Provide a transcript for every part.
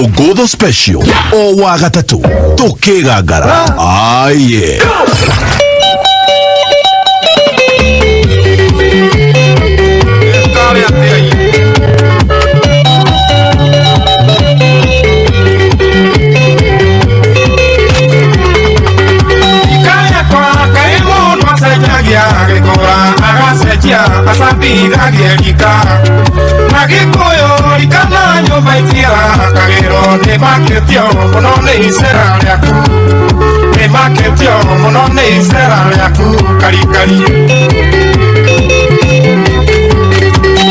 Mũgũthũ special o wa gatatũ tũkĩgangara aye. Acambithagia rika na gĩkũyũ rika na nyũmba itirakagĩrwo nĩ makĩtio mũno nĩ icera rĩaku nĩ makĩtio mũno nĩ icera rĩaku karikari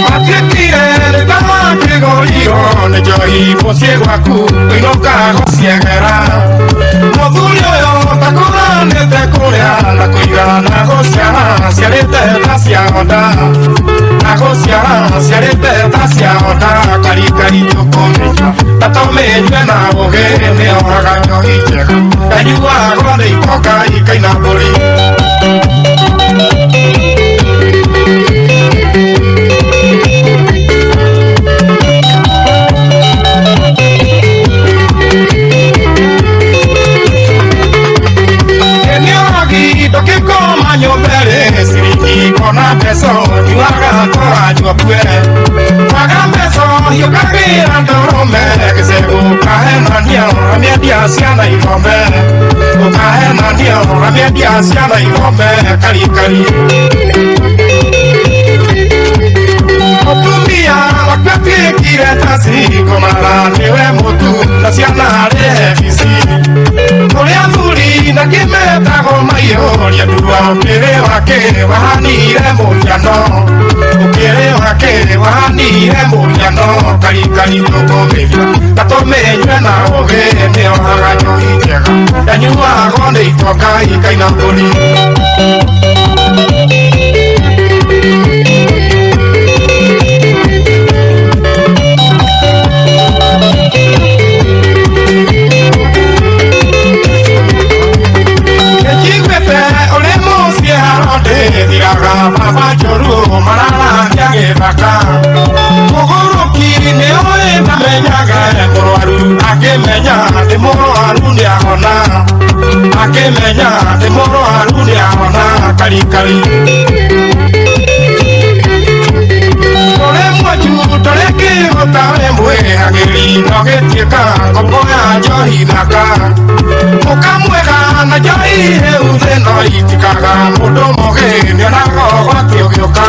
matuĩkire nĩ ta makĩgũrirwo nĩ njohi mũciĩ gwaku kũinũka gũciegera mũthuri ũyũ takũranĩte kũrĩa na kũiga na gũciara ciarĩte ta cia honda na gũciara ciarĩte ta cia honda karikari tũkũmĩnyua na tũmĩnyue na ũgĩ nĩohaga njohi njega yanyuagwo nĩ itonga ikaina mbũri. Ndũkĩkoma nyũmba-rĩ ciringi kona mbeca nyuaga tũranyua kue kwaga mbeca hiũkagĩra ndũrũme gĩcegũ ũkahenania ũramĩendia ciana ithome ũkahenania ũramĩendia ciana ithome karikari. Mũtumia waku atuĩkire ta cikomara nĩwe mũtu na ciana arĩhe bici kũrĩ athuri na kĩmetagwo maiyũria ndua ũkĩrĩ wake wahanire mũhiano ũkĩrĩ wake wahanire mũhiano karikari tũkũmĩnyua na tũmĩnyue na ũgĩ nĩohaga njohi njega yanyuagwo nĩ itonga ikaina mbũri. Njiguĩte ũrĩ mũciĩ haro ndĩthiraga baba njũru mararagia gĩthaka mũgũrũki nĩũĩ ndamenyaga mũrwaru akĩmenya ndĩ mũrwaru nĩahona akĩmenya ndĩ mũrwaru nĩahona karikari. Tũrĩ mwanju tũrĩ kĩgũta wĩ mwĩhagĩri no gĩtuĩka ngombo ya njohi thaka ũkamwega na njohi hĩu thĩ no itikaga mũndũ mũgĩ nĩonaga ũgwati ũgĩũka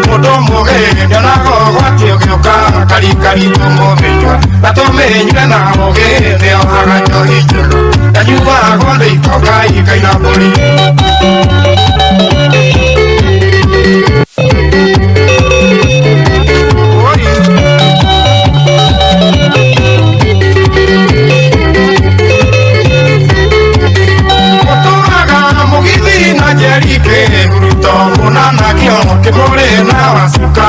mũndũ mũgĩ nĩonaga ũgwati ũgĩũka karikari tũmũmĩnyua na tũmĩnyue na ũgĩ nĩohaga njohi njega yanyuagwo nĩ itonga ikaina mbũri. Njeri kĩhuruto mũnana kĩo kĩmũrĩ na wacuka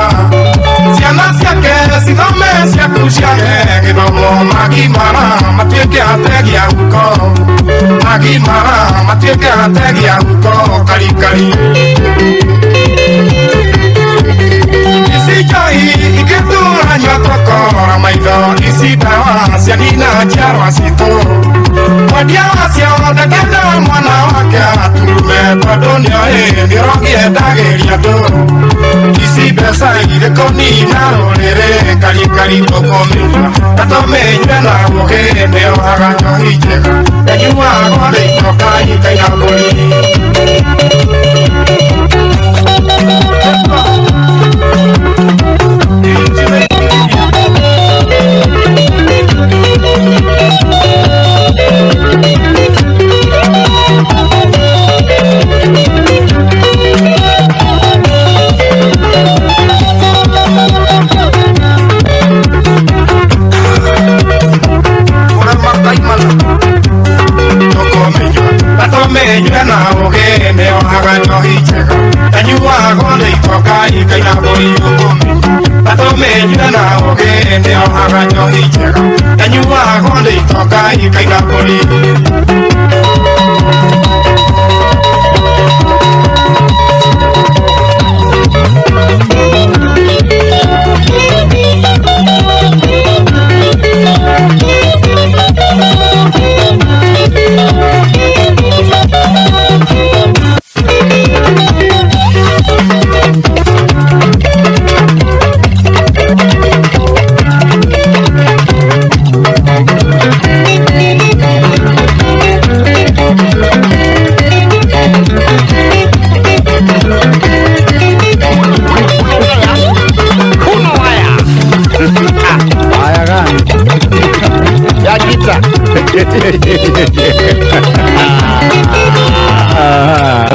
ciana ciake cithome ciaku ciage gĩthomo magimara matuĩke ategi a huko magimara matuĩke ategi a huko karikari. Ici njohi ingĩtũranyua tũkora maitho ici ndawa cianina njiarwa citũ mwendia wacio ndakenda mwana wake aturume tondũ nĩoĩ nĩũrogiendagĩria andũ ici mbeca irĩkũnina rũrĩrĩ karikari tũkũmĩnyua na tũmĩnyue na ũgĩ nĩohaga njohi njega yanyuagwo nĩ itonga ikaina mbũri. Tũmĩnyue na ũgĩ nĩohaga njohi njega yanyuagwo nĩ itonga ikaina mbũri tũkũmĩnyua na tũmĩnyue na ũgĩ nĩohaga njohi njega yanyuagwo nĩ itonga ikaina mbũri.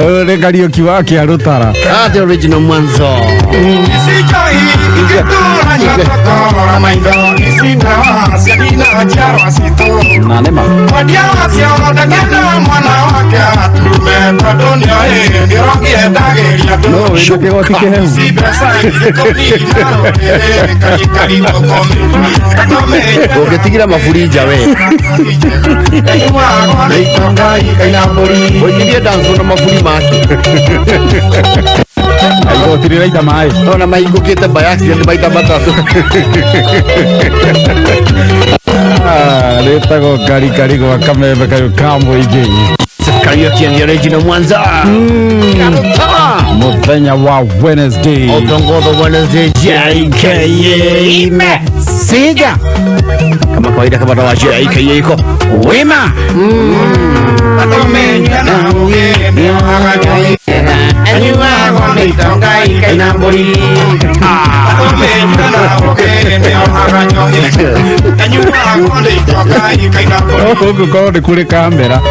Ũyũ nĩ Kariũki wa Kĩarũtara. Ah, the original Mwanzo. Ici njohi ingĩtũranyua tũkorora maitho, ici ndawa cia nina njiarwa citũ. Na nĩma. Mwendia wacio ndangĩenda mwana wake atume tondũ nĩoĩ mĩrogi endagĩria andũ. No wĩna kĩgoti kĩhehu. Ici mbeca ingĩtũnina rũrĩrĩ karikari tũkũmĩnyua. Ũngĩtigĩra maburi nja we. Ĩnyuagwo nĩ itonga ikaina mbũri. Ũnyirie dance na maburi make. Igoti rĩraita maĩ. Ona mahingũkĩte by accident maita matatũ. Ah, rĩtagwo karikari gwa kamembe kayũ ka mũingĩ. Kariũki and the original Mwanza. Karutara. Mũthenya wa Wednesday. Otongodo Wednesday JKA ime. Siga. Kama kawaida kama dawa JKA iko wima. Tũmĩnyue na ũgĩ nĩohaga njohi. Ĩnyuagwo nĩ itonga ikaina mbũri. Tũmĩnyue na ũgĩ nĩohaga njohi. Ĩnyuagwo nĩ itonga ikaina mbũri. Gũkũ korwo nĩ kũrĩ kamera.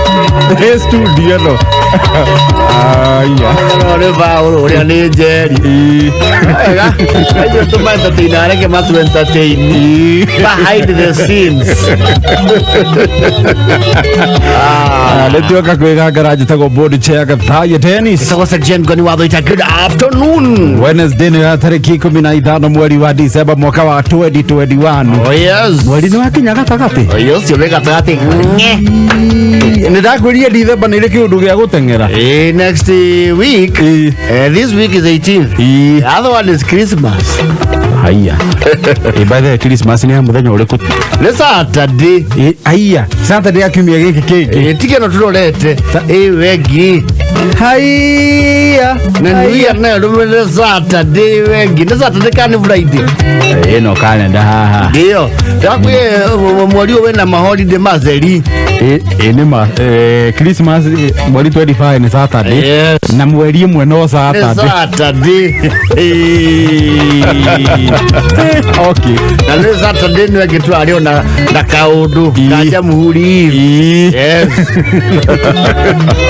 Ĩ studio ĩno. Aya. No nĩ Paul ũrĩa nĩ Njeri. Ĩ. Wega. Acio tũma entertain areke matu entertain. Behind the scenes. Ah, nĩ tuoka kwĩgangara njĩtagwo board chair Gathaia Dennis. Ĩtagwo Sir Ngoni wa Thũita. Good afternoon. Wednesday nĩ ya tarĩki 15 mweri wa December mwaka wa 2021. Oh yes. Mweri nĩ wakinya gatagatĩ. Oh yes, ũrĩ gatagatĩ. Ng'e. Nĩ ndakwĩrire December nĩ ĩrĩ kĩũndũ gĩa gũteng'era. Next week. Ĩ. This week is 18th. Ĩ. The other one is Christmas. Haiya. Ĩ, by the way, Christmas nĩ ya mũthenya ũrĩkũ? Nĩ Saturday. Ĩ, haiya. Saturday ya kiumia gĩkĩ kĩngĩ. Ĩ, tige no tũrorete. Ĩ wengi. Haiya. Na New Year nayo ndũmĩrĩre Saturday wengi. Nĩ Saturday kana nĩ Friday? Ĩno kalenda haha. Ndio. Ndakwĩ mweri ũyũ wĩna maholiday matheri. Ĩ, ĩ nĩ ma Christmas mweri 25 nĩ Saturday. Yes. Na mweri ĩmwe no Nĩ Saturday. Saturday. Okay. Na nĩ Saturday nĩ wengi tũrarĩ ona na kaũndũ ka Ĩ. Jamhuri Eve. Ĩ. Yes.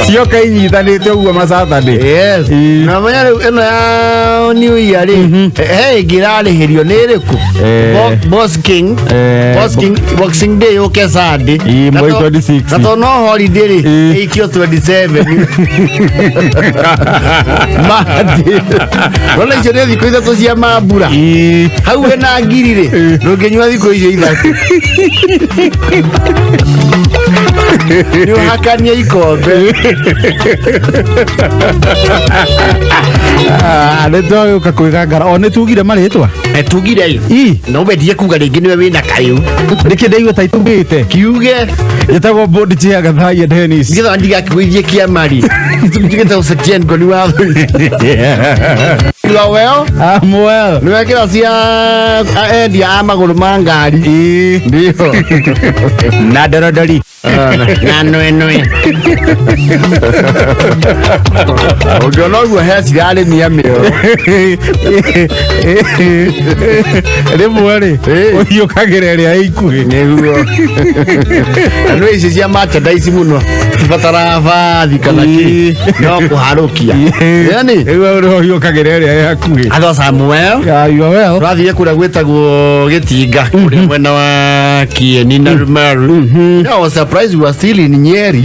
Cioka inyitanĩte ũguo ma Saturday. Yes. Ĩ. Na menya rĩu ĩno ya New Year rĩ, he ĩngĩ ĩrarĩhĩrio nĩ ĩrĩkũ? Boss King. Boss King Boxing Day yũke Sunday. Ĩ, Na mweri 26. Na to no holiday rĩ, Ĩ. ĩikio 27. Monday. Rora icio nĩ thikũ ithatũ cia mambura. Ĩ. Hau wĩna ngiri rĩ, ndũngĩnyua thikũ icio ithatũ. Nĩ ũhakanie ikombe. Ah, nĩ twagĩũka kwĩgangara o nĩ tugire marĩtwa. Tugire ĩ. Ĩ. No wendie kuga rĩngĩ nĩwe wĩna kayũ. Nĩkĩ ndaigua ta itugĩte. Kiuge. Njĩtagwo board chair Gathaia Dennis. Nĩgetha ndigakĩgũithie kĩamari. Njugĩte ũcetie ngoni wa You are well? I'm well. Nĩ wekĩra cia endia a magũrũ ma ngari. Ĩ. Ndio. Na dorodori. Na nwenwe. Ũngĩona ũguo he cirarĩmia mĩoro. Rĩmwe rĩ ũhiũkagĩra ĩrĩa ĩ ikuhĩ. Nĩguo. Na nĩ ici cia merchandise mũno. Cibataraga bathi kana kĩ. No kũharũkia. Yani. Rĩu rĩ ũhiũkagĩra ĩrĩa ĩ hakuhĩ. Andũ Samuel. Yeah, you are well. Tũrathiire kũrĩa gwĩtagwo Gĩtinga kũrĩa mwena wa Kieni na Rumeru. I was surprised we were still in Nyeri.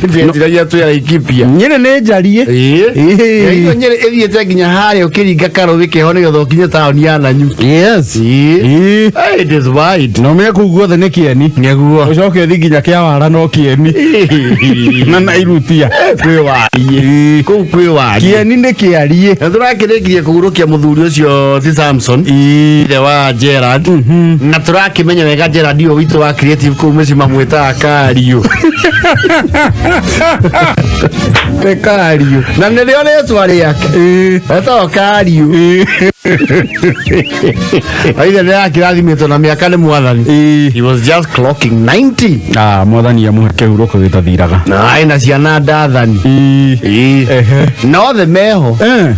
Ndĩretiragia twĩ Laikipia. Nyĩrĩ nĩ njarie. Ĩĩ. Ĩĩ. Ĩyo Nyeri ĩthiĩte nginya harĩa ũkĩringa karũĩ keho nĩgetha ũkinye taũni ya Nanyuki. Yes. Ĩĩ. Ĩĩ. Hey, it is wide. Na ũmenye kũu guothe nĩ kĩeni. Nĩguo. Ũcoke ũthiĩ nginya Kĩawara no kĩeni. Na Nairutia. Kwĩ wariĩ. Kũu kwĩ wariĩ. Kĩeni nĩ kĩariĩ. Na tũrakĩrĩkirie kũhurũkia mũthuri ũcio ti Samson. Ithe wa Gerard. Na tũrakĩmenya wega Gerard ũyũ witũ wa creative kũu mũciĩ mamwĩtaga Kariũ. Nĩ Kariũ. Na nĩrĩo rĩtwa rĩake. Etagwo Kariũ. Aithe nĩ akĩrathimĩtwo na mĩaka nĩ mwathani. He was just clocking 90. Ah, mwathani amũhe kĩhurũko gĩtathiraga. Na ena ciana ndathani. Ĩĩ. Ehe. Na othe meho.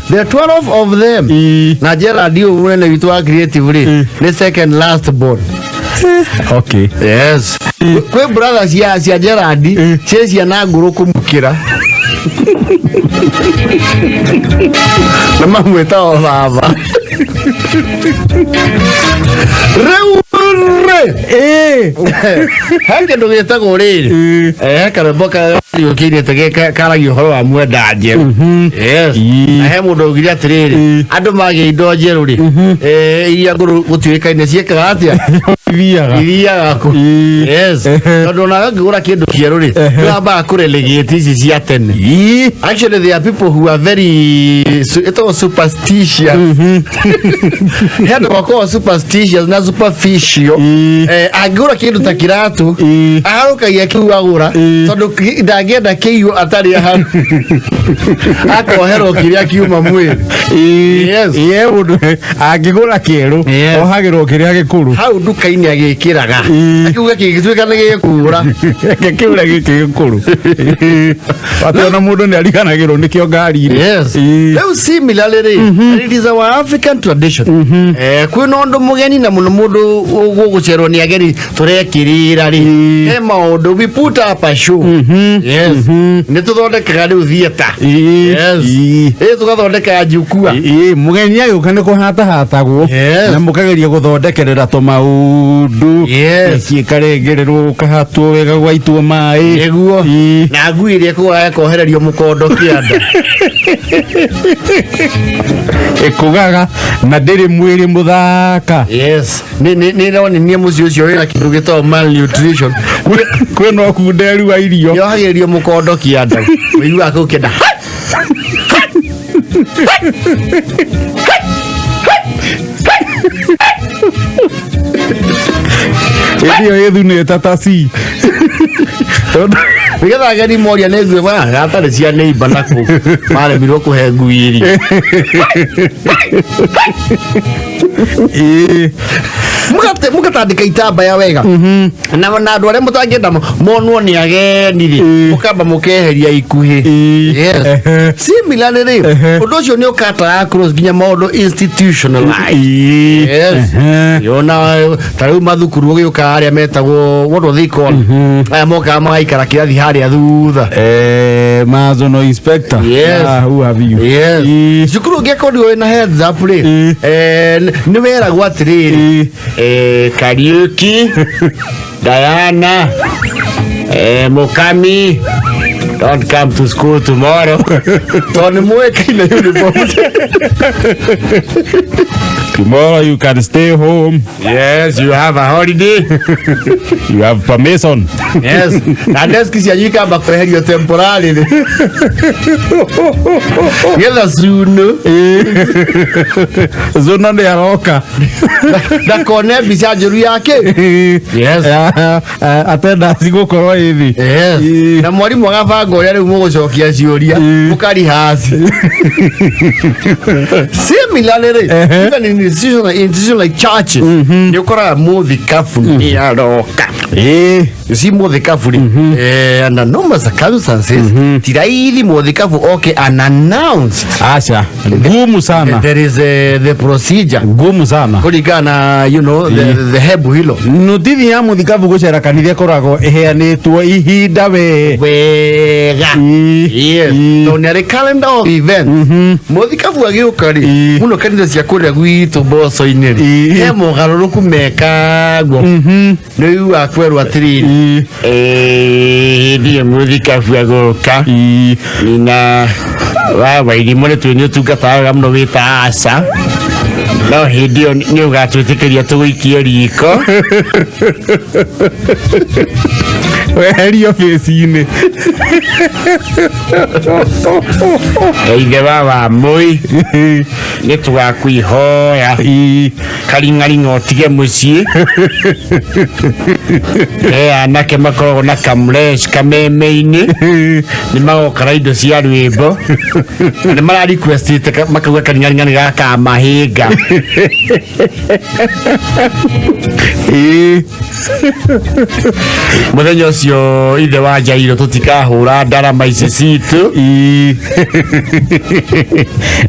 There are 12 of them. Ĩĩ. Na Gerard ũyũ mũnene witũ wa creative rĩ, nĩ second last born. Okay. Yes, kwĩ brother cia Gerard ciĩ ciana ngũrũ kũmũkĩra na mamwĩtago baba rĩu rĩ. He kĩndũ gĩtagwo rĩrĩ, he karwĩmbo kariũkĩire karagia ũhoro wa mwenda njerũ. Yes. Na he mũndũ augire atĩrĩrĩ, andũ magĩa indo njerũ rĩ, iria ngũrũ gũtiũĩkaine ciĩkaga atĩa. Ithiaga. Ithiaga kũ? Yes. Tondũ ona ũngĩgũra kĩndũ kĩerũ rĩ, nĩwambaga kũrelegate ici cia tene. Actually, there are people who are very ĩtagwo superstitious. He andũ makoragwo superstitious na superficial. Angĩgũra kĩndũ ta kĩratũ, aharũkagia kĩu agũra, tondũ ndangĩenda kĩiywo atarĩ aharu, akoherwo kĩrĩa kiuma mwĩrĩ. Yes. Ye mũndũ angĩgũra kĩerũ ohagĩrwo kĩrĩa gĩkũrũ. Hau nduka-inĩ agĩkĩraga, akiuga kĩngĩtuĩka nĩ gĩkũra. Reke kĩũrĩa gĩkĩ gĩkũrũ, atĩ ona mũndũ nĩ ariganagĩrwo nĩkĩo ngari-inĩ. Yes. Rĩu similarly rĩ, it is our African tradition. Kwĩna ũndũ mũgeni na mũno mũndũ ũgũcerwo nĩ ageni tũrekĩrĩra rĩ, he maũndũ we put up a show. Yes. Nĩ tũthondekaga rĩu theatre. Yes. Tũgathondeka njukua. Ĩĩ, mũgeni agĩũka nĩ kũhatahatagwo na mũkageria gũthondekerera tũmaũndũ. Ĩkarengererwo, gũkahatwo wega, gwaitwo maĩ. Nĩguo. Na ngui ĩrĩa ĩkũgaga ĩkohererio mũkondo kĩanda. Ĩkũgaga na ndĩrĩ mwĩrĩ mũthaka. Yes. Nĩ ĩronania mũciĩ ũcio wĩna kĩndũ gĩtagwo malnutrition. Kwĩna ũkunderu wa irio. Yohagĩrĩrio mũkondo kĩanda. Ũiguaga kũu kĩanda. Hĩndĩ ĩyo ĩthunĩte ta ci. Tondũ Nĩgetha ageni moria nĩ ngui gatarĩ cia neighbor na kũu maremirwo kũhe ngui irio. Mũgatandĩka itambaya wega na andũ arĩa mũtangĩenda monwo nĩ ageni rĩ, mũkamba mũkeheria ikuhĩ. Yes. Similarly rĩ, ũndũ ũcio nĩ ũkataga across nginya maũndũ institutionalized. Yes. Yona ta rĩu mathukuru ũgĩũka arĩa metagwo, what do they call, aya mokaga magaikara kĩrathi harĩa thutha? Mazono inspector. Yes. Ah, who have you? Yes. Cukuru ũngĩakorirwo wĩna heads up rĩ, nĩ weragwo atĩrĩrĩ, Kariuki, Diana, Mukami, don't come to school tomorrow, tondũ nĩ mũĩkaine uniform. Tomorrow you can stay home. Yes, you have a holiday. You have permission. Yes, na deski cianyu ikamba kweherio temporarily getha cunu Zuno nĩ aroka. Ndakone mbica njũru yake. Yes. Attendance gũkorwo ĩ thĩ. Yes. Na mwarimũ agabanga ũrĩa rĩu mũgũcokia ciũria, mũkarihasi. Similarly rĩ, even in institution like churches, nĩ ũkoraga mũthikabu nĩ aroka. You see, mũthikabu rĩ, under normal circumstances ti raithi mũthikabu oke unannounced. Aca, ngumu sana. There is the procedure Ngumu sana. Kũringana na the hebu hilo. Notithi ya mũthikabu gũcera kanitha ĩkoragwo ĩheanĩtwo ihinda we. Wega. Yes. Tondũ nĩ arĩ calendar of events. Mũthikabu agĩũka rĩ, mũno kanitha cia kũrĩa gwitũ mboco-inĩ rĩ, he mogarũrũku mekagwo. Nĩ ũiguaga kwerwo atĩrĩrĩ, hĩndĩ ĩyo mũthikabu agũka, nina wa Wairimũ nĩ twĩ nĩ ũtungataga wega mũno wĩ ta aca, no hĩndĩ ĩyo nĩ ũgatwĩtĩkĩria tũgũikie riko. Weherio bĩci-inĩ. Na ithe wa Wamũi nĩ tũgakwihoya karing'aring'a ũtige mũciĩ. He anake makoragwo na kamresh kameme-inĩ, nĩ magoka na indo cia rwĩmbo na nĩ mara requestĩte makauga karing'aring'a nĩ gakamahĩnga. Mũthenya ũcio ithe wa Jairo tũtikahũra ndarama ici citũ.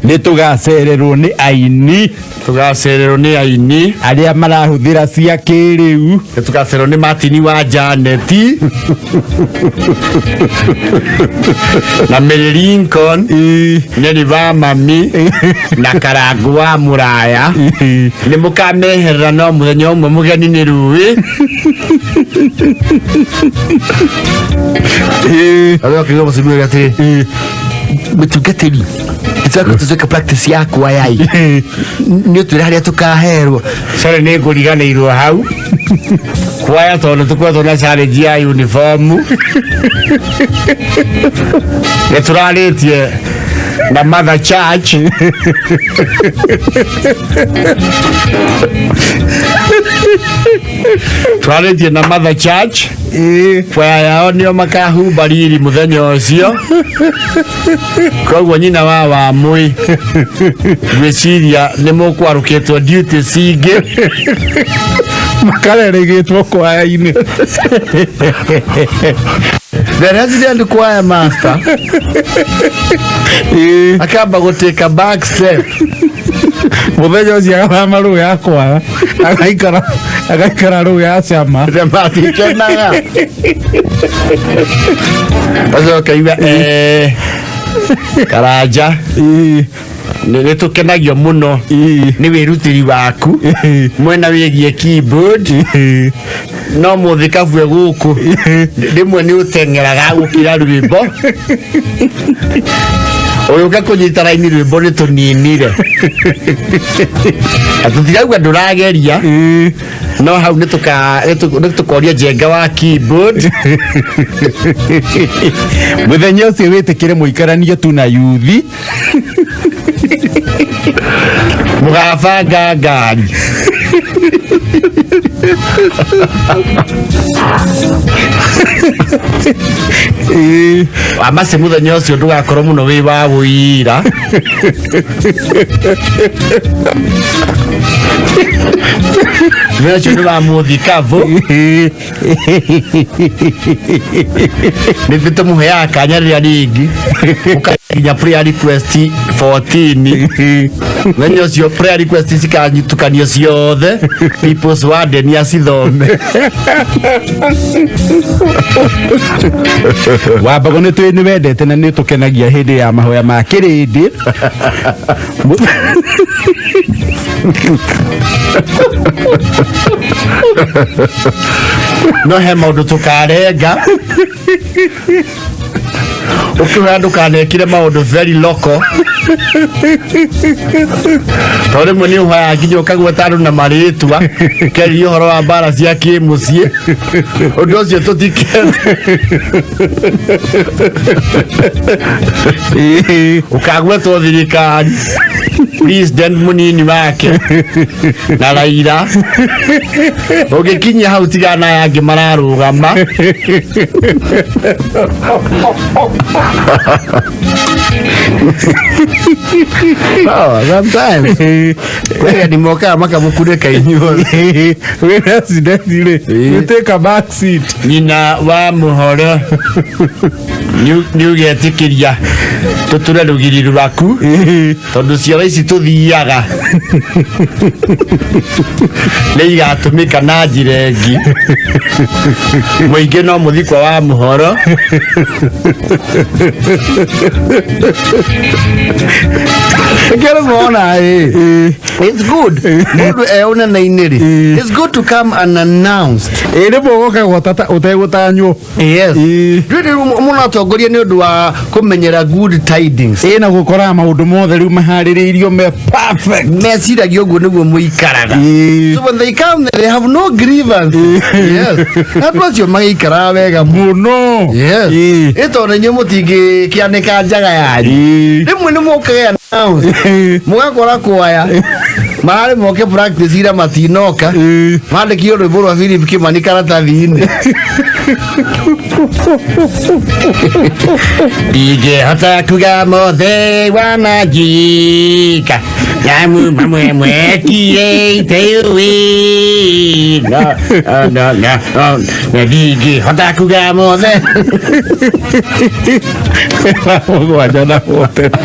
Nĩ tũgacererwo nĩ aini. Tũgacererwo nĩ aini arĩa marahũthĩra cia kĩrĩu. Nĩ tũgacererwo nĩ Martin wa Janeti na Mary Lincoln, Neri wa mami na Karangu wa mũraya. Nĩ mũkameherera, no mũthenya ũmwe mũgeni nĩ rũĩ. Arĩa ũkĩigua mũtumia ũrĩa atĩrĩ, mũtungatĩri, tũcoke practice yakwa yai nĩ ũtwĩre harĩa tũkaherwo. Sorry, nĩ ngũriganĩirwo hau kwaya tondũ tũkoretwo na challenge ya uniform. Nĩ tũrarĩtie na Mother Church. Twarĩtie na Mother Church, kwaya yao nĩo makahumba riri mũthenya ũcio. Koguo nyina wa Wamũi, ngwĩciria nĩ mũkwarũkĩtwo duty cingĩ. Makareregĩtwo kwaya-inĩ. The resident choir master akamba gũtĩka back step. Mũthenya ũcio agathama rũĩ ya kwaya, agaikara rũĩ ya cama. Matikenaga acoka iga Karanja, nĩ tũkenagio mũno nĩ wĩrutĩri waku mwena wĩgiĩ keyboard, no mũthikabue gũkũ rĩmwe nĩ ũteng'eraga gũkĩra rwĩmbo. Ũgĩũka kũnyita raini rwĩmbo nĩ tũninire, na tũtirauga ndũrageria, no hau nĩ tũkoria Njenga wa keyboard. Mũthenya ũcio wĩtĩkĩre mũikaranie tu na yuthi. Mũgabanga ngari. Wamase mũthenya ũcio ndũgakorwo mũno wĩ wa wũira. Mũthenya ũcio nĩ wa mũthikabu. Nĩ tũmũheaga kanya rĩrĩa rĩngĩ nginya prayer request 14. Mũthenya ũcio prayer request cikanyitukanio ciothe, people's warden acithome. Wambago nĩ twĩ nĩ wendete na nĩ tũkenagia hĩndĩ ya mahoya ma kĩrĩndĩ. No he maũndũ tũkarenga. Ũkĩhoya ndũkanekire maũndũ very local, tondũ rĩmwe nĩ ũhoyaga nginya ũkagweta andũ na marĩtwa, ũkĩarĩria ũhoro wa mbara cia kĩmũciĩ. Ũndũ ũcio tũtikenda ũkagwetwo thirikari, president mũnini wake na Raila. Ũngĩkinyia hau, tigana na aya angĩ mararũgama. Oh, sometimes kwĩ ni mokaga makamũkunĩka inyuothe. Wĩ president rĩ, you take a back seat. Nyina wa mũhoro, nĩ ũgetĩkĩria tũtũre rũgiri rwaku, tondũ cioro ici tũthiaga nĩ igatũmĩka na njĩra ĩngĩ. Mũingĩ no mũthikwa wa mũhoro. Nĩkĩo mona ĩ, it's good mũndũ e ũnene-inĩ rĩ, it's good to come unannounced. Ĩ, rĩmwe ũgoka gwatata ũtegũtanywo. Yes. Ĩ. Rĩu mũno atongoria nĩ ũndũ wa kũmenyera good tidings. Ĩ, na gũkoraga maũndũ mothe rĩu maharĩrĩirio me perfect. Meciragia ũguo nĩguo mũikaraga. So when they come, they have no grievance. Yes, andũ acio magĩikaraga wega mũno. Mũno. Yes. Ĩ tondũ inyuĩ mũtingĩkĩanĩka njaga yanyu. Rĩmwe nĩ mũkaga announce, mũgakora kwaya. Mararĩ moke practice ira matinoka. Mandĩkio rwĩmbo rwa Philip Kĩmani karatathi-inĩ. Ndingĩhota kuga mothe wananjika nyamu mamwe mwekire iteuĩ no no no no ndingĩhota kuga mothe. Mũgwanja na ũtetu.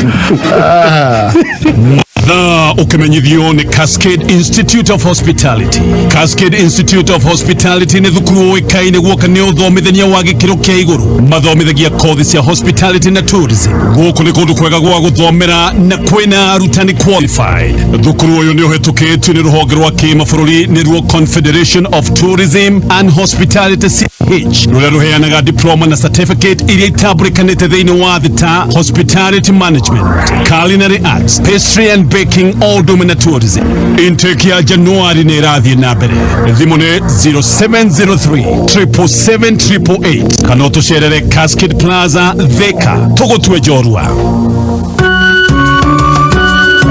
Thaa ũkĩmenyithio nĩ Cascade Institute of Hospitality. Cascade Institute of Hospitality nĩ thukuru ũĩkaine guoka nĩ ũthomithania wa gĩkĩro kĩa igũrũ. Mathomithagia kothi cia hospitality na tourism. Gũkũ nĩ kũndũ kwega gwa gũthomera na kwĩna arutani qualified. Thukuru ũyũ nĩ ũhetũkĩtio nĩ rũhonge rwa kĩmabũrũri nĩruo Confederation of Tourism and Hospitality CH rũrĩa rũheanaga diploma na certificate iria itambũrĩkanĩte thĩinĩ wa thĩ ta hospitality management, culinary arts, pastry and baking, all ũndũ ũmwe na tourism. Intake ya Januari nĩ ĩrathiĩ na mbere. Thimũ nĩ 0703 777 kana ũtũcerere Cascade Plaza, Thika. Tũgũtue njorua.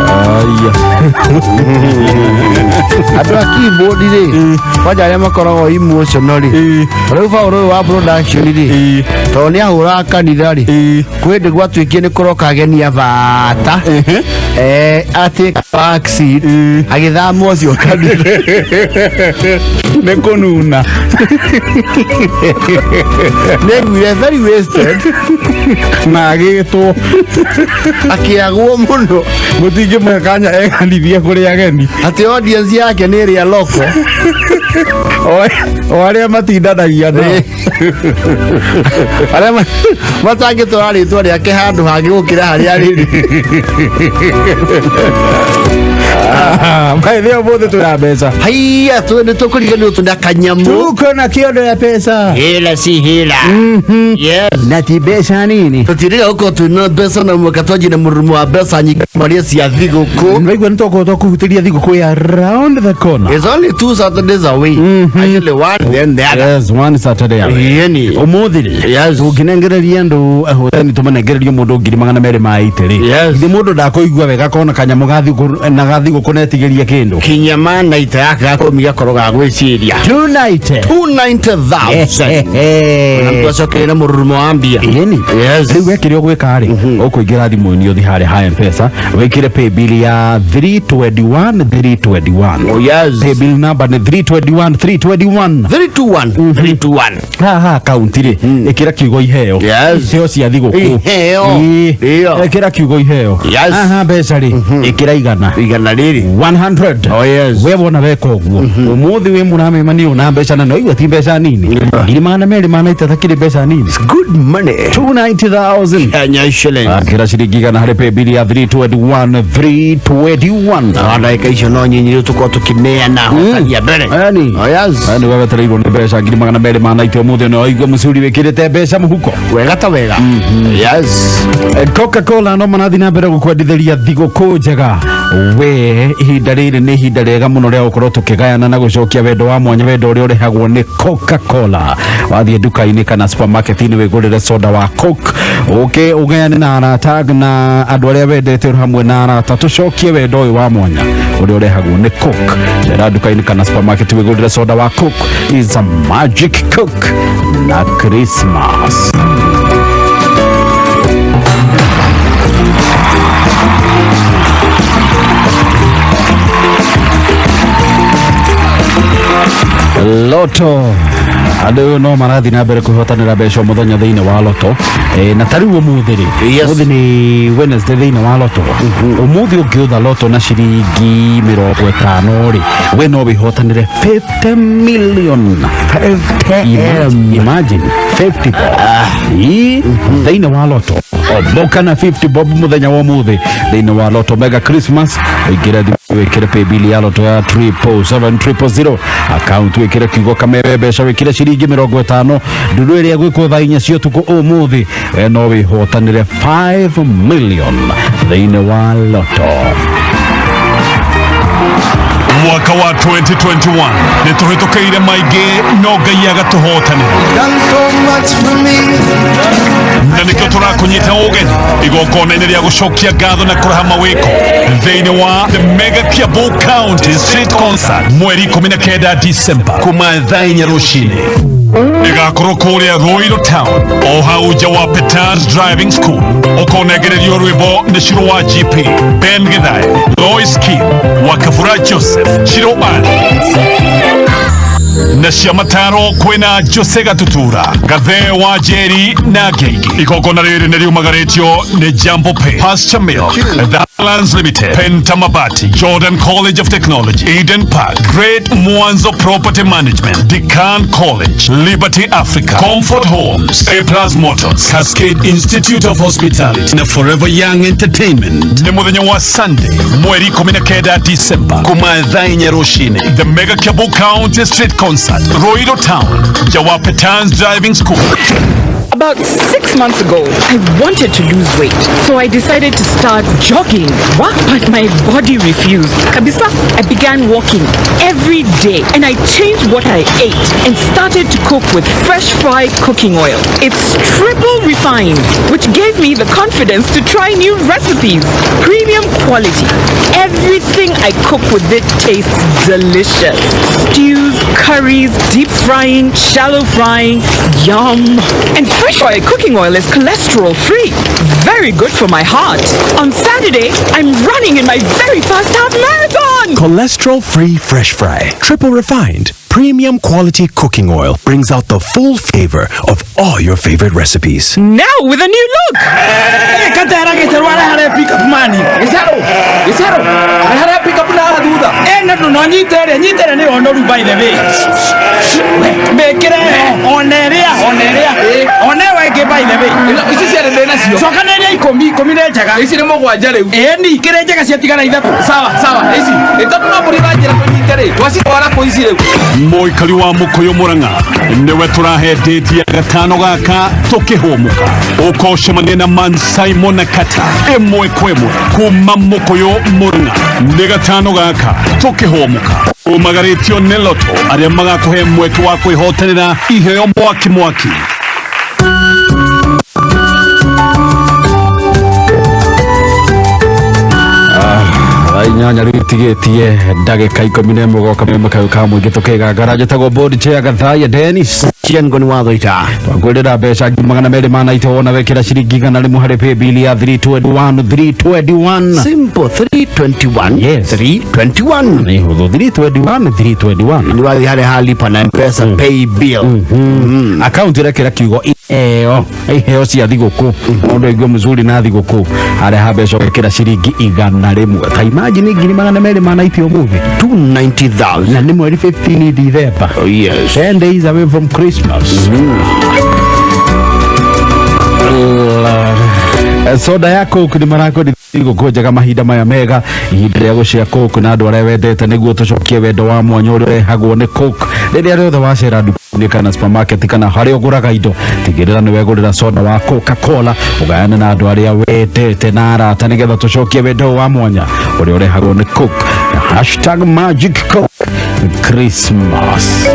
Aya. Andũ a keyboard rĩ, kwanja arĩa makoragwo emotional rĩ, rĩu Paul ũyũ wa production rĩ, tondũ nĩ ahũraga kanitha rĩ, kwĩ hĩndĩ gwatuĩkire nĩ kũroka ageni a bata, atĩ back seat agĩthama ũcio kanitha. Nĩ kũnuna. Nĩaiguire very wasted. Na agĩtwo. Akĩagwo mũno. Mũtingĩmũhe kanya eganithie kũrĩ ageni. Atĩ audience yake nĩ ĩrĩa loko. O arĩa matindanagia nao. Arĩa matangĩtwara rĩtwa rĩake handũ hangĩ gũkĩra harĩa rĩrĩ. Maithe ũmũthĩ twĩna mbeca. Haiya, nĩ tũkũriganĩrwo twĩna kanyamũ. Tuko na kiondo ya pesa. Hela si hela. Yes. Na ti mbeca nini. Tũtirĩga gũkorwo twĩna mbeca na mwaka twanjie na mũrurumo wa mbeca nyingĩ maria cia thigũkũ. Nĩwaigua nĩ tũgũkorwo twakũhutĩria thigũkũ ya round the corner. It's only 2 Saturdays away. Actually one, then the other. Yes, one Saturday away. Yeni. Ũmũthĩ rĩ, Yes. tũngĩnengereria andũ ahotani tũmanengererie mũndũ 280,000 rĩ, Yes. githĩ mũndũ ndakũigua wega kona kanyamũ ga thigũkũ na ga thigũkũ netigĩria kĩndũ. Kinya mana ita yake gakũmi gakorwo ga gwĩciria. 290. 290,000. Na mtu acokeire na mũrurumo wa mbia. Ĩni. Yes. Rĩu we kĩrĩa ũgwĩka rĩ, ũkũingĩra thimũ-inĩ ũthiĩ harĩa ha M-Pesa wĩkĩre paybill ya 321 321. Oh, yes. Paybill number nĩ 321 321. 321 321. Haha akaunti rĩ, ĩkĩra kiugo iheo. Yes. Iheo cia thigũkũ. Iheo. Ĩĩ. Ndio. Ĩkĩra kiugo iheo. Yes. Haha mbeca rĩ, ĩkĩra igana. Igana rĩrĩ. 100. Oh, yes. We wona weka ũguo ũmũthĩ wĩ mũramemani na mbeca na noigua ti mbeca nini, 290,000 takĩrĩ mbeca nini. Good money. 290,000. Kenya shillings. Akĩra ciringi igana harĩ paybill ya 321 321. Na ndagĩka icio no nyinyi rĩu tũkorwo tũkĩneana hotania mbere. Ani. Oh, yes. Ani wetereirwo nĩ mbeca 290,000 ũmũthĩ, na waigua mũcuri wĩkĩrĩte mbeca mũhuko. Wega ta wega. Yes. Coca-Cola no marathiĩ na mbere gũkwendithĩria thigũkũ njega. We ihinda rĩrĩ nĩ ihinda rĩega mũno rĩa gũkorwo tũkĩgayana na gũcokia wendo wa mwanya, wendo ũrĩa ũrehagwo nĩ Coca-Cola. Wathiĩ nduka-inĩ kana supermarket-inĩ wĩgũrĩre soda wa Coke, ũke ũgayane na arata na andũ arĩa wendete hamwe na arata, tũcokie wendo ũyũ wa mwanya ũrĩa ũrehagwo nĩ Coke. Cera nduka-inĩ kana supermarket wĩgũrĩre soda wa Coke. Is a magic Coke na Christmas. Loto, andũ no marathiĩ na mbere kwĩhotanĩra mbeca o mũthenya thĩinĩ wa Loto, na ta rĩu ũmũthĩ rĩ, ũmũthĩ nĩ Wednesday, thĩinĩ wa Loto ũmũthĩ ũngĩũtha Loto na ciringi 50 rĩ, we no wĩhotanĩre 50 million. Imagine, imagine 50 bob. Ii, thĩinĩ wa Loto omboka na 50 bob mũthenya wa ũmũthĩ thĩinĩ wa Loto Mega Christmas. Ũingĩre thimũ wĩkĩre paybill ya Loto ya 777 000, account wĩkĩre kiugo kamere mbeca, wĩkĩre ciringi 50, ndundu ĩrĩa gwĩkwo thaa 4 cia ũtukũ ũmũthĩ, we no wĩhotanĩre 5 million thĩinĩ wa Loto. Mwaka wa 2021 nĩ tũhĩtũkĩire maingĩ no Ngai agatũhotanĩra. Done so much for me. Na nĩkĩo tũrakũnyita ũgeni igongona-inĩ rĩa gũcokia ngatho na kũraha mawĩko thĩinĩ wa The Mega Kiambu County Street Concert mweri 19 December kuma thaa 4 rũcinĩ. Ĩgakorwo kũrĩa Ruiru Town o hau nja wa Peters Driving School. Ũkonengererio rwĩmbo nĩ Shiro wa GP, Ben Githae, Lois Kim, Wakabura Joseph, Shiro Ali na cia mataro kwĩna Jose Gatutura, Gathe wa Njeri na Ngeigi. Igongona rĩrĩ nĩ riumagarĩtio nĩ Jambo Pay, Pasture Milk, The Lands Limited, Pentamabati, Jordan College of Technology, Eden Park, Great Mwanzo Property Management, Decan College, Liberty Africa, Comfort Homes, A Plus Motors, Cascade Institute of Hospitality na Forever Young Entertainment. Nĩ mũthenya wa Sunday mweri 19 December kuma thaa 4 rũcinĩ. The Mega Kiambu County Street Concert, Ruiru Town, Jawape Towns Driving School. About 6 months ago, I wanted to lose weight, so I decided to start jogging. What? But my body refused. Kabisa, I began walking every day, and I changed what I ate and started to cook with Fresh Fry cooking oil. It's triple refined, which gave me the confidence to try new recipes. Premium quality. Everything I cook with it tastes delicious. Stews, curries, deep frying, shallow frying, yum. And Fresh Fry cooking oil is cholesterol free. Very good for my heart. On Saturday, I'm running in my very first half marathon. Cholesterol-free Fresh Fry, triple refined, premium quality cooking oil brings out the full flavor of all your favorite recipes. Now with a new look. Katera gĩcerwo areha pick up mani Gĩcerũ, gĩcerũ, rehere pick up na thutha. Ĩna no nyite ĩrĩa, nyite ĩrĩa nĩyo noru, by the way. Mĩkĩre ona ĩrĩa, ona ĩrĩa, ona ĩyo ĩngĩ, by the way. Ĩno, ici ciarĩ ndĩ nacio. Cokanĩria 10, 10 nĩ njega. Ici nĩ 7 rĩu. Ĩni kĩrĩ njega ciatigara 3. Sawa, sawa, ici. Ĩ tondũ no mbũri ũranjĩra tũnyite rĩ, twacitwara kũ ici rĩu? Mũikari wa Mũkũyũ Mũrang'a nĩwe tũrahe ndĩti ya gatano gaka tũkĩhũmũka. Ũkocemania na Man Simon na Kata ĩmwe kwa ĩmwe kuma Mũkũyũ Mũrang'a nĩ gatano gaka tũkĩhũmũka. Ũmagarĩtio nĩ Loto arĩa magakũhe mweke wa kwĩhotanĩra iheo mwaki mwaki. Thaa 8 rĩu itigĩtie ndagĩka 11 goka meme kayũ ka mũingĩ tũkĩgangara. Njĩtagwo board chair Gathaiya Dennis. Chiengo ni watho ita. Twakwĩrĩra mbeca 290,000 wona wekĩra ciringi 100 harĩ paybill ya 321 321. Simple, 321. Yes. 321. Nĩ hũthũ, 321 321. Ni wathi harĩ ha lipa na Mpesa pay bill. Akaunti ũrekĩra kiugo iheo, iheo cia thigũkũ, mũndũ aigue mzuri na thigũkũ. Harĩa ha mbeca ũgekĩra ciringi 100. Ta imagine 290,000 ũmũthĩ. 290,000. Na nĩ mweri 15 December. Oh yes. 10 days away from Christmas. Soda ya Coke nĩ marakwendi thigũkũ njega, mahinda maya mega, ihinda rĩa gũcĩa Coke na andũ arĩa wendete, nĩguo tũcokie wendo wa mwanya ũrĩa ũrehagwo nĩ Coke. Rĩrĩa rĩothe wacera nduka-inĩ kana supermarket kana harĩa ũgũraga indo, tigĩrĩra nĩ wegũrĩra soda wa Coca Cola, ũgayane na andũ arĩa wendete na arata, nĩgetha tũcokie wendo wa mwanya ũrĩa ũrehagwo nĩ Coke. #MagicCoke Christmas.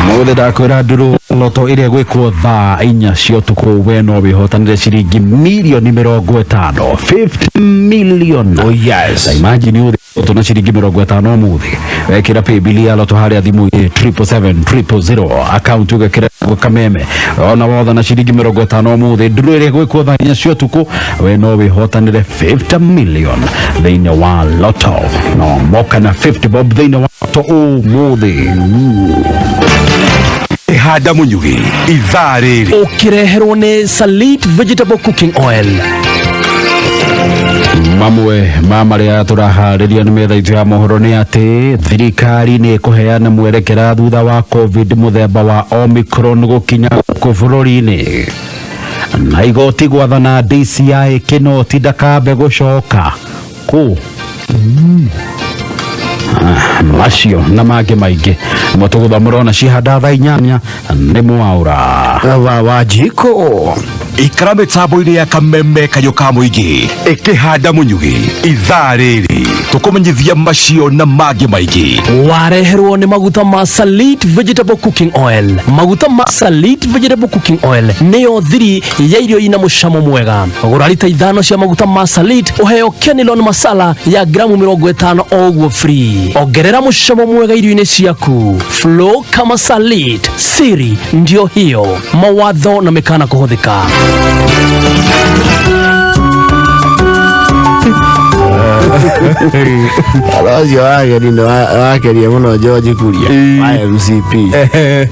Mũthĩ ndakwĩra nduru loto ĩrĩa gwĩkwo thaa 4 cia ũtukũ, we no wĩhotanĩre ciringi mirioni 50, 50 million. Oh yes. Ta imagine ũthĩ loto na ciringi 50 ũmũthĩ, wekĩra paybill ya loto harĩa thimũ-inĩ 777 000, account ũgekĩra kameme ona wothe na ciringi 50 ũmũthĩ, nduru ĩrĩa gwĩkwo thaa 4 cia ũtukũ, we no wĩhotanĩre 50 million thĩinĩ wa loto. No moka na 50 bob thĩinĩ wa loto ũmũthĩ. Handa munyugi ithaa rĩrĩ. Ũkĩreherwo nĩ Salit Vegetable Cooking Oil. Mamwe ma marĩa tũraharĩria nĩ metha itũ ya mohoro nĩ atĩ thirikari nĩ ĩkũheana mwerekera thutha wa COVID mũthemba wa Omicron gũkinya gũkũ bũrũri-inĩ, na igoti gwathana DCI Kinoti ndakambe gũcoka kũ. Macio na mangĩ maingĩ nĩmo tũgũthomera ona cihanda thaa 8 nĩ mwaũra. Wa Wanjikũ. Ikara mĩtambo-inĩ ya kameme kayũ ka mũingĩ ĩkĩhanda mũnyugĩ ithaa rĩrĩ tũkũmenyithia macio na mangĩ maingĩ. Wareherwo nĩ maguta ma Salit Vegetable Cooking Oil. Maguta ma Salit Vegetable Cooking Oil nĩyo thiri ya irio ina mũcamo mwega. Gũra rita 5 cia maguta ma Salit ũheo Kenilon Masala ya gramu 50 o ũguo free. Ongerera mũcamo mwega irio-inĩ ciaku. Flow kama Salit, siri ndio hiyo. Mawatho na mĩkana kũhũthĩka. Ũcio wageni nĩ wakeria mũno George Kuria wa MCP.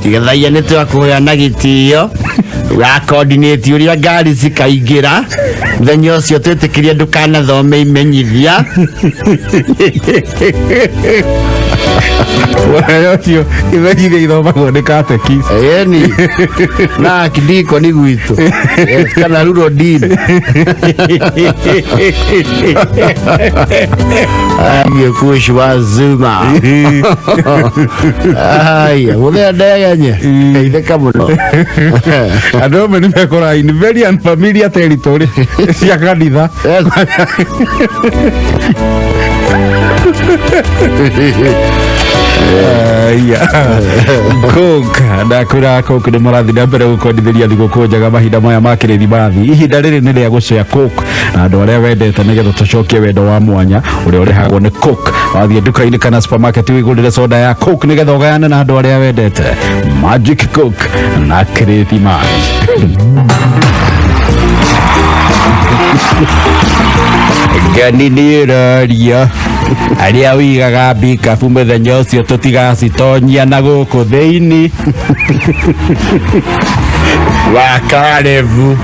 Tigethagia nĩ twakũheana gĩtĩo wa coordinate ũrĩa ngari cikaingĩra mũthenya ũcio twĩtĩkĩrie ndũkanathome imenyithia. Mũthenya ũcio imenyithia ithomagwo nĩ katekis. Ĩni na kidiko ni gwitũ kana ruro dini. Kush wa Zuma. Aya, mũthenya ndegenye geithĩka mũno. Andũ amwe nĩ mekora in very unfamiliar territory cia kanitha. Coke ndakwĩra Coke nĩ marathiĩ na mbere gũkwendithĩria thigũkũ njega mahinda maya ma kĩrĩthimathi. Ihinda rĩrĩ nĩ rĩa gũcea Coke na andũ arĩa wendete nĩgetha tũcokie wendo wa mwanya ũrĩa ũrehagwo nĩ Coke. Wathiĩ nduka-inĩ kana supermarket wĩgũrĩre soda ya Coke nĩgetha ũgayane na andũ arĩa wendete. Magic Coke na kĩrĩthimathi. Ngani nĩ ĩraria arĩa ũigaga mbikabu mũthenya ũcio tũtigacitonyia na gũkũ thĩinĩ. Wa Karevu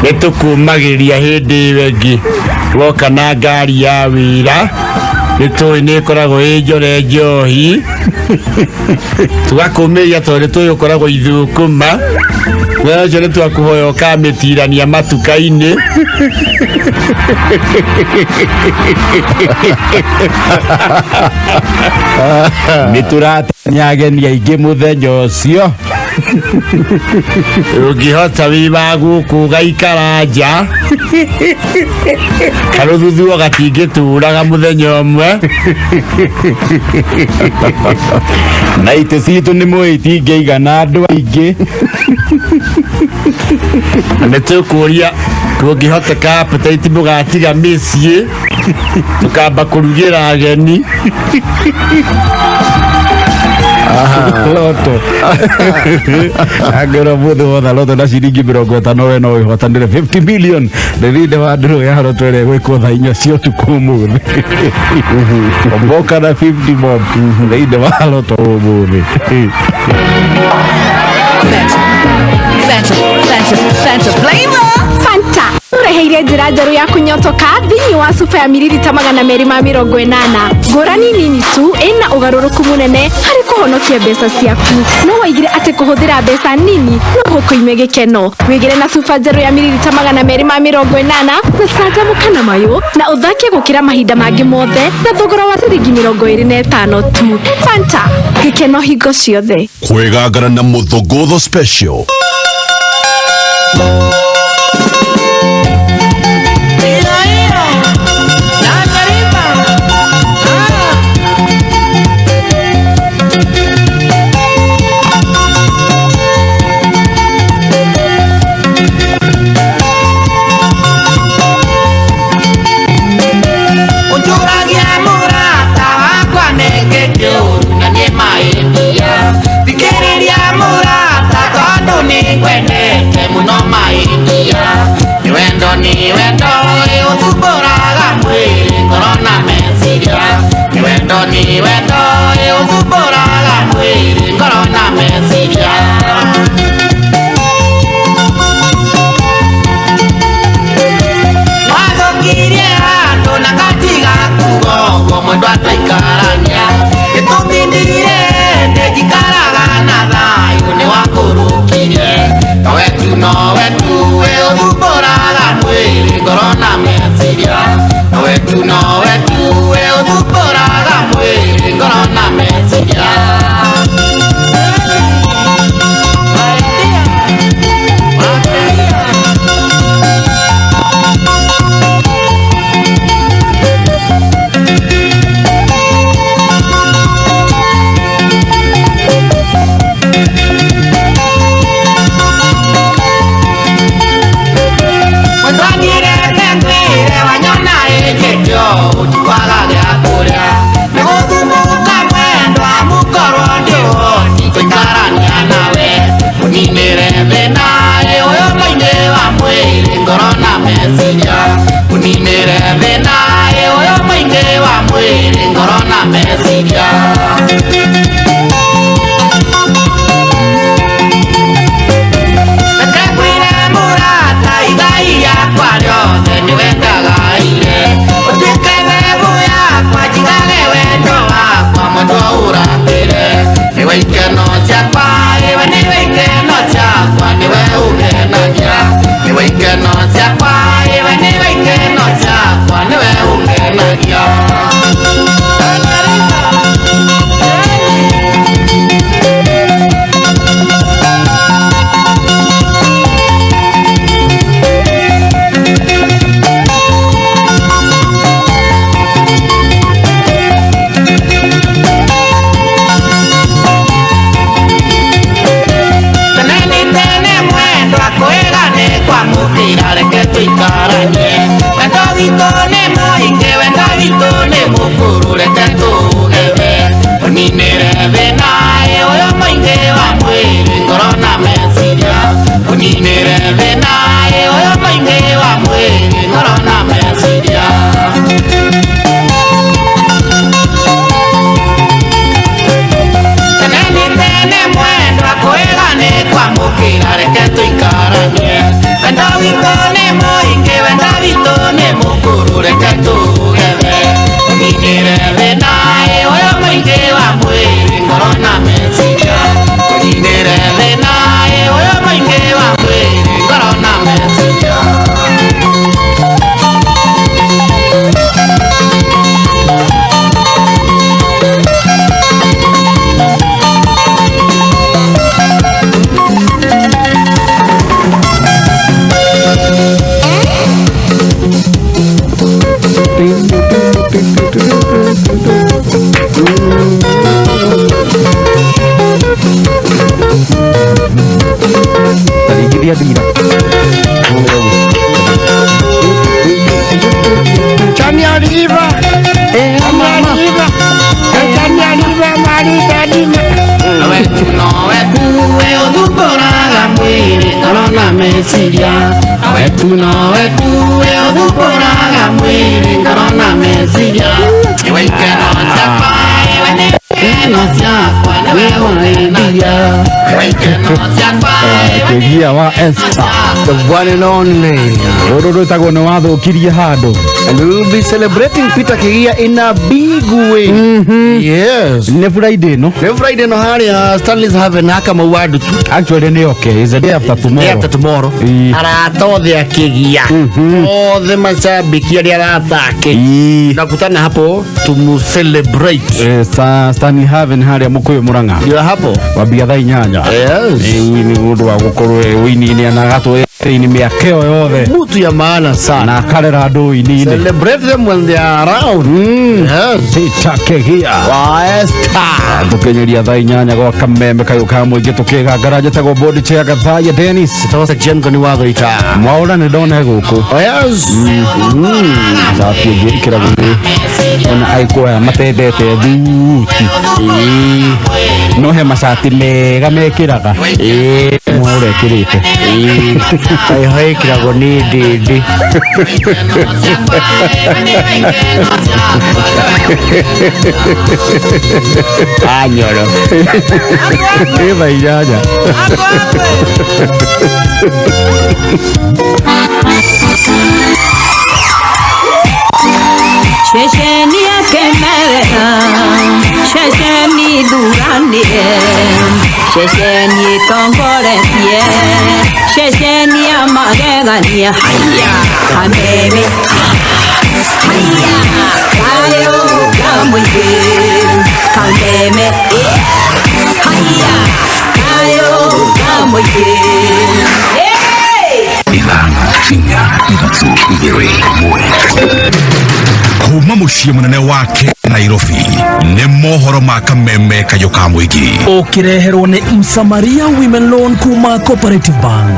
nĩ tũkumagĩria hĩndĩ ĩyo ĩngĩ woka na ngari ya wĩra nĩ tũĩ nĩ ĩkoragwo ĩ njore njohi tũgakũmĩria tondũ nĩ tũĩ ũkoragwo ithũkũma mũthenya ũcio nĩ twakũhoya ũkamĩtirania matuka-inĩ. Nĩ tũratanya ageni aingĩ mũthenya ũcio. Ũngĩhota wĩ wa gũkũ ũgaikara nja karũthuthuo gatingĩtũraga mũthenya ũmwe. Na itĩ citũ nĩ mũĩ itingĩigana andũ aingĩ. Nĩ tũkũria kũngĩhoteka appetite mũgatiga mĩciĩ tũkamba kũrugĩra ageni. Loto angĩra mũthĩ wothe loto na ciringi 50 we no wĩhotanĩre 50 million nĩ thĩinĩ wa ndũrũ ya loto ĩrĩa ĩgwĩkwo thaa 4 cia ũtukũ ũmũthĩ. Omboka na 50 bob thĩinĩ wa loto ũmũthĩ. Fanta, Fanta, Fanta flavor. Fanta ũreheire njĩra njerũ ya kũnyotoka thĩinĩ wa cuba ya miririta 280. Ngũrani nini tu ĩna ũgarũrũku mũnene harĩ kũhonokia mbeca ciaku. No waigire atĩ kũhũthĩra mbeca nini no gũkũime gĩkeno. Wĩgĩre na cuba njerũ ya miririta 280 na canjamũka na mayũ na ũthake gũkĩra mahinda mangĩ mothe na thogora wa ciringi 25 tu. Fanta, gĩkeno hingo ciothe. Kwĩgangara na mũthũngũtho special. Thikĩrĩria mũrata tondũ nĩ ngwendete mũno maĩ. thĩna ũyũ mũingĩ wa mwĩrĩ ngoro na meciria. Tene nĩ tene mwendwa kwĩga nĩ kwamũkĩra reke tũikaranie. Wendo witũ nĩ mũingĩ, wendo witũ nĩ mũkũrũ reke tũgethe. Tũninĩre thĩna ũyũ mũingĩ wa mwĩrĩ ngoro na meciria. Tũninĩre thĩna ũyũ mũingĩ wa mwĩrĩ ngoro na meciria. Taringithia thira. Chania riva, mama. Chania riva, maridadima. Wetu nowe kuwe ũthumbũraga mwĩrĩ ngoro na meciria. Wetu nowe kuwe ũthumbũraga mwĩrĩ ngoro na meciria. Iwe ikeno ciakwa, iwe nĩ ikeno ciakwa, nĩwe ũndenagia. Iwe ikeno ciakwa, iwe nĩ Kĩgia wa Esther, the one and only. Rũrũ rwĩtagwo nĩ wathũkirie handũ. And we will be celebrating Peter Kigia in a big way. Yes. Nĩ Friday no? Nĩ Friday no harĩa Stanley's Haven haka mauandu tu. Actually nĩ okay, it's the day after tomorrow. Day after tomorrow. Arata othe a Kigia. Othe mashabiki arĩa arata ake. Tunakutana hapo tumu celebrate. Stanley Haven harĩa Mũkũyũ Mũrang'a. Ndio hapo. Wambia thaa 8. Yes. Nĩ mũndũ wa gũkorwo ũini-inĩ na agatũĩte mĩaka ĩyo yothe. Mtu ya maana sana. Na akarera andũ ũini-inĩ. Celebrate them when they are around. Yes. Peter Kigia wa Esther. Tũkinyĩria thaa 8 gwa kameme kayũ ka mũingĩ tũkĩgangara njĩtagwo board chair Gathaiya Dennis. Tawasa Jengo ni watho ita. Mwaũra nĩ ndona gũkũ. Oh yes. Cati ĩngĩ ĩkĩragwo nĩ ona aikuoya matendete thuti. No he macati mega mekĩraga. Mwaũra ĩkĩrĩte. Kaiho ĩkĩragwo nĩ ndĩndĩ. Anyoro. Ĩ thaa 8. Ceceni ya kemerera, ceceni thuranire, ceceni tongoretie, ceceni ya magegania. Haya kameme, haya kayo ka mũingĩ, kameme, haya kayo ka mũingĩ. 5 4 3 2 1. Kuma mũciĩ mũnene wake Nairobi nĩ mohoro ma kameme kayũ ka mũingĩ. Ũkĩreherwo nĩ Msamaria Women Loan kuma Cooperative Bank.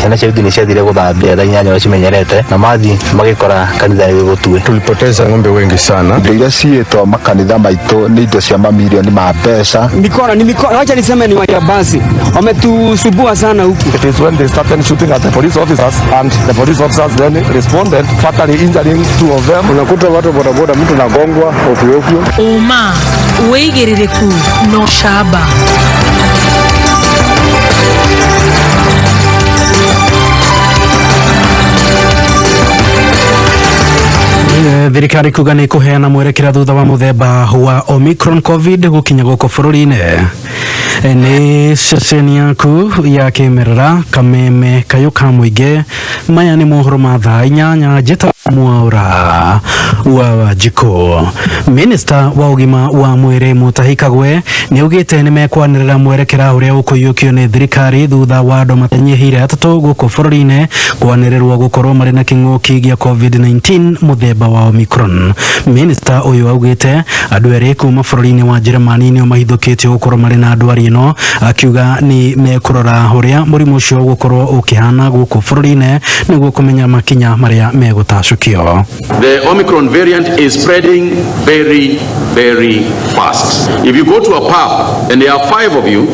Ciana cia nĩ ciathire gũthambia thaa 8 ũrĩa cimenyerete na mathi magĩkora kanitha nĩ gũtue. Tulipoteza ng'ombe wengi sana. Indo iria ciĩtwo makanitha maitũ nĩ indo cia mamirioni ma mbeca. Mikora ni mikora, wacha niseme ni wajambazi. Wametusubua sana huku. It is when they started shooting at the police officers and the police officers then responded fatally injuring 2 of them. Unakuta watu bodaboda, mtu nagongwa ovyo ovyo. Uma wĩigĩrĩrĩku no camba. Thirikari kuga nĩ kũheana mwerekera thutha wa mũthemba wa Omicron COVID gũkinya gũkũ bũrũri-inĩ. Nĩ ceceni yaku ya kĩmerera kameme kayũ ka mũingĩ. Maya nĩ mohoro ma thaa 8. Njĩta Mwaura wa Wanjikũ. Minister wa ũgima wa mwĩrĩ Mutahi Kagwe nĩ augĩte nĩ mekwanĩrĩra mwerekera ũrĩa ũkũiyũkio nĩ thirikari thutha wa andũ matanyihĩire 3 gũkũ bũrũri-inĩ kwanĩrĩrwo gũkorwo marĩ na kĩng'ũki gĩa COVID-19 mũthemba wa Omicron. Minister ũyũ augĩte andũ erĩ kuma bũrũri-inĩ wa Njĩrĩmani nĩo mahithũkĩtio gũkorwo marĩ na ndwari ĩno, akiuga nĩ mekũrora ũrĩa mũrimũ ũcio ũgũkorwo ũkĩhana gũkũ bũrũri-inĩ nĩguo kũmenya makinya marĩa megũtacũkio. The Omicron variant is spreading very, very fast. If you go to a pub and there are 5 of you,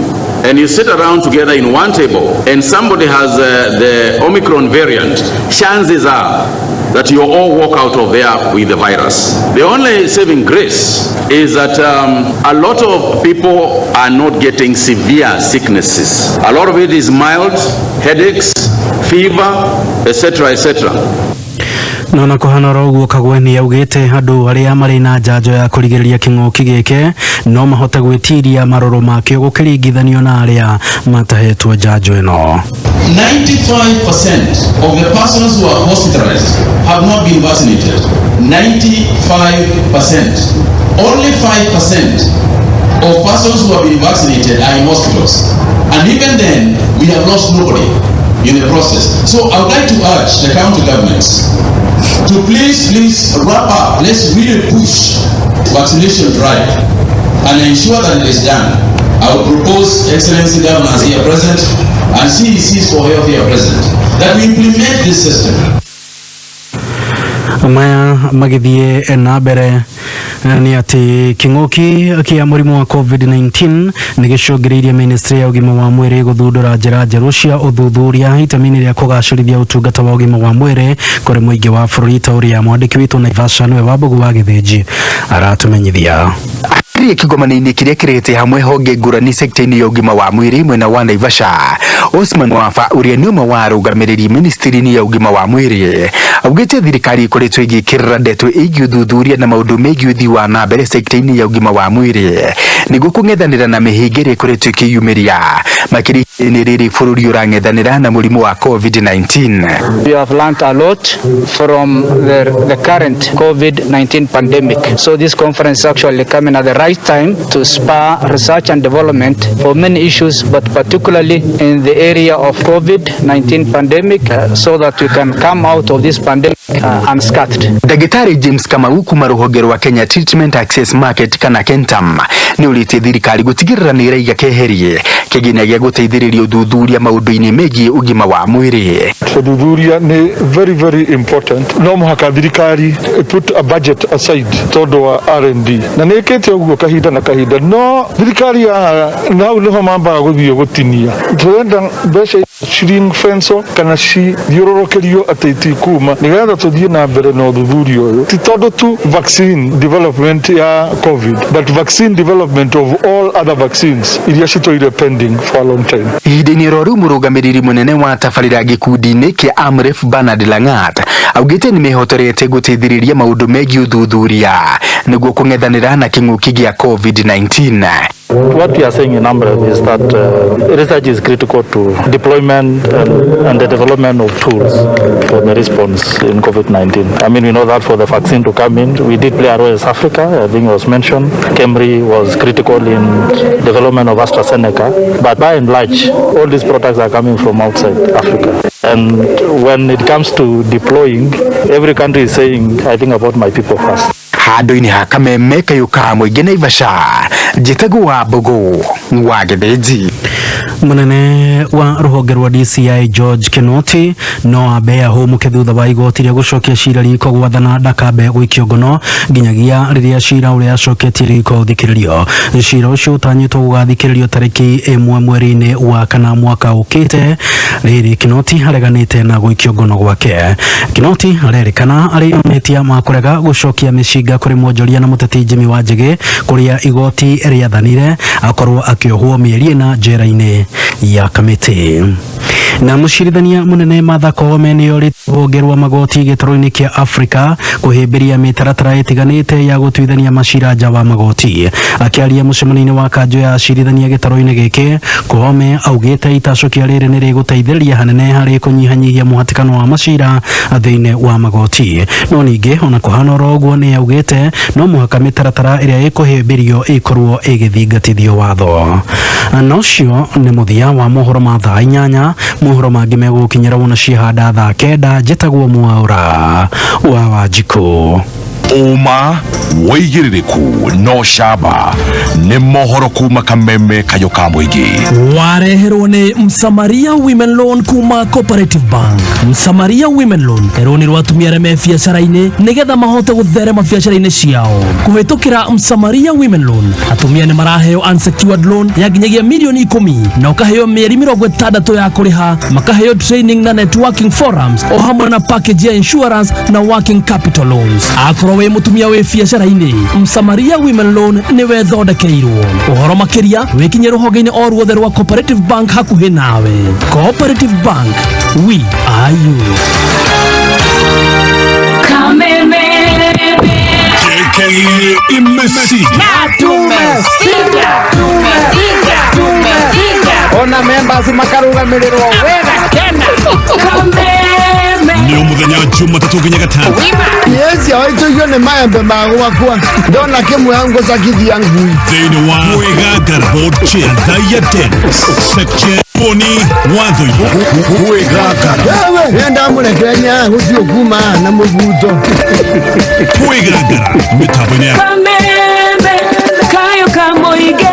and you sit around together in one table and somebody has the Omicron variant, chances are that you all walk out of there with the virus. The only saving grace is that a lot of people are not getting severe sicknesses. A lot of it is mild headaches, fever, etc., etc. No na kuhana oro ũguo Kagwe nĩ augĩte andũ arĩa marĩ na njanjo ya kũrigĩrĩria kĩng'ũki gĩkĩ no mahote gwĩtiria marũrũ makĩo gũkĩringithanio na arĩa matahetwo njanjo ĩno. 95% of the persons who are hospitalized have not been vaccinated. 95%. Only 5% of persons who have been vaccinated are in hospitals. And even then, we have lost nobody in the process. So I would like to urge the county governments to please, please wrap up. Let's really push vaccination drive and ensure that it is done. I will propose, Excellency Governors here present and CECs for health here present, that we implement this system. Maya magĩthiĩ na mbere nĩ atĩ kĩng'ũki kĩa mũrimũ wa COVID-19 nĩ gĩcũngĩrĩirie ministry ya ũgima wa mwĩrĩ gũthundũra njĩra njerũ cia ũthuthuria itemi-inĩ rĩa kũgacĩrithia ũtungata wa ũgima wa mwĩrĩ kũrĩ mũingĩ wa bũrũri ta ũrĩa mwandĩki witũ Naivasha nĩwe Wambugu wa Gĩthĩnji aratũmenyithia. Kĩrĩa kĩgomano-inĩ kĩrĩa kĩrehete hamwe honge ngũrani sekta-inĩ ya ũgima wa mwĩrĩ mwena wa Naivasha, Osman Wafa ũrĩa nĩ ũmwe wa arũgamĩrĩri ministry-inĩ ya ũgima wa mwĩrĩ augĩte thirikari ĩkoretwo ĩgĩkĩrĩra ndeto ĩgiĩ ũthuthuria na maũndũ megiĩ ũthii wa na mbere sekta-inĩ ya ũgima wa mwĩrĩ nĩguo kũng'ethanĩra na mĩhĩnga ĩrĩa ĩkoretwo ĩkĩyumĩria makĩria ihinda-inĩ rĩrĩ bũrũri ũrang'ethanĩra na mũrimũ wa COVID-19. We have learned a lot from the current COVID-19 pandemic. So this conference is actually coming at the right time to spur research and development for many issues, but particularly in the area of COVID-19 pandemic, so that we can come out of this pandemic unscathed. Ndagĩtarĩ James Kamau kuma rũhonge rwa Kenya Treatment Access Market kana KENTAM nĩ ũrĩtie thirikari gũtigĩrĩra nĩ ĩraiga keherie kĩgĩna gĩa gũteithĩrĩria ũthuthuria maũndũ-inĩ megiĩ ũgima wa mwĩrĩ. Ũthuthuria nĩ very very important, no mũhaka thirikari put a budget aside tondũ wa R&D na nĩ ĩkĩte ũguo kahinda na kahinda, no thirikari ya hau nĩho mambaga gũthiĩ gũtinia. Tũrenda mbeca ring fence kana cithiũrũrũkĩrio atĩ itikuma nĩgetha tũthiĩ na mbere na ũthuthuria ũyũ, ti tondũ tu vaccine development ya COVID, but vaccine development of all other vaccines iria citũire pending for a long time. Ihinda-inĩ oro rĩu mũrũgamĩrĩri mũnene wa tabarĩra gĩkundi-inĩ kĩa AMREF Bernard Langat augĩte nĩ mehotorete gũteithĩrĩria maũndũ megiĩ ũthuthuria nĩguo kũng'ethanĩra na kĩng'ũki gĩa COVID-19. What we are saying in AMREF is that research is critical to deployment and the development of tools for the response in COVID-19. I mean, we know that for the vaccine to come in, we did play a role as Africa, I think it was mentioned. KEMRI was critical in development of AstraZeneca, but by and large, all these products are coming from outside Africa. And when it comes to deploying, every country is saying, I think about my people first. Handũ-inĩ ha kameme kayũ ka mũingĩ Naivasha, njĩtagwo wa Mbũgũ wa Gĩthĩnji. Munene wa rũhonge rwa DCI George Kinoti no ambe ahũmũke thutha wa igoti rĩa gũcokia cira riko gwathana ndakambe gũikio ngono nginyagia rĩrĩa cira ũrĩa acoketie riko ũthikĩrĩrio. Cira ũcio ũtanyĩtwo gũgathikĩrĩrio tarĩki 1 mweri-inĩ wa kana mwaka ũkĩte. Rĩrĩ Kinoti areganĩte na gũikio ngono gwake. Kinoti arerĩkana arĩ mahĩtia ma kũrega gũcokia mĩcinga kũrĩ mwonjoria na mũteti Jimmy Wanjigi kũrĩa igoti rĩathanire akorwo akĩohwo mĩeri 4 njera-inĩ ya Kamiti. Na mũcirithania mũnene Martha Koome nĩorĩtie rũhonge rwa magoti gĩtarũ-inĩ kĩa Afrika kũhĩmbĩria mĩtaratara ĩtiganĩte ya gũtuithania macira nja wa magoti. Akĩaria mũcemanio-inĩ wa kanjũ ya acirithania gĩtarũ-inĩ gĩkĩ, Koome augĩte itacũkia rĩrĩ nĩ rĩgũteithĩrĩria hanene harĩ kũnyihanyihia mũhatĩkano wa macira thĩinĩ wa magoti. No ningĩ ona kũhana oro ũguo nĩ augĩte no mũhaka mĩtaratara ĩrĩa ĩkũhĩmbĩrio ĩkorwo ĩgĩthingatithio watho. Na ũcio nĩ mũthia wa mohoro ma thaa 8. Mohoro mangĩ megũgũkinyĩra wona ciahanda thaa 9. Njĩtagwo Mwaũra wa Wanjikũ. Ũma wĩigĩrĩrĩku no camba. Nĩ mohoro kuma kameme kayũ ka mũingĩ. Wareherwo nĩ Msamaria Women Loan kuma Cooperative Bank. Msamaria Women Loan nĩ rũni rwa atumia arĩa me biacara-inĩ nĩgetha mahote gũtherema biacara-inĩ ciao. Kũhĩtũkĩra Msamaria Women Loan, atumia nĩ maraheo unsecured loan ya nginyagia mirioni 10 na ũkaheo mĩeri 60 ya kũrĩha, makaheo training na networking forums o hamwe na package ya insurance na working capital loans. Akorwo wĩ mũtumia wĩ biacara-inĩ, Msamaria Women Loan nĩwe thondekeirwo. Ũhoro makĩria wĩkinye rũhonge-inĩ o ruothe rwa Cooperative Bank hakuhĩ nawe. Cooperative Bank, we are you. Kameme. JK Imesi. Ona members makarugamirĩrwo wega tena. Nĩ mũthenya Jumatatũ nginya Gatano. Yes, awaitũigio nĩ maembe ma gwakwa ndona kĩmwe ngũcakithia ngui. Thĩinĩ wa Kwĩgangara Board Chair Thaiya Dennis Section Boni Watho. Kwĩgangara. Wewe nĩ ndamũrekereria gũthiĩ kuma na mũbuto. Kwĩgangara mĩtambo-inĩ ya Kameme. Kayo kamoige.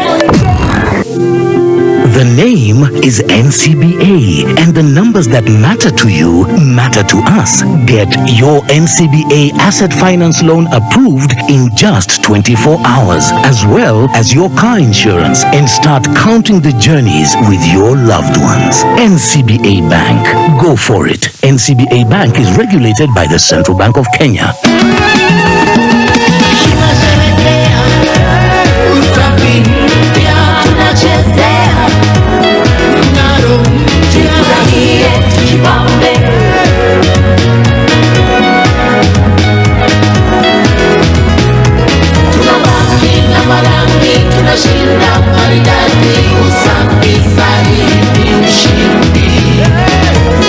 The name is NCBA, and the numbers that matter to you matter to us. Get your NCBA asset finance loan approved in just 24 hours, as well as your car insurance, and start counting the journeys with your loved ones. NCBA Bank. Go for it. NCBA Bank is regulated by the Central Bank of Kenya.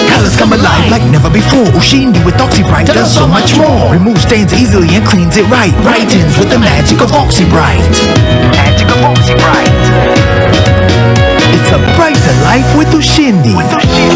Colors come alive like never before. Ushindi with OxyBright does so much more. Removes stains easily and cleans it right. Brightens with the magic of OxyBright. Magic of OxyBright. It's a brighter life with Ushindi.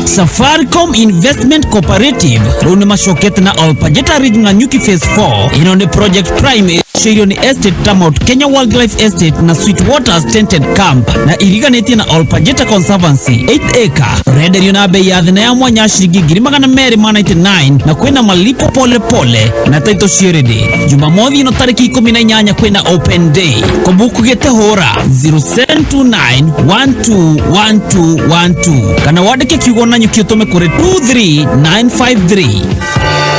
Safaricom Investment Cooperative rĩu nĩ macokete na Olpajeta Ridge Nanyuki Phase 4. Ĩno nĩ Project Prime ĩcirio nĩ estate ta Mount Kenya Wildlife Estate na Sweet Waters Tented Camp na iriganĩtie na Olpajeta Conservancy 8 acre. Ũrenderio na bei ya thĩ na ya mwanya ciringi 299,000 na kwĩna malipo pole pole na title surety. Jumamothi ĩno tarĩki 18 kwĩna open day. Kũbuku gĩte hũra 0729121212 kana wandĩke kiugo Nanyuki ũtũme kũrĩ 23953.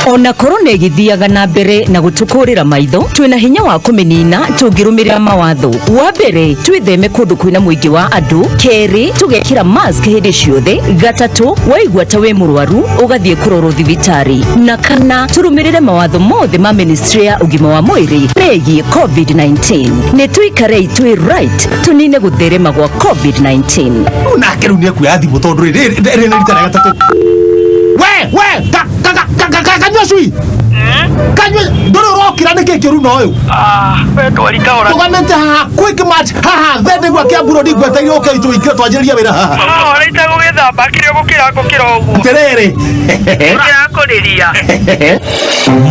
Ona korona ĩgĩthiaga na mbere na gũtũkũrĩra maitho, twĩna hinya wa kũmĩnina tũngĩrũmĩrĩra mawatho. Wa mbere, twĩtheme kũndũ kwĩna mũingĩ wa andũ. Kerĩ, tũgekĩra mask hĩndĩ ciothe. Gatatũ, waigua ta wĩ mũrwaru ũgathiĩ kũrorwo thibitarĩ. Na kana, tũrũmĩrĩre mawatho mothe ma ministry ya ũgima wa mwĩrĩ megiĩ COVID-19. Nĩ tũikarei twĩ right tũnine gũtherema gwa COVID-19. Nake rĩu nĩ ekuoya thimũ tondũ rĩrĩ rĩrĩ nĩ rita rĩa gatatũ. We kanyua cui, kanyua, ndũrĩ ũrokĩra nĩkĩ kĩũru na ũyũ tũgamĩte haha quick match haha thendegua Kiambu Road ngweteire ũke itũingĩre twanjĩrĩrie wĩra haha. Ũraita gũgĩthamba kĩrĩa gũkĩra ngũkĩra ũguo. Atĩrĩrĩ. Kĩrakũrĩria.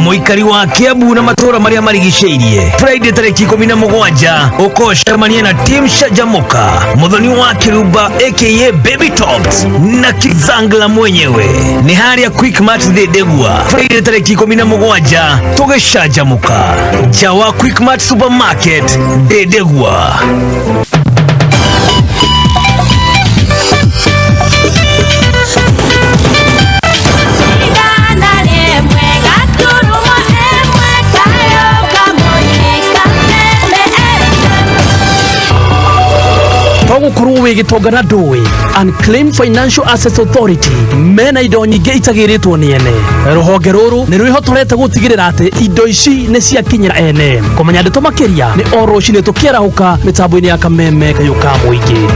Mũikari wa Kiambu na matũũra marĩa marigicĩirie, Friday tarĩki 17 ũkocemania na Team Shajamoka, Mũthoni wa Kĩrumba aka Baby Tops na Kizangla mwenyewe. Nĩ harĩa Quick Mart Thĩndĩgua, Friday tarĩki 17 tũgĩcanjamũka nja wa Quick Mart Supermarket Ndĩndĩgua. Togũkorwo wĩ gĩtonga na ndũĩ, Unclaimed Financial Assets Authority mena indo nyingĩ itagĩrĩtwo nĩ ene. Rũhonge rũrũ nĩ rwĩhotorete gũtigĩrĩra atĩ indo ici nĩ ciakinyĩra ene. Kũmenya ndeto makĩria nĩ o rũcinĩ tũkĩarahũka mĩtambo-inĩ ya kameme kayũ ka mũingĩ.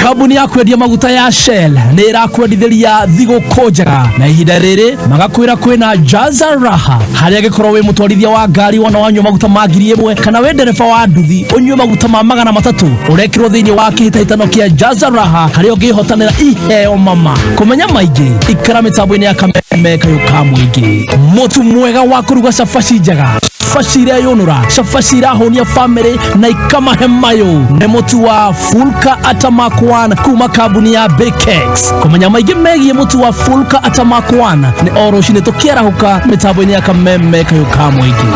Kambuni ya kwendia maguta ya Shell nĩ ĩrakwendithĩria thigũkũ njega, na ihinda rĩrĩ magakwĩra kwĩna Jaza Raha, harĩa angĩkorwo wĩ mũtwarithia wa ngari wona wanyua maguta ma 1000 kana wĩ ndereba wa nduthi ũnyue maguta ma 300, ũrekĩrwo thĩinĩ wa kĩhĩtahĩtano kĩa Jaza Raha harĩa ũngĩhotanĩra iheo mama. Kũmenya maingĩ ikara mĩtambo-inĩ ya kameme kayũ ka mũingĩ. Mũtu mwega wa kũruga cabaci njega, Cabaci ireyũnũra, cabaci irahũnia famĩlĩ na ikamahe mayũ. Nĩ mũtu wa Fulka Atamak 1 kuma kambuni ya Bakex. Kũmenya maingĩ megiĩ mũtu wa Fulka Atamak 1 nĩ o rũcinĩ tũkĩarahũka mĩtambo-inĩ ya Kameme kayũ ka mũingĩ.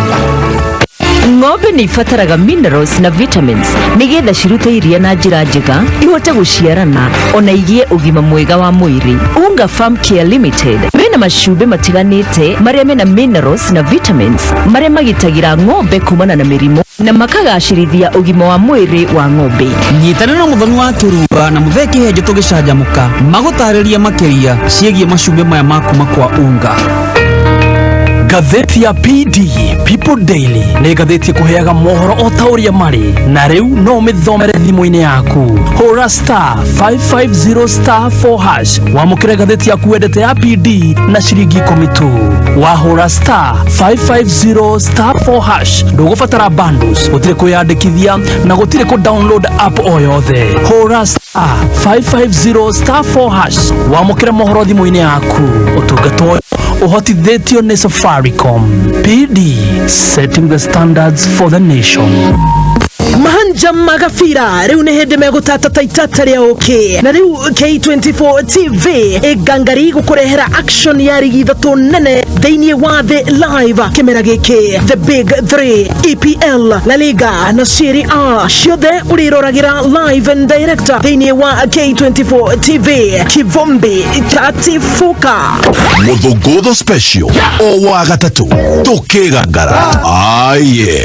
Ng'ombe nĩ ibataraga minerals na vitamins nĩgetha cirute iria na njĩra njega, ihote gũciarana ona igĩe ũgima mwega wa mwĩrĩ. Unga Farm Care Limited mena macumbĩ matiganĩte marĩa mena minerals na vitamins marĩa magitagĩra ng'ombe kumana na mĩrimũ na makagacĩrithia ũgima wa mwĩrĩ wa ng'ombe. Nyitanĩra na Mũthoni wa Kĩrumba na Mũthee Kĩhenjo tũgĩcanjamũka magũtarĩria makĩria ciĩgiĩ macumbĩ maya ma kuma kwa Unga. Ngathĩti ya PD People Daily nĩ ngathĩti ĩkũheaga mohoro o ta ũrĩa marĩ, na rĩu no ũmĩthomere thimũ-inĩ yaku. Hũra star 550 star 4 hash wamũkĩre ngathĩti yaku wendete ya PD na ciringi 10 tu. Wahũra star 550 star 4 hash ndũgũbatara bundles, gũtirĩ kwĩyandĩkithia na gũtirĩ kũ download app o yothe. Hũra star 550 star 4 hash wamũkĩre mohoro thimũ-inĩ yaku. Ũtungata ũyũ ũhotithĩtio nĩ Safaricom. PD, setting the standards for the nation. Mahanja magabira rĩu nĩ hĩndĩ megũtata ta itata rĩa ũkĩ, na rĩu K24 TV ĩngangari gũkũrehera action ya rigi ithatũ nene thĩinĩ wa thĩ live kĩmera gĩkĩ: the big 3, EPL, La Liga na Serie A, ciothe ũrĩroragĩra live and direct thĩinĩ wa K24 TV. Kivumbi chatifuka. Mũthũngũtho special o wa gatatũ tũkĩgangara aye.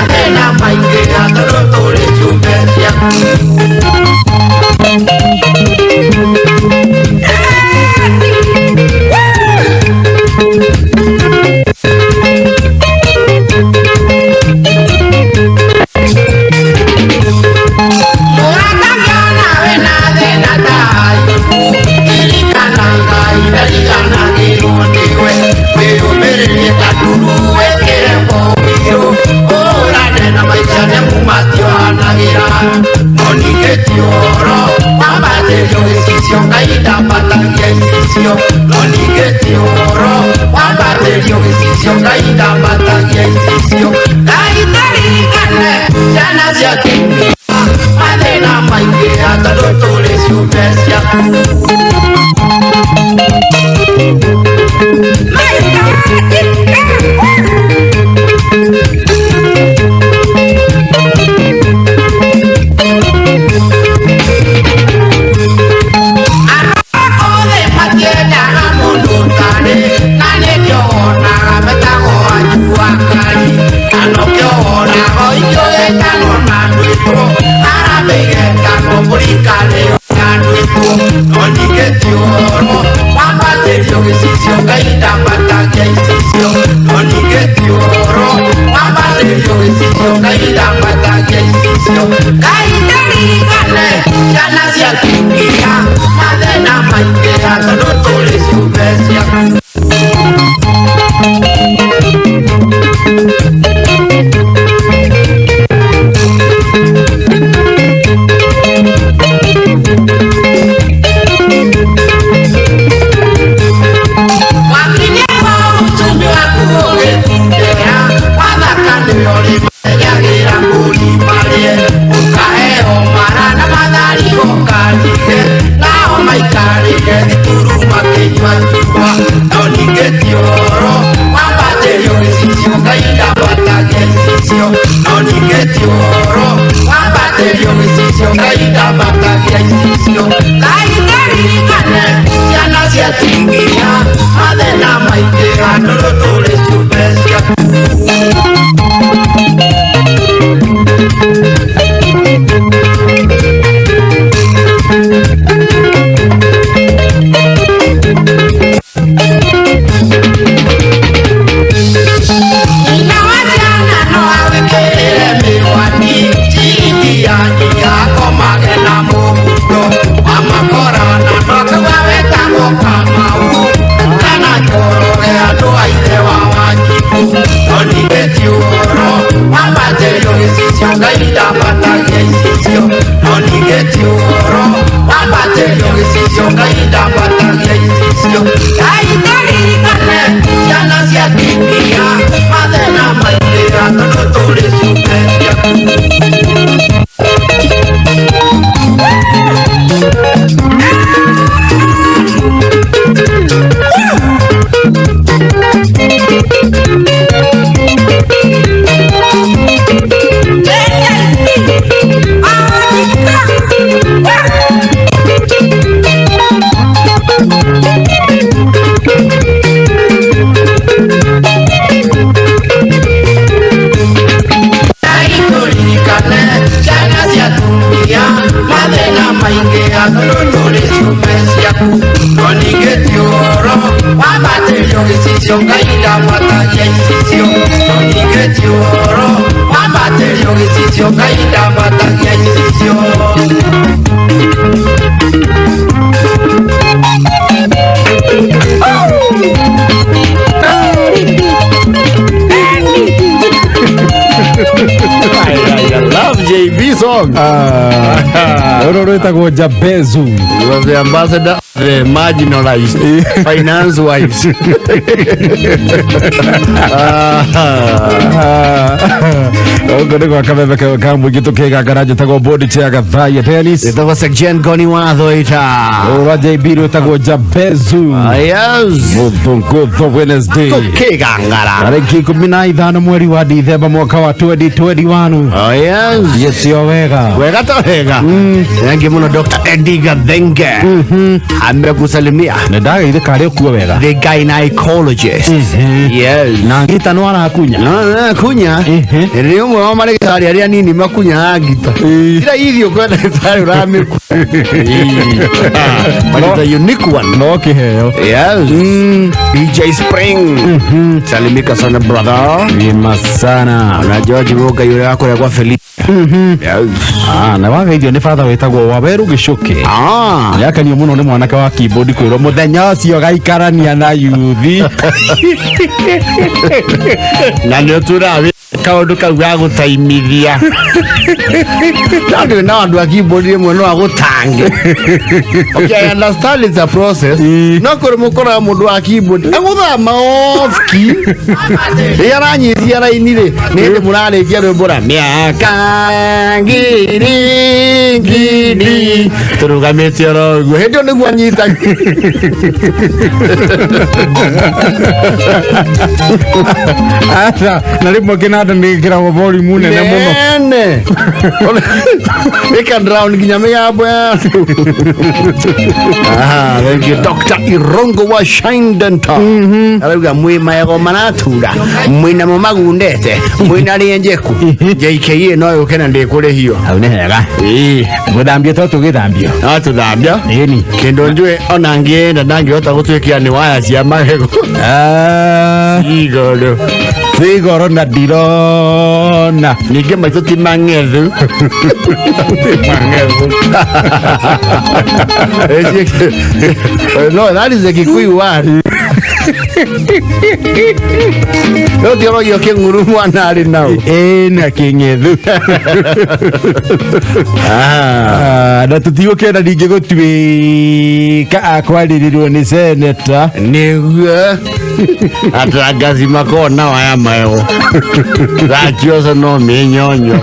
Mathĩna maingĩ andũ tũrĩ ciũmbe ciaku. ningĩ ti ũhoro wambatĩrio gĩcicio Ngai ndambatagia icicio. Ngai tũririkane ciana cia atumia mathĩna maingĩra tondũ tũrĩ ciũmbe ciaku. Ngai tũririkane ciana cia atumia mathĩna maingĩha tondũ tũrĩ ciũmbe ciaku. No ningĩ ti ũhoro wambatĩrio gĩcicio Ngai ndambatagia icicio. No ningĩ ti ũhoro wambatĩrio gĩcicio Ngai ndambatagia icicio. I love JB song. Rũrũ rwĩtagwo Jabezu. He was the ambassador of the marginalized, finance wise. Ũguo nĩ gwa kameme ka mũingĩ tũkĩgangara njĩtagwo bodi chair Gathaiya Dennis. Ĩtagwo Section Goni wa Thoita. Rũrũ rwa JB rwĩtagwo Jabezu. Yes. Mũthũngũtho Wednesday. Tũkĩgangara. Tarĩki 15 mweri wa Dithemba mwaka wa 2021. Oh yes. Yes, yo wega. Wega to wega. Thank you muno Dr. Eddie Gathenge. Amekusalimia. Nĩ ndageithĩka arĩ ũkuo wega. The gynecologist. Yes. Na ngita no arakunya. No, no, kunya. Nĩ ũmwe wa marĩgĩtarĩ arĩa nini makunyaga ngita. Ira irio kwenda ndagĩtarĩ ũramĩkunya. But it's a unique one. No kĩheo. Yes. DJ Spring. Salimika sana brother. Wima sana. Na George Muga yule wako ya kwa Felipe. Yes. Ah, na wageithio nĩ batha wĩtagwo Waweru Gĩcũkĩ. Nĩakenio mũno nĩ mwanake wa keyboard kwĩrwo mũthenya ũcio gaikarania na yuthi. Na nĩ ũturaga kaũndũ kau ga gũtaimithia. No ndĩ na andũ a keyboard rĩmwe no agũtange. Okay, I understand it's a process. No kũrĩ mũkoraga mũndũ wa keyboard agũthama off key. Rĩrĩa aranyitia raini rĩ, nĩ hĩndĩ mũrarĩkia rwĩmbo rwa mĩaka ngiri ngiri tũrũgamĩte oro ũguo. Hĩndĩ ĩyo nĩguo anyita. Aca, na rĩmwe kĩnanda nĩ gĩkĩragwo volume nene mũno. Nene. Ĩka drown nginya mĩgambo ya andũ. Ah, thank you Dr. Irongo wa Shine Dental. Arauga mwĩ maego maratura, mwĩ namo magundete, mwĩ na rĩenjeku. JKA no yũke na ndĩkũrĩhio. Hau nĩ hega. Ĩĩ. Gũthambio to tũgĩthambio. No tũthambio. Ĩni. Kĩndũ njũĩ ona ngĩenda ndangĩhota gũtuĩkia nĩ waya cia magego. Igũrũ. Sigoro na ndirona. Ningĩ maitũ ti mang'ethu. Ti mang'ethu. No, that is the Kikuyu word. No ti orogio kĩng'uru mwana arĩ nao. Ĩĩ na kĩng'ethu. Na tũtigũkĩenda ningĩ gũtuĩka akwarĩrĩrwo nĩ seneta. Nĩguo. Atangazi makoragwo na waya magego. Thakioco no mĩnyonyo.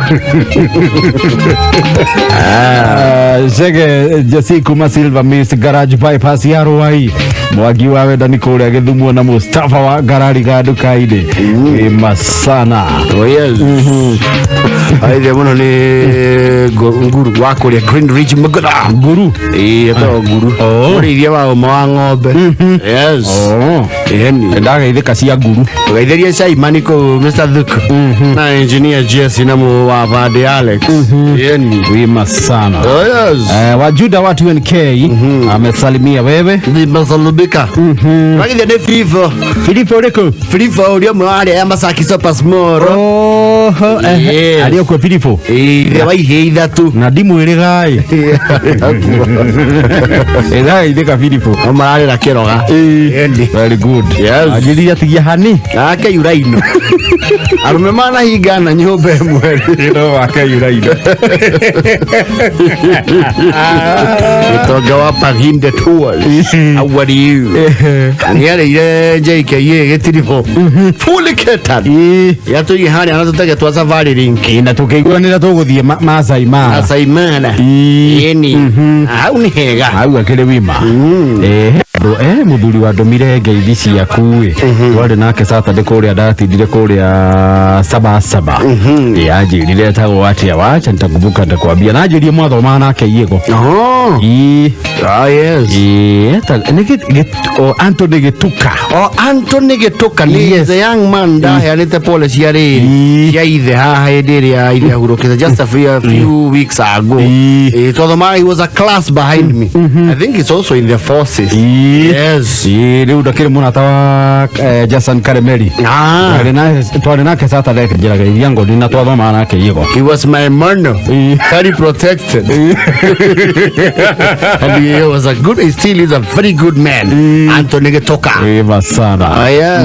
Chege Jesse kuma Silver Mist Garage Bypass ya Ruai. Mwangi wa wenda nĩ kũrĩa Gĩthumo na Mustafa wa Ngarari ga nduka-inĩ. Wĩma sana. Oh yes. Aithia mũno nĩ nguru wa kũrĩa Green Ridge Mugutha. Nguru? Ĩĩ, etagwo nguru. Mũrĩithia wa ũma wa ng'ombe. Yes. Ĩni. Ndageithĩka cia nguru. Tũgeithĩrie Simon kũu Mr. Thuku. Na engineer Jesse na mũ wa Bandi Alex. Ĩni. Wima sana. Oh yes. Wa Juda wa 2NK amesalimia wewe. Nimesalimika. Wagithia nĩ Filipo. Filipo ũrĩkũ? Filipo ũrĩa ũmwe wa arĩa ya Masaki Super Small. Oho, Yes. arĩ okuo Filipo. Ĩĩ, ithe wa ihĩĩ ithatũ. Na ndimwĩrĩga ĩ. Ĩrageithĩka Philip. No mararĩra kĩroga. Ĩni. Very good. Yes. Anjĩrire atigia hani. Nake yuraino. Arũme manahingana nyũmba ĩmwe. No wake yuraino. Gĩtonga wa Paginde Tours. How are you? Nĩarĩire JKA gĩtiribũ. Fully catered. Yatũige harĩa na tũtege twa Safari Link. Na tũkĩiguanĩra tũgũthiĩ Masai Mara. Masai Mara. Ĩni. Hau nĩ hega. Hau akĩrĩ wima. Andũ mũthuri wa ndũmire ngeithi ciaku ĩ. Twarĩ nake Saturday kũrĩa ndatindire kũrĩa Sabasaba. Anjĩrire etagwo atĩa wacha nitakumbuka nitakwambia. Na anjĩrire mwathomaga nake Iĩgo. Oh. Ĩ. Ah, yes. Ĩ, nĩ o, Anthony Gĩtuka. O Anthony Gĩtuka nĩ Yes. the young man ndaheanĩte pole cia rĩrĩ cia ithe haha hĩndĩ ĩrĩa ithe ahurũkĩte just a few weeks ago. Twathomaga, he was a class behind me. I think he's also in the forces. Yes. Ĩ, rĩu ndakĩrĩ mũrata wa Jason Karemeri. Ah. Twarĩ nake Saturday njĩraga iria ngoni na twathomaga nake Iĩgo. He was my mono, very protected. And he was a good, he still is a very good man. Anthony Gĩtuka. Wĩva sana. Ah, yes.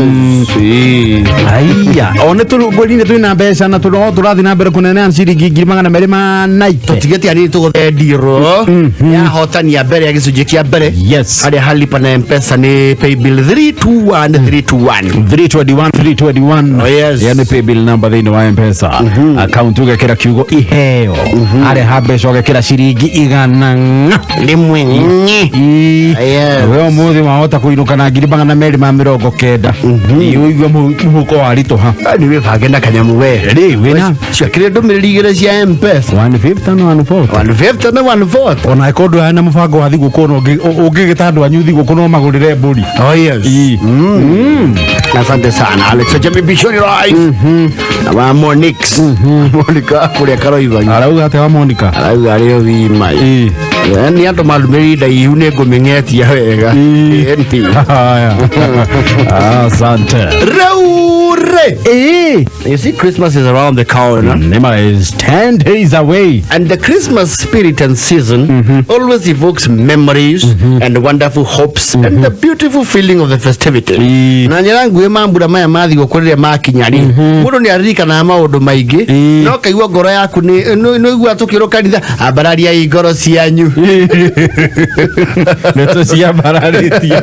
Aya, one tũrũngũri-inĩ twĩna mbeca na tũro tũrathiĩ na mbere kũneneana ciringi 290,000. Tũtigĩte anini tũgũthendirwo yahotania mbere ya gĩcunjĩ kĩa mbere. Yes. Harĩa halipa na Mpesa nĩ paybill 321321. 321 321. Oh, yes. Yani paybill number thĩinĩ wa Mpesa. Account ũgekĩra kiugo iheo. Arĩha mbeca ũgekĩra ciringi 100 ng'a. Rĩmwe ng'e. Yes. We ũmũthĩ wahota kũinũka na 290,000. Ũigue mũhuko waritũha. Nĩ wĩbange na kanyamu we. Rĩ, wĩna Ciakĩrĩ ndũmĩrĩri igĩrĩ cia Mpesa. 150 na 140. 150 na 140. Ona ĩkorwo ndũrarĩ na mũbango wa thigũkũ no ũngĩgĩta andũ anyu thigũkũ no magũrĩre mbũri. Oh yes. Asante sana Alex Jami Bishoni Rice. Na wa Monix. Monica kũrĩa Karoiba. Arauga atĩa wa Monica? Arauga arĩ o wima. Nĩ andũ mandũmĩrĩri ndaihu nĩ ngũmĩng'etia wega. Ĩni. Haya. Asante. Rĩu rĩ. You see, Christmas is around the corner. Nima is 10 days away. And the Christmas spirit and season always evokes memories and wonderful hopes and the beautiful feeling of the festivity. Na njĩra nguhĩ mambura maya ma thigũkũ rĩrĩa makinya rĩ, mũndũ nĩ aririkanaga maũndũ maingĩ no kaigua ngoro yaku nĩ nĩ ũiguaga tũkĩrwo kanitha ambarariai ngoro cianyu. Nĩ tũciambararĩtie.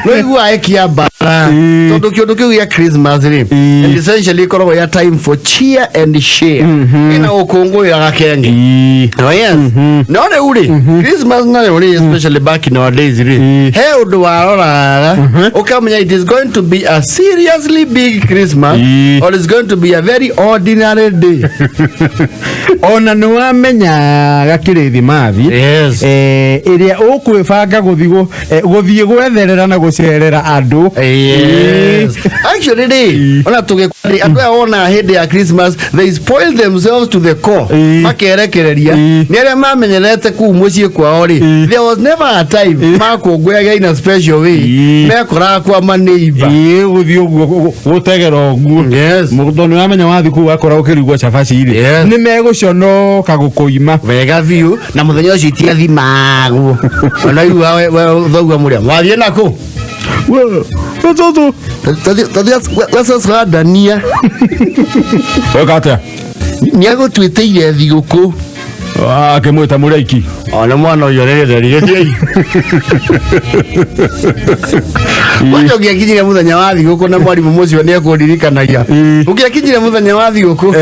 No iguaga ĩkĩambara tondũ kĩũndũ kĩu gĩa Christmas rĩ, and essentially ĩkoragwo ya time for cheer and share ĩna gũkũngũĩra gakenge. Oh yes. No rĩu rĩ, Christmas nayo rĩ, especially back in our days rĩ, he ũndũ waroraga ũkamenya it is going to be a seriously big Christmas or it's going to be a very ordinary day. Ona nĩ wamenyaga kĩrĩthimathi ĩrĩa ũkwĩbanga gũthiĩ gwetherera na gũcerera andũ. Yes. Actually rĩ, ona tũgĩkũrĩ andũ aya wona hĩndĩ ya Christmas they spoil themselves to the core, makerekereria nĩ arĩa mamenyerete kũu mũciĩ kwao rĩ, there was never a time makũngũyagia in a special way mekoraga kwa maneighbor. Ĩ, gũthiĩ ũguo gũtegera ũguo. Tondũ nĩ wamenya wathiĩ kũu wakora ũkĩrugwo cabaci rĩ, nĩ megũconoka gũkũima. Wega biũ, na mũthenya ũcio itiathimagwo ona igua thoguo mũrĩa wathiĩ nakũ tathiĩ Weka atĩa? Nĩ agũtuĩtĩire thigũkũ. Akĩmwĩta mũraiki. Ona mwana ũyũ rĩrĩ gĩthiĩ kwanja ũngĩakinyire mũthenya wa thigũkũ na mwarimũ mũcio nĩ ekũndirikanagia ũngĩakinyire mũthenya wa thigũkũ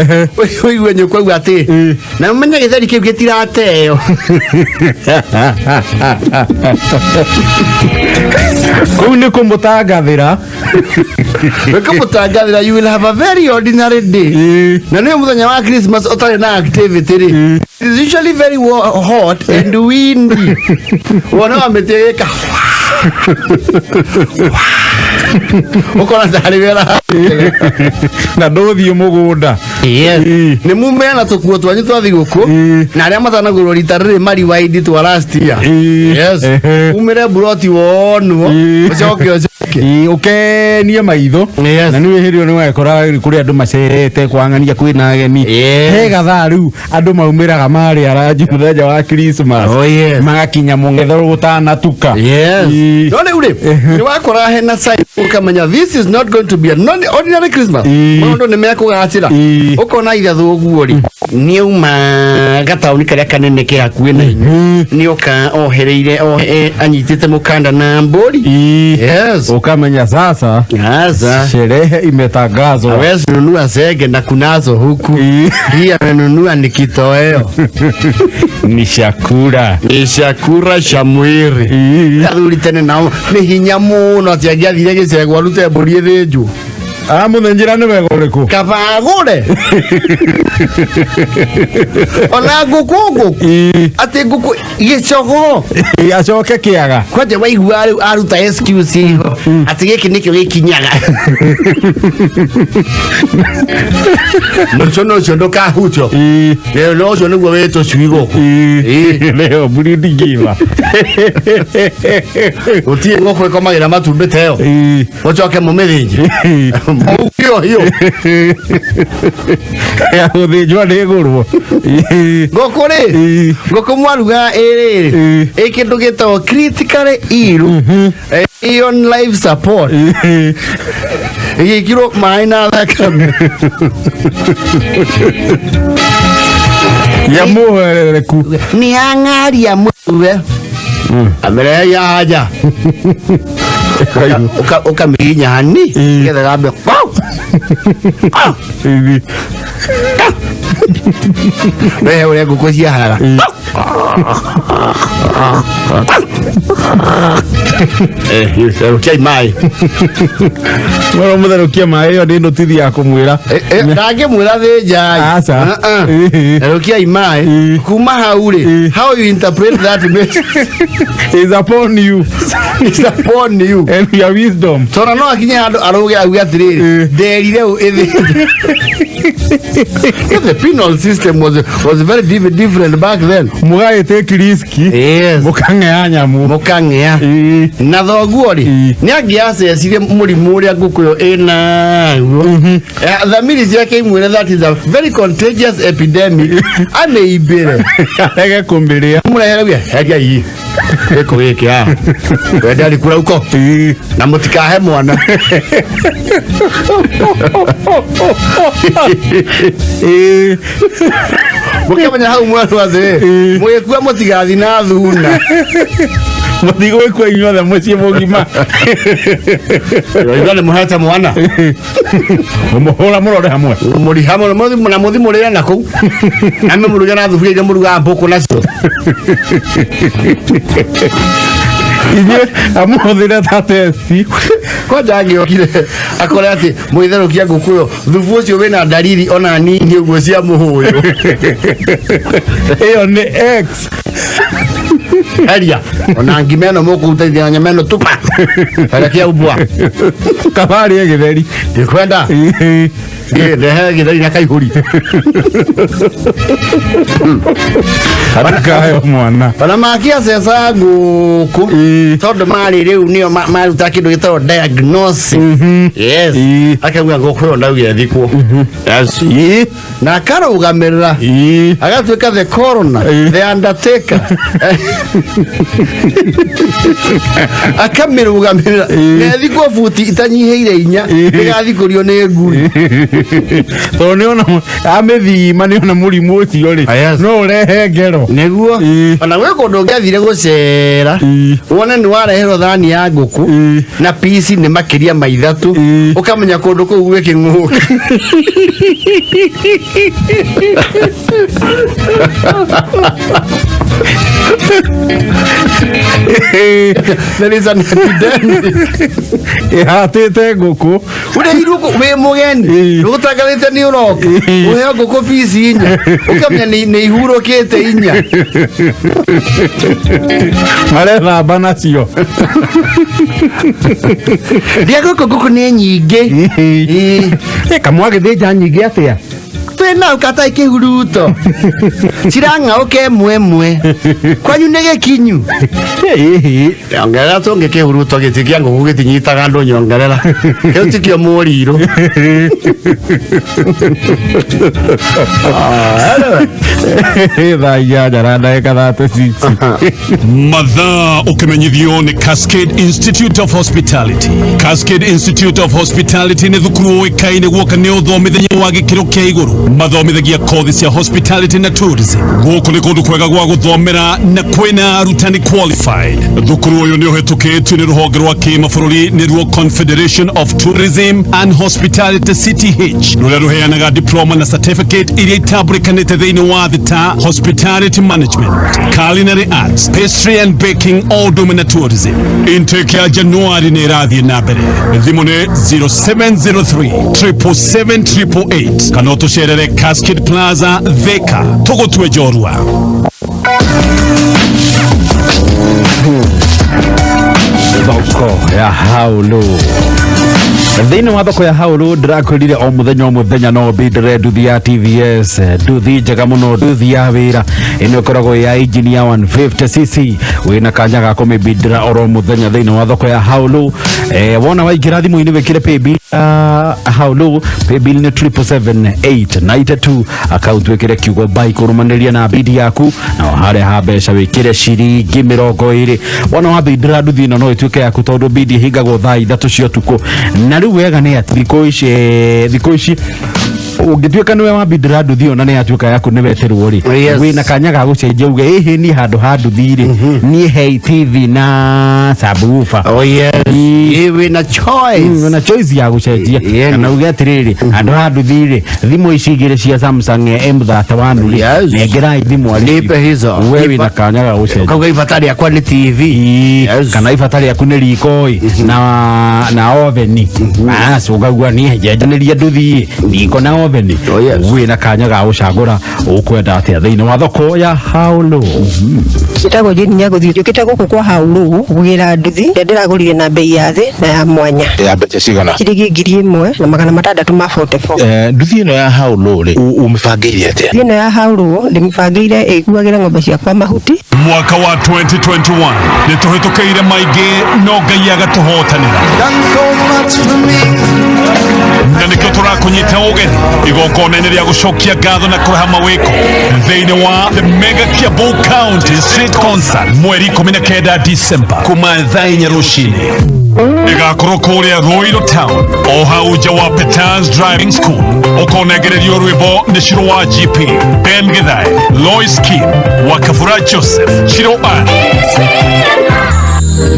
ũigue nyũkwa auga atĩ na ũmenye gĩtheri kĩu gĩtirateo. Kũu nĩ kũmũtangathĩra. Kũmũtangathĩra you will have a very ordinary day, na nĩ mũthenya wa Christmas ũtarĩ na activity rĩ, it is usually very hot and windy, wona wa mĩtĩ ĩgĩka ũkona tarĩ wĩra. Na ndũthiĩ mũgũnda. Yes. Nĩ mume na tũkuo twanyu twa thigũkũ na arĩa matanagũrwo rita rĩrĩ mariwaindi twa last year. Yes. Umĩre mburoti wonwo ũcoke ũcoke. Ĩĩ, ũkenie maitho na nĩ hĩndĩ ĩyo nĩ wekora kũrĩ andũ macerete kwang'ania kwĩna ageni he gathaa rĩu andũ maumĩraga marĩ aranji mũthenya wa Christmas. Oh, yes. Magakinya mũng'etho gũtanatuka. Yes. No rĩu rĩ nĩ wakora hena sign ũkamenya this is not going to be an ordinary Christmas. Maũndũ nĩ mekũgacĩra. Ũkona ithe thoguo rĩ nĩ auma gataũni karĩa kanene ke hakuhĩ na inyuĩ nĩ oka ohereire anyitĩte mũkanda na mbũri. Yes. Ukamenya sasa Sasa sherehe imetangazwa. Hawezi nunua zege na kunazo huku. Hii amenunua ni kitoweo. Ni chakula. Ni chakula cha mwili. Athuri tene nao nĩ hinya mũno atĩ angĩathire gĩcegũ arute mbũri ĩthĩnjwo. Aramũthĩnjĩra nĩ wega ũrĩkũ? Kaba agũre. Ona ngũkũ ngũkũ. Atĩ ngũkũ gĩcogoo. Acoke kĩaga. Kwanja waigua rĩu aruta excuse iho atĩ gĩkĩ nĩkĩo gĩkinyaga. Mũcono ũcio ndũkahutio. No ũcio nĩguo wĩ tũcui gũkũ. Leo mbũri ndingĩiba. Gũtirĩ ngũkũ ĩkomagĩra matumbĩ ta ĩyo. Mũcoke mũmĩthĩnje. Mũkio hiyo. Ya gũthĩnjwo nĩ ĩgũrwo. Ngũkũ rĩ, ngũkũ mwaruga ĩrĩ ĩ kĩndũ gĩtagwo critically ill on life support. Ĩgĩkĩrwo maĩ na thakame. Ya mũherereku. Nĩ ang'aria mũtwe. Amere ya haja. Ũkamĩhihinya hani nĩgetha gambe. Wehe ũrĩa ngũkũ ciaharaga. Therũkiai maĩ. Mwero mũtherũkia maĩ ĩyo nĩ notithi ya kũmwĩra. Ndangĩmwĩra thĩnjai. Aca. Therũkiai maĩ. Kuma hau rĩ, how you interpret that message is upon you. Is upon you. And your wisdom. Tondũ no akinye handũ arũge auge atĩrĩrĩ, nderire ũ ĩthĩnjwo. The penal system was very different back then. Mũgagĩtake risk. Yes. Mũkang'ea nyamũ. Mũkang'ea. Na thoguo rĩ, nĩ angĩacecirie mũrimũ ũrĩa ngũkũ ĩyo ĩnaguo. Thamiri ciake imwĩre that is a very contagious epidemic. Amĩimbĩre. Arege kũmĩrĩa. Mũrehere guo, heria ii. Gĩkũ gĩkĩ haha. Wenda rikura uko. Na mũtikahe mwana. Mũkĩmenya hau mwerwo atĩrĩ, mũgĩkua mũtigathi na thuna. Mũtigwĩkua inyuothe mũciĩ mũgima. Inyuothe mũhete mwana. Mũhũra mũrore hamwe. Mũri hamwe na mũthi mũrĩre na kũu. Na mũruge na thuburia iria mũrugaga mbũkũ nacio. Inyuĩ amũhũthĩre ta testi. Kwanja angĩokire akore atĩ mũgĩtherũkia ngũkũ ĩyo thubu ũcio wĩna ndariri ona nini ũguo cia mũhũyũ. Ĩyo nĩ X. Heria ona ngima ĩno mũkũrutaithia na nyama ĩno tupa. Herekia ubwa. Kabarĩ gĩtheri. Ndikwenda. Ndehere gĩtheri na kaihũri. Atikayo mwana. Ona makiaceca ngũkũ tondũ marĩ rĩu nĩo maruta kĩndũ gĩtagwo diagnosis. Yes. Akauga ngũkũ ĩyo ndauga ĩthikwo. Yes. Na akarũgamĩrĩra. Agatuĩka the coroner, the undertaker. Akamĩrũgamĩrĩra. Na ĩthikwo buti itanyihĩire 4 ĩgathikũrio nĩ ngui. Tondũ nĩona amĩthima nĩona mũrimũ ũcio rĩ no ũrehe ngero. Nĩguo. Ona gwĩ kũndũ ũngĩathire gũcera wone nĩ wareherwo thani ya ngũkũ na pici nĩ makĩria ma 3 ũkamenya kũndũ kũu gwĩ kĩng'ũki. There is an epidemic. Ĩhatĩte ngũkũ. Ũrehirwo wĩ mũgeni ũgũtangathĩte nĩ ũroka ũheo ngũkũ pici 4 ũkamenya nĩ ihurũkĩte 4. Marethamba nacio. Ndia ngũkũ ngũkũ nĩ nyingĩ. Kamwagĩthĩnja nyingĩ atĩa? Twĩ nao katarĩ kĩhuruto cirang'aũka ĩmwe ĩmwe kwanyu nĩ gĩkinyu. Ongerera tũngĩ kĩhuruto gĩtĩ kĩa ngũkũ gĩtinyitaga andũ nyongerera kĩu tikĩo mũrirũ. Thaa 8 na ndagĩka 36. Mathaa ũkĩmenyithio nĩ Cascade Institute of Hospitality. Cascade Institute of Hospitality nĩ thukuru ũĩkaine guoka nĩ ũthomithania wa gĩkĩro kĩa igũrũ. Mathomithagia kothi cia hospitality na tourism. Gũkũ nĩ kũndũ kwega gwa gũthomera na kwĩna arutani qualified. Thukuru ũyũ nĩ ũhetũkĩtio nĩ rũhonge rwa kĩmabũrũri nĩruo Confederation of Tourism and Hospitality CTH rũrĩa rũheanaga diploma na certificate iria itambũrĩkanĩte thĩinĩ wa thĩ ta hospitality management, culinary arts, pastry and baking o ũndũ ũmwe na tourism. Intake ya Januari nĩ ĩrathiĩ na mbere. Thimũ nĩ 0703 777 888 kana ũtũcerere Cascade Plaza Thika tũgũtue njorua. Thoko ya haulu. Thĩinĩ wa thoko ya haulu ndĩrakwĩrire o mũthenya o mũthenya no bindĩre nduthi ya TVS, nduthi njega mũno, nduthi ya wĩra ĩno ĩkoragwo ya injini ya 150cc. Wĩna kanya ga kũmĩbindĩra oro mũthenya thĩinĩ wa thoko ya haulu. Wona waingĩra thimũ-inĩ wĩkĩre paybill ya haulu, paybill nĩ 777 892, account wĩkĩre kiugo buy kũrũmanĩria na bidi yaku, na harĩa ha mbeca wĩkĩre ciringi 20. Wona wabindĩra nduthi ĩno no ĩtuĩke yaku tondũ bidi ĩhingagwo thaa 3 cia ũtukũ. Na rĩu wega nĩ atĩ thikũ ici ũngĩtuĩka nĩwe wambindĩra nduthi ĩyo na nĩ yatuĩka yaku nĩ weterwo rĩ, wĩna kanya ga gũcenjia uge ĩhĩ niĩ handũ ha nduthi rĩ, niĩ hei TV na subwoofer. Oh yes. Wĩna choice. Wĩna choice ya gũcenjia kana uge atĩrĩrĩ, handũ ha nduthi rĩ, thimũ ici igĩrĩ cia Samsung M31 rĩ, nengerai thimũ arĩ Nipe hizo. We wĩna kanya ga gũcenjia. Ukauga ibata rĩakwa nĩ TV. Kana ibata rĩaku nĩ riko ĩ na oven, bas ũkaigua niĩ njenjanĩria nduthi riko na oven. Wĩna kanya ga gũcagũra ũkwenda atĩa thĩinĩ wa thoko ya haulu. Njĩtagwo Jane Nyagũthiĩ, njũkĩte gũkũ kwa haulu kũgĩra nduthi ĩrĩa ndĩragũrire na bei ya thĩ na ya mwanya. Ya mbeca cigana? Ciringi 1644. Nduthi ĩno ya haulu rĩ, ũmĩbangĩire atĩa? Nduthi ĩno ya haulu ndĩmĩbangĩire ĩkuagĩre ng'ombe ciakwa mahuti. Mwaka wa 2021 nĩ tũhĩtũkĩire maingĩ no Ngai agatũhotanĩra na nĩkĩo tũrakũnyita ũgeni igongona-inĩ rĩa gũcokia ngatho na kũraha mawĩko thĩinĩ wa The Mega Kiambu County Street Concert mweri 19 December kuma thaa 4 rũcinĩ. Ĩgakorwo kũrĩa Ruiru Town o hau nja wa Peters Driving School. Ũkonengererio rwĩmbo nĩ Shiro wa GP, Ben Githae, Lois Kim, Wakabura Joseph, Shiro Ann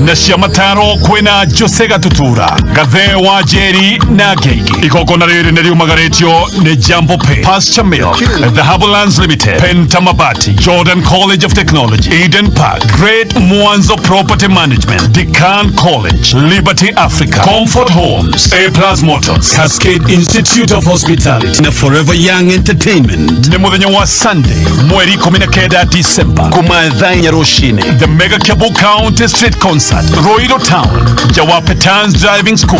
na cia mataro kwĩna Jose Gatutura, Gathe wa Njeri na Ngeigi. Igongona rĩrĩ nĩ riumagarĩtio nĩ Jambo Pay, Pasture Milk, Dhahabu Lands Limited, Penta Mabati, Jordan College of Technology, Eden Park, Great Mwanzo Property Management, Decan College, Liberty Africa, Comfort Homes, A Plus Motors, Cascade Institute of Hospitality na Forever Young Entertainment. Nĩ mũthenya wa Sunday mweri 19 December kuma thaa 4 rũcinĩ. The Mega Kiambu County Street Concert, Ruiru Town, Jawa Petans Driving School.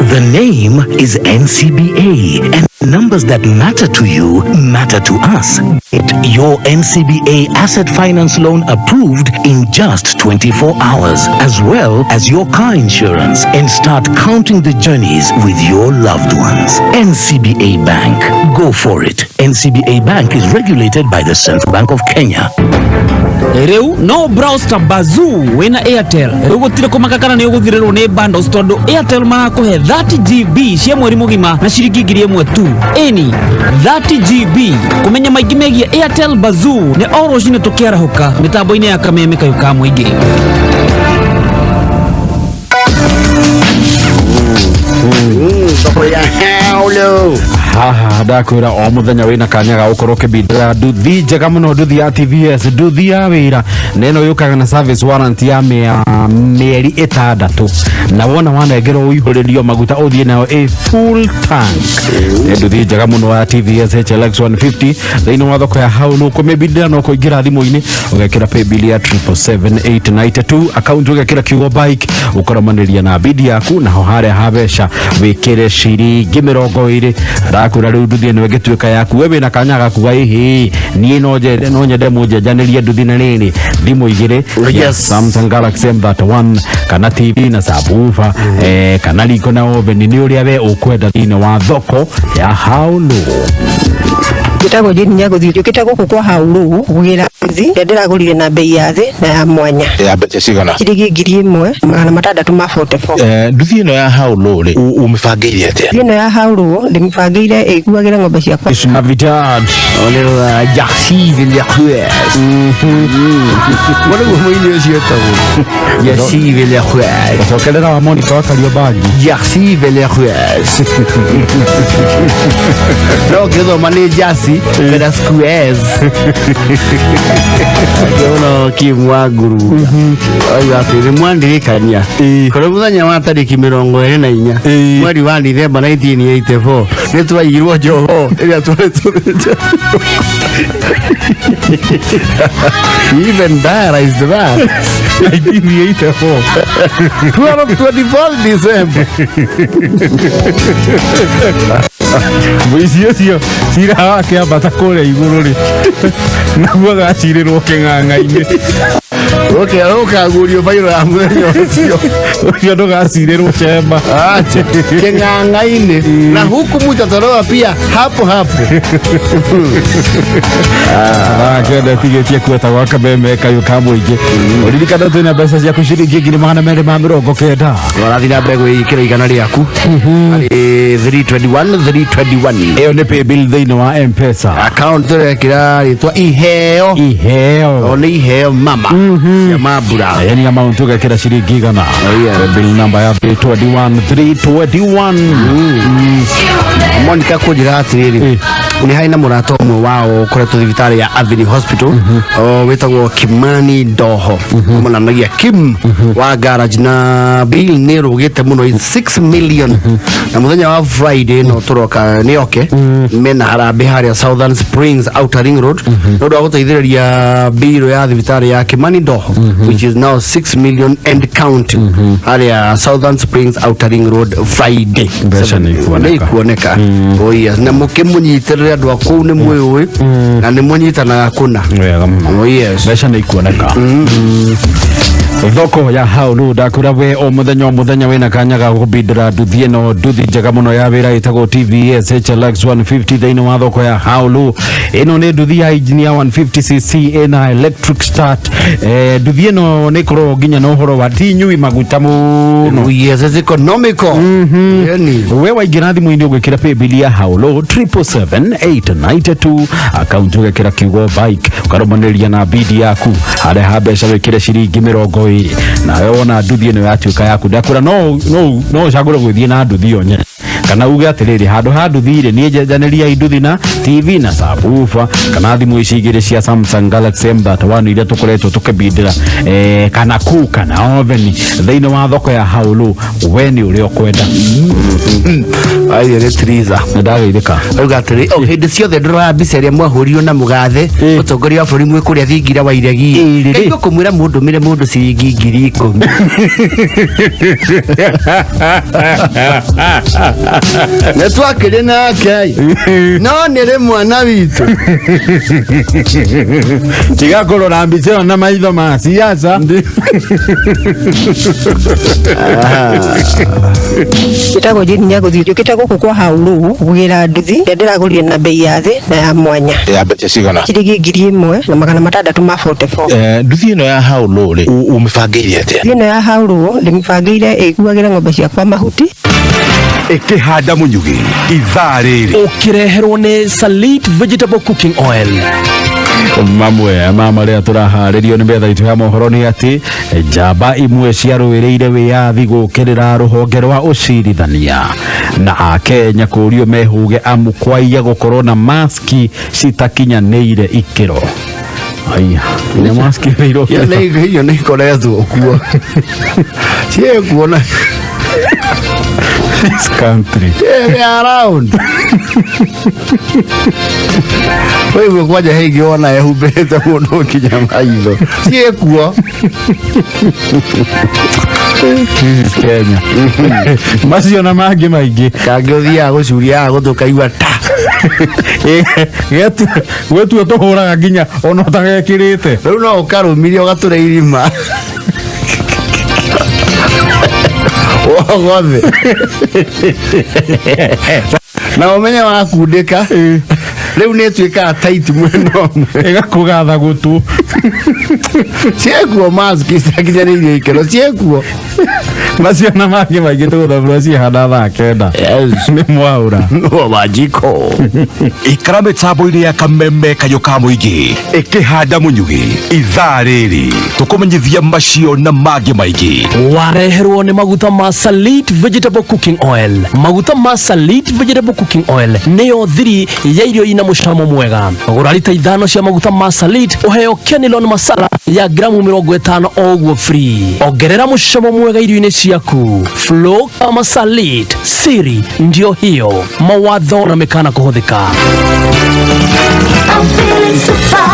The name is NCBA, and numbers that matter to you matter to us. Get your NCBA asset finance loan approved in just 24 hours, as well as your car insurance, and start counting the journeys with your loved ones. NCBA Bank. Go for it. NCBA Bank is regulated by the Central Bank of Kenya. Rĩu no browse ta bazoo wĩna Airtel. Rĩu gũtirĩ kũmaka kana nĩ ũgũthirĩrwo nĩ bundles tondũ Airtel marakũhe 30 GB cia mweri mũgima na ciringi 1000 tu. Ĩni 30 GB. Kũmenya maingĩ megiĩ Airtel Bazoo nĩ o rũcinĩ tũkĩarahũka mĩtambo-inĩ ya Kameme Kayũ ka Mũingĩ. Thoko ya haulu. Haha ndakwĩra o mũthenya wĩna kanya ga gũkorwo ũkĩbindĩra nduthi njega mũno, nduthi ya TVS, nduthi ya wĩra, na ĩno yũkaga na service warranty ya mĩeri 6, na wona wanengerwo ũihũrĩrio maguta ũthiĩ nayo ĩ full tank. Nĩ nduthi njega mũno ya TVS HLX 150 thĩinĩ wa thoko ya haulu. Kũmĩbindĩra no kũingĩra thimũ-inĩ ũgekĩra paybill ya 777 892, account ũgekĩra kiugo bike ũkaromanĩria na bidi yaku, naho harĩa ha mbeca wĩkĩre ciringi 20. Ndakwĩra rĩu nduthi ĩno ĩngĩtuĩka yaku, we wĩna kanya gakuga ĩhĩ, niĩ no nyende, no nyende mũnjenjanĩrie nduthi na rĩrĩ thimũ igĩrĩ cia Samsung Galaxy M31 kana TV na subwoofer, kana riko na oven, nĩ ũrĩa we ũkwenda thĩinĩ wa thoko ya Haulu. Njĩtagwo Jane Nyagũthiĩ, njũkĩte gũkũ kwa Haurũ kũgĩra nduthi ĩrĩa ndĩragũrire na bei ya thĩ na ya mwanya. Ya mbeca cigana? Ciringi 1644. Nduthi ĩno ya Haulu rĩ, ũmĩbangĩire atĩa? Nduthi ĩno ya Haurũ ndĩmĩbangĩire ĩkuagĩre ng'ombe ciakwa. Navidad. Mũrĩguo mũini ũcio etagwo Jacques Villeroy. Cokerera wa Monica wa Kariobangi. Jacques Villeroy. No ngĩthoma nĩ Jasi kana Squares. Ngĩona Kim wa Nguru. Oiga atĩ nĩ mwandirikania. Kũrĩ mũthenya wa tarĩki 24 mweri wa Dithemba 1984 nĩ twaigirwo njoho ĩrĩa twarĩ tũrĩte. He even diarized that. 1984. 12 24 December. Mũici ũcio cira wake ambata kũrĩa igũrũ rĩ, naguo agacirĩrwo kĩng'ang'a-inĩ. Okay, ũkagurio bairo ya mũthenya ũcio. Ũcio ndũgacirĩrwo chemba. Acha kĩng'ang'a-inĩ na hukumu itatolewa pia hapo hapo. Kenda tigĩtie kueta gwa kameme kayũ ka mũingĩ. Ũririkana twĩna mbeca ciaku ciringi 290,000. Ũrathiĩ na mbere gwĩkĩra igana rĩaku harĩ 321 321. Ĩyo nĩ paybill thĩinĩ wa M-Pesa. Account tũrekĩra rĩtwa iheo. Iheo. O nĩ iheo mama cia mambura. Yani amount ũgekĩra ciringi 100. Paybill number ya 321 321. Monica kũnjĩra atĩrĩrĩ, nĩ harĩ na mũrata ũmwe wao ũkoretwo thibitarĩ ya Avenue Hospital, o, wĩtagwo Kimani Ndoho, monanagia Kim wa garage, na bill nĩ ĩrũgĩte mũno, it's 6 million, na mũthenya wa Friday no tũroka nĩ oke mena harambĩ harĩa Southern Springs Outer Ring Road nĩ ũndũ wa gũteithĩrĩria bill ya thibitarĩ ya Kimani Ndoho, which is now 6 million and counting, harĩa Southern Springs Outer Ring Road Friday. Mbeca nĩ ikuoneka. Nĩ ikuoneka. Oh yes, na mũkĩmũnyitĩrĩre andũ a kũu nĩ mwĩũĩ na nĩ mũnyitanaga kũna. Wega mũno. Oh yes. Mbeca nĩ ikuoneka. Thoko ya Haulu, ndakũra we o mũthenya o mũthenya wĩna kanya ga gũbindĩra nduthi ĩno, nduthi njega mũno ya wĩra ĩtagwo TVS HLX 150 thĩinĩ wa thoko ya Haulu. Ĩno nĩ nduthi ya injini ya 150cc ĩna electric start. Nduthi ĩno nĩ ĩkoragwo nginya na ũhoro wa ti nyui maguta mũno. Oh yes, it's economical. Yani. We waingĩra thimũ-inĩ ũgĩkĩra paybill ya Haulu 777,892, akaunti ũgekĩra kiugo bike, ũkarũmanĩrĩria na bidi yaku harĩa ha mbeca wĩkĩre ciringi 20, nawe wona nduthi ĩno yatuĩka yaku. Ndakwĩra no no no ũcagũre gũthiĩ na nduthi ĩyo nyene, kana uge atĩrĩrĩ, handũ ha nduthi rĩ, niĩ njenjanĩria nduthi na TV na subwoofer kana thimũ ici igĩrĩ cia Samsung Galaxy M31 iria tũkoretwo tũkĩbindĩra, kana cooker na oven thĩinĩ wa thoko ya Haulu. We nĩ ũrĩa ũkwenda. Ayo nĩ Triza. Nĩ ndageithĩka. Auga atĩrĩ, o hĩndĩ ciothe ndĩroya mbica ĩrĩa mwahũrirwo na mũgathe mũtongoria wa bũrũri mwĩ kũrĩa thingira wa iregi. Ngaigua kũmwĩra mũndũmĩre mũndũ ciringi 10,000. Nĩ twakĩrĩ nake no nĩ rĩ mwana witũ. Tiga kũrora mbica ĩyo na maitho ma siasa. Njĩtagwo Jane Nyagũthiĩ, njũkĩte gũkũ kwa Haurũ kũgĩra nduthi ĩrĩa ndĩragũrire na bei ya thĩ na ya mwanya. Ya mbeca cigana? Ciringi 1644. Nduthi ĩno ya Haulu rĩ, ũmĩbangĩire atĩa? Nduthi ĩno ya Haurũ ndĩmĩbangĩire ĩkuagĩre ng'ombe ciakwa mahuti. Ĩkĩhanda mũnyugĩ ithaa rĩrĩ ũkĩreherwo nĩ Salit Vegetable Cooking Oil. Mamwe ma marĩa tũraharĩrio nĩ metha itũ ya mohoro nĩ atĩ njamba imwe ciarũĩrĩire wĩyathi gũkĩrĩra rũhonge rwa ũcirithania na akenya kũrio mehũge amu kwaiya gũkorwo na maski citakinyanĩire ikĩro. Aya, nĩ maski ĩrĩa Iyo nĩ ikoretwo kuo ciĩkuo na This country. Yeah, they are around. Wewe kwanja hĩngĩ wona ehumbĩrĩte mũndũ nginya maitho ciĩkuo. This is Kenya. Macio na mangĩ maingĩ. Kangĩ ũthiaga gũcuria gũtũ ũkaigua ta Gwetua tũhũraga nginya ona ũtagekĩrĩte. Rĩu no ũkarũmirie ũgatũra irima wogothe na ũmenye wakundĩka rĩu nĩ ĩtuĩkaga tight mwena ũmwe ĩgakũgatha gũtũ. Ciĩkuo mask citakinyanĩirie ikĩro ciĩkuo. Macio na mangĩ maingĩ tũgũthabura cihana thaa 9. Nĩ mwaũra. Wanjiko. Ikara mĩtambo-inĩ ya kameme kayũ ka mũingĩ ĩkĩhanda mũnyugĩ ithaa rĩrĩ tũkũmenyithia macio na mangĩ maingĩ. Wareherwo nĩ maguta ma Salit Vegetable Cooking Oil. Maguta ma Salit Vegetable Cooking Oil nĩyo thiri ya irio ina mũcamo mwega. Gũra rita 5 cia maguta ma Salit ũheo Kenilon Masala ya gramu 50 o ũguo free. Ongerera mũcamo mwega irio-inĩ ciaku. Flow kama Salit, siri ndio hiyo. Mawatho na mĩkana kũhũthĩka. I'm feeling super,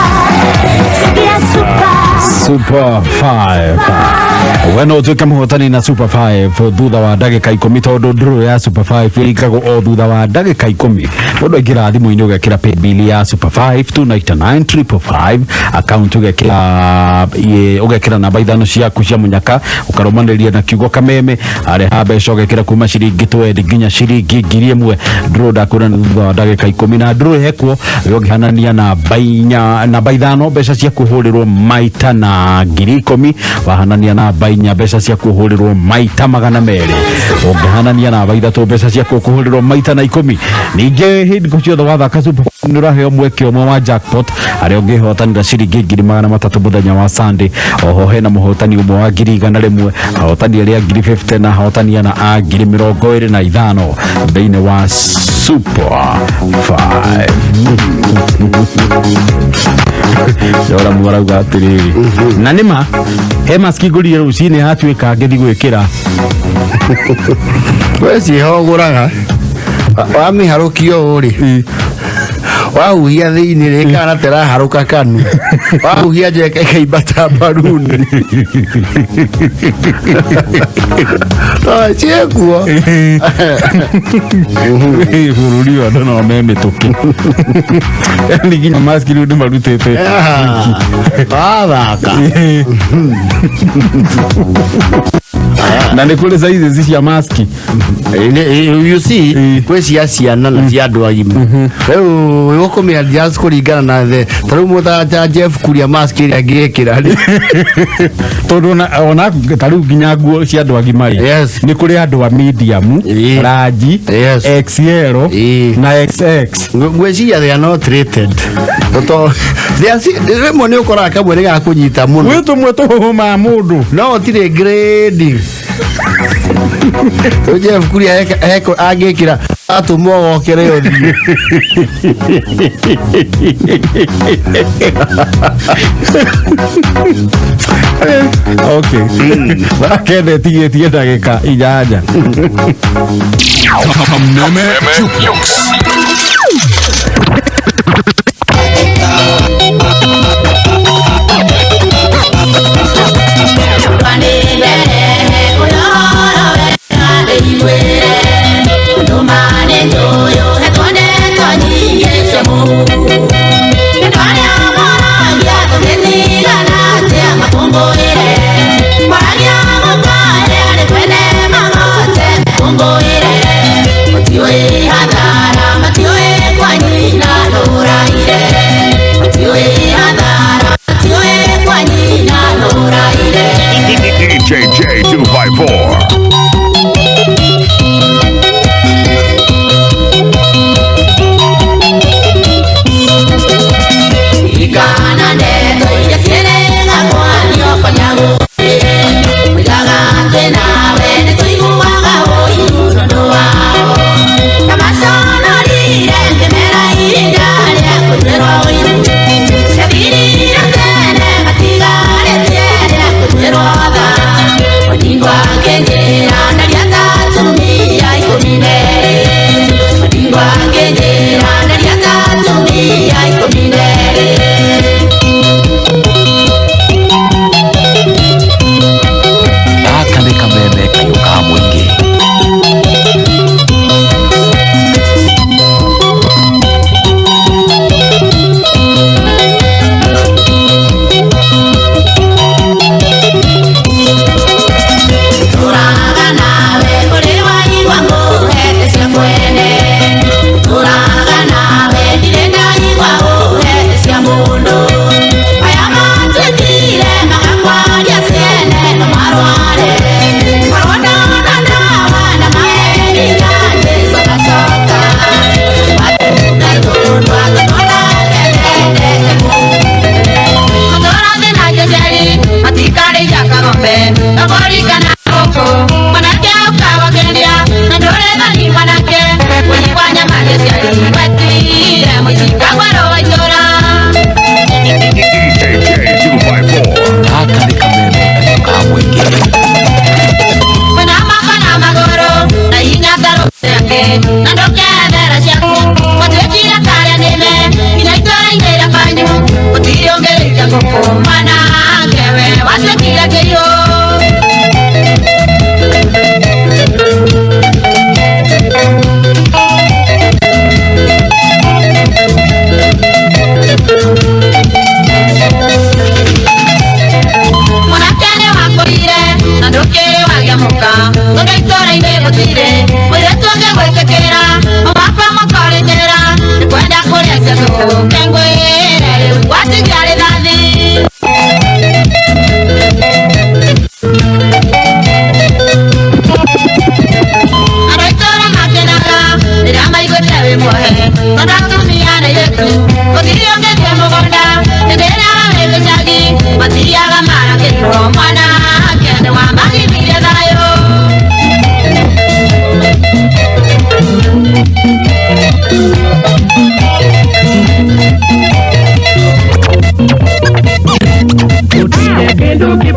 sikia super. Super 5. We no ũtuĩke mũhotani na Super 5 thutha wa ndagĩka 10 tondũ draw ya Super 5 ĩrĩkagwo o thutha wa ndagĩka 10. Mũndũ aingĩra thimũ-inĩ ũgekĩra paybill ya Super 5 299 555 account ũgekĩra namba 5 ciaku cia mũnyaka ũkarũmanĩria na kiugo kameme arĩha mbeca ũgekĩra kuma ciringi 20 nginya ciringi 1000. Draw ndakwĩra nĩ thutha wa ndagĩka 10 na draw ĩhekwo ũngĩhanania namba 4 namba 5 mbeca ciaku ũhũrĩrwo maita na 10,000 wahanania namba 4 mbeca ciaku ũhũrĩrwo maita 200 ũngĩhanania namba 3 mbeca ciaku ũkũhũrĩrwo maita na 10. Ningĩ hĩndĩ ciothe wathaka Super nĩ ũraheo mweke ũmwe wa jackpot harĩa ũngĩhotanĩra ciringi 300,000 mũthenya wa Sunday. Oho hena mũhotani ũmwe wa 100,000 ahotani arĩa 50,000 na ahotani ana a 25,000 thĩinĩ wa Super 5. Jora mwarauga atĩrĩrĩ na nĩma he maski ngũrire rũcinĩ yatuĩka ngĩthiĩ gwĩkĩra. We ciĩho ũgũraga wamĩharũkia ũũ rĩ wahuhia thĩinĩ rĩ kana teraharũka kanua wahuhia nja ĩkaimba ta mbaruni. Ciĩkuo. Bũrũri ũyũ andũ no me mĩtũkĩ. Yaani nginya maski rĩu nĩ marutĩte. Wathaka. Na nĩ kũrĩ sizes cia maski. You see kwĩ cia ciana na cia andũ agima. Rĩu ũkũmĩ adjust kũringana na the ta rĩu mũta ta Jeff Kuria mask ĩrĩa angĩĩkĩra rĩ. Tondũ ona ta rĩu nginya nguo cia andũ agima rĩ nĩ kũrĩ andũ a medium, large, XL na XX. Ngwĩciria they are not rated. Tondũ rĩmwe nĩ ũkoraga kamwe nĩ gakũnyita mũno. Gwĩ tũmwe tũhũmaga mũndũ. No gũtirĩ grading. Rĩu Jeff Kuria angĩkĩra atũmwo gokere ũthiũ. Okay. Thaa 9 ĩtigĩtie ndagĩka 8. Kameme Jukebox. Matiwe hadhara, matiwe kwa nyina lora.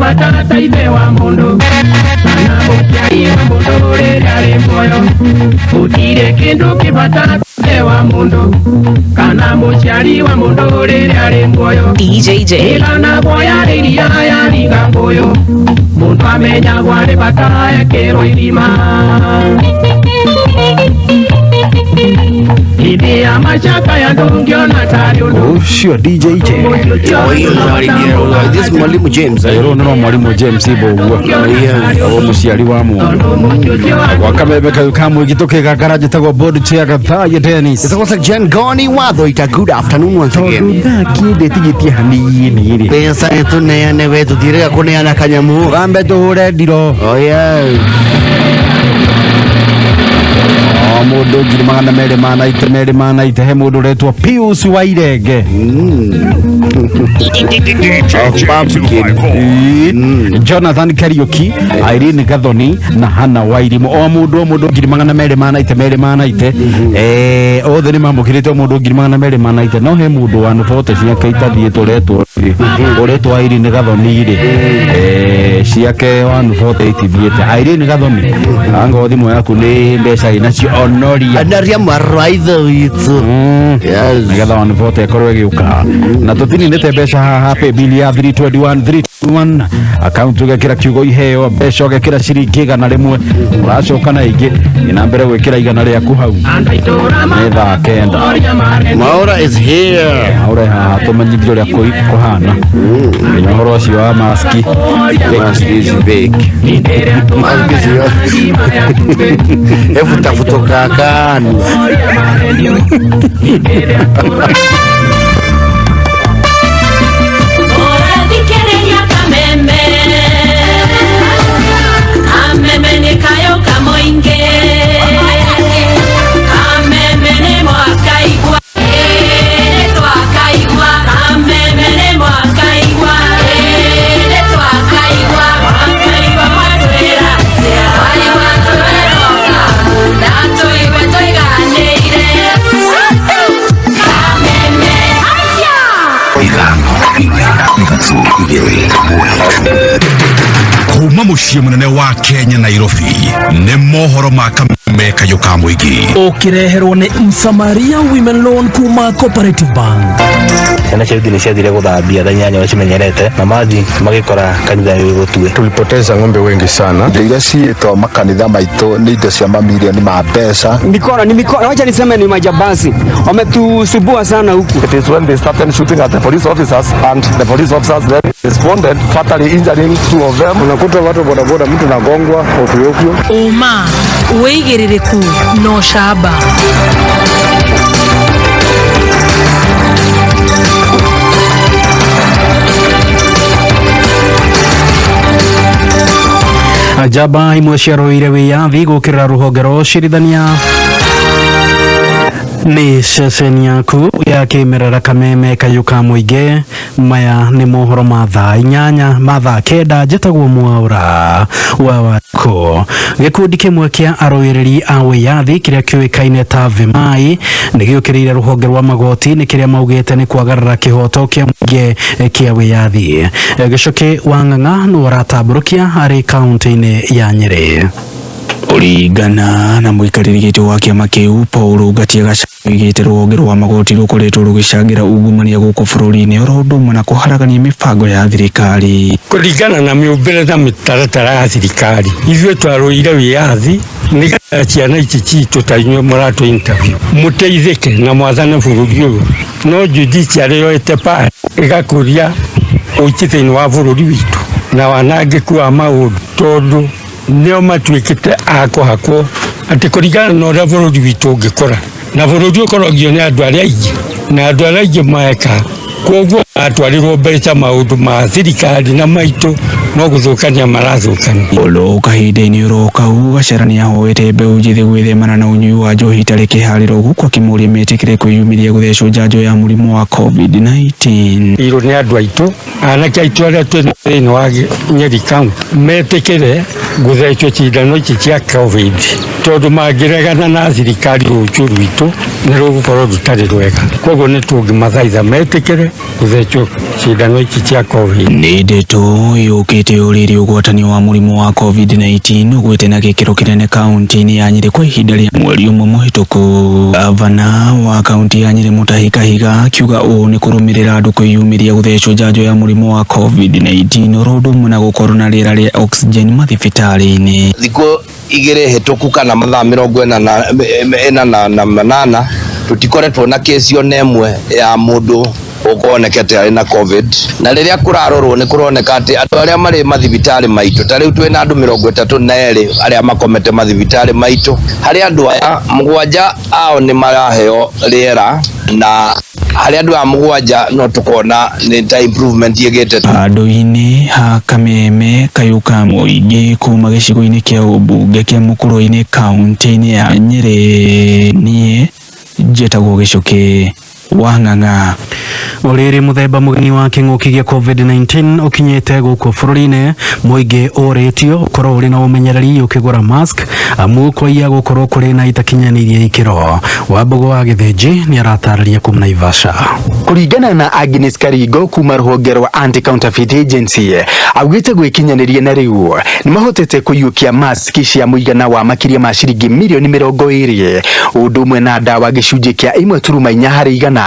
kĩbata ta ithe wa mũndũ kana mũciari wa mũndũ rĩrĩa arĩ muoyo. Gũtirĩ kĩndũ kĩbata ta ithe wa mũndũ kana mũciari wa mũndũ rĩrĩa arĩ muoyo. DJJ. Ĩgana guoya rĩria yariga ngũyũ, mũndũ amenyagwo arĩ bata ekĩrwo irima. Hĩndĩ ya macakaya ndũngĩona tarĩ ũndũ. Ucio DJJ. This Mwalimu James. Ero no Mwalimu James ibo uguo. O muciari wa mundu. Gwa kameme kayu ka mwingi tukigangara njitagwo board chair Gathaye Dennis. It's also Jen Goni Watho ita good afternoon once again. Tondu thaa kĩndĩ tigĩtie hanini rĩ. Mbeca nĩtũneane we tũtirĩga kũneana kanyamu. Wambe tũhũre ndiro. Oh yeah. O mũndũ 290,290 he mũndũ ũretwo Pius Wairenge. Jonathan Kariuki, Irene Gathoni na Hannah Wairimu. O mũndũ o mũndũ 290,290. Othe nĩ mamũkĩrĩte o mũndũ 290,290 no he mũndũ wa nũbote ciake itathiĩte ũretwo ũretwo Irene Gathoni rĩ. Ciake wa nũbote itithiĩte. Irene Gathoni anga thimũ yaku nĩ mbeca inacio onoria. Onoria mwarwaitho witũ. Nigetha wa nũbote ĩkorwo ĩgĩũka. Na tũtininĩte mbeca haha pay bill ya 321 321 account ũgekĩra kiugo iheo mbeca ũgekĩra ciringi 100 ũracoka na ingĩ thiĩ na mbere gwĩkĩra 100 rĩaku hau nĩ thaa 9. Maura is here. Maura haha tũmenyithie ũrĩa kũhana nginya ũhoro ũcio wa maski. Mask is big. Mask is efutafutoka kanu. Ũrathikĩrĩria kameme kameme nĩ kayo kamoingĩ kameme nĩ mwakaigua nĩ twakaigua kameme nĩ mwakaigua nĩ twakaigua mwakaigua mwatwĩra atĩa waigua twĩroka na tũigue tũiganĩire kameme haya. Kuma muciĩ mũnene wa Kenya Nairobi nĩ mohoro ma kameme kayũ ka mũingĩ. Ũkĩreherwo nĩ Msamaria Women Loan kuma Cooperative Bank. Ciana cia yuthi nĩ ciathire gũthambia thaa 8 ũrĩa cimenyerete na mathi magĩkora kanitha wĩ gũtue. Tulipoteza ng'ombe wengi sana. Indo iria ciĩtwo makanitha maitũ nĩ indo cia mamirioni ma mbeca. Mikora ni mikora, wacha niseme ni majambazi wametusubua sana huku. It is when they started shooting at the police officers and the police officers then responded fatally injuring two of them. Unakuta watu bodaboda, mtu nagongwa ovyo ovyo. Ũma, wĩigĩrĩrĩku na ũcamba. Njamba imwe ciarũire wĩyathi gũkĩrĩra rũhonge rwa ũcirithania nĩ ceceni yaku ya kĩmerera kameme kayũ ka mũingĩ. Maya nĩ mohoro ma thaa 8 ma thaa 9. Njĩtagwo Mwaura wa Wako. Gĩkundi kĩmwe kĩa arũĩrĩri a wĩyathi kĩrĩa kĩũĩkaine ta Vimai nĩ gĩũkĩrĩire rũhonge rwa magoti nĩ kĩrĩa maugĩte nĩ kwagarara kĩhoto kĩa mũingĩ kĩa wĩyathi. Gĩcũkĩ wa Ng'ang'a nĩwe ũratambũrũkia arĩ kaũntĩ-inĩ ya Nyĩrĩ. Kũringana na mũikarĩri gĩtĩ wa kĩama kĩu Paul Ngatia Gachagua oigĩte rũhonge rwa magoti rũkoretwo rũgĩcangĩra ungumania gũkũ bũrũri-inĩ oro ũndũ ũmwe na kũharagania mĩbango ya thirikari. Kũringana na mĩũmbĩre na mĩtaratara ya thirikari ithuĩ twarũire wĩyathi nĩgetha ciana ici citũ ta inyuĩ mũratũ interview mũteithĩke na mwathane bũrũri ũyũ, no judiciary yoete pare ĩgakũria ũici thĩinĩ wa bũrũri witũ na wanangĩku wa maũndũ tondũ nĩo matuĩkĩte a kũhakwo atĩ kũringana na ũrĩa bũrũri witũ ũngĩkũra na bũrũri ũkoragio nĩ andũ arĩa aingĩ na andũ arĩa aingĩ meka koguo atwarirwo mbeca maũndũ ma thirikari na maitũ no gũthũkania marathũkania. Olo kahinda-inĩ oro kau Gachara nĩahoete mbeũ njĩthĩ gwĩthemana na ũnyui wa njohi itarĩ kĩharĩro gũkũ akĩmoria metĩkĩre kwĩyumĩria gũthecwo njanjo ya mũrimũ wa COVID-19. Irũ nĩ andũ aitũ anake aitũ arĩa twĩ thĩinĩ wa Nyeri County metĩkĩre gũthecwo cindano ici cia COVID. Tondũ mangĩregana na thirikari rũciũ rwitũ nĩ rũgũkorwo rũtarĩ rwega. Koguo nĩ tũngĩmathaitha metĩkĩre gũthecwo cindano ici cia COVID. Nĩ ndeto yũkĩte ũrĩrĩ ũgwatanio wa mũrimũ wa COVID-19 ũgwĩte na gĩkĩro kĩnene kaunti-inĩ ya Nyĩrĩ kwa ihinda rĩa mweri ũmwe mũhĩtũku. Gavana wa kaunti ya Nyĩrĩ Mutahi Kahiga akiuga ũũ nĩ kũrũmĩrĩra andũ kwĩyumĩria gũthecwo njanjo ya mũrimũ wa COVID-19 oro ũndũ ũmwe na gũkorwo na rĩera rĩa oxygen mathibitarĩ-inĩ. Thikũ igĩrĩ hĩtũku kana mathaa mĩrongo ĩna na ĩna na manana tũtikoretwo na kesi ona ĩmwe ya mũndũ ũkonekete arĩ na COVID. Na rĩrĩa kũrarorwo nĩ kũroneka atĩ andũ arĩa marĩ mathibitarĩ maitũ, ta rĩu twĩna andũ 32 arĩa makomete mathibitarĩ maitũ, harĩ andũ aya 7 ao nĩ maraheo rĩera, na harĩ andũ aya 7 no tũkona nĩ ta improvement ĩgĩte. Handũ-inĩ ha kameme kayũ ka mũingĩ kuma gĩcigo-inĩ kĩa ũmbunge kĩa Mũkũrwe-inĩ kaunti-inĩ ya Nyĩrĩ, niĩ njĩtagwo Gĩcũkĩ wa Ng'ang'a. Ũrĩrĩ mũthemba mũgeni wa kĩng'ũki gĩa COVID-19 ũkinyĩte gũkũ bũrũri-inĩ, mũingĩ ũrĩtio ũkorwo ũrĩ na ũmenyereri ũkĩgũra mask amu kwaiya gũkorwo kũrĩ na itakinyanĩirie ikĩro. Wambũgũ wa Gĩthĩnji nĩ aratarĩria kuma Naivasha. Kũringana na Agnes Karingo kuma rũhonge rwa Anti-Counterfeit Agency, augĩte gwĩkinyanĩria na rĩu nĩ mahotete kũiyũkia mask cia mũigana wa makĩria ma ciringi mirioni 20, ũndũ ũmwe na ndawa gĩcunjĩ kĩa 1.4 harĩ igana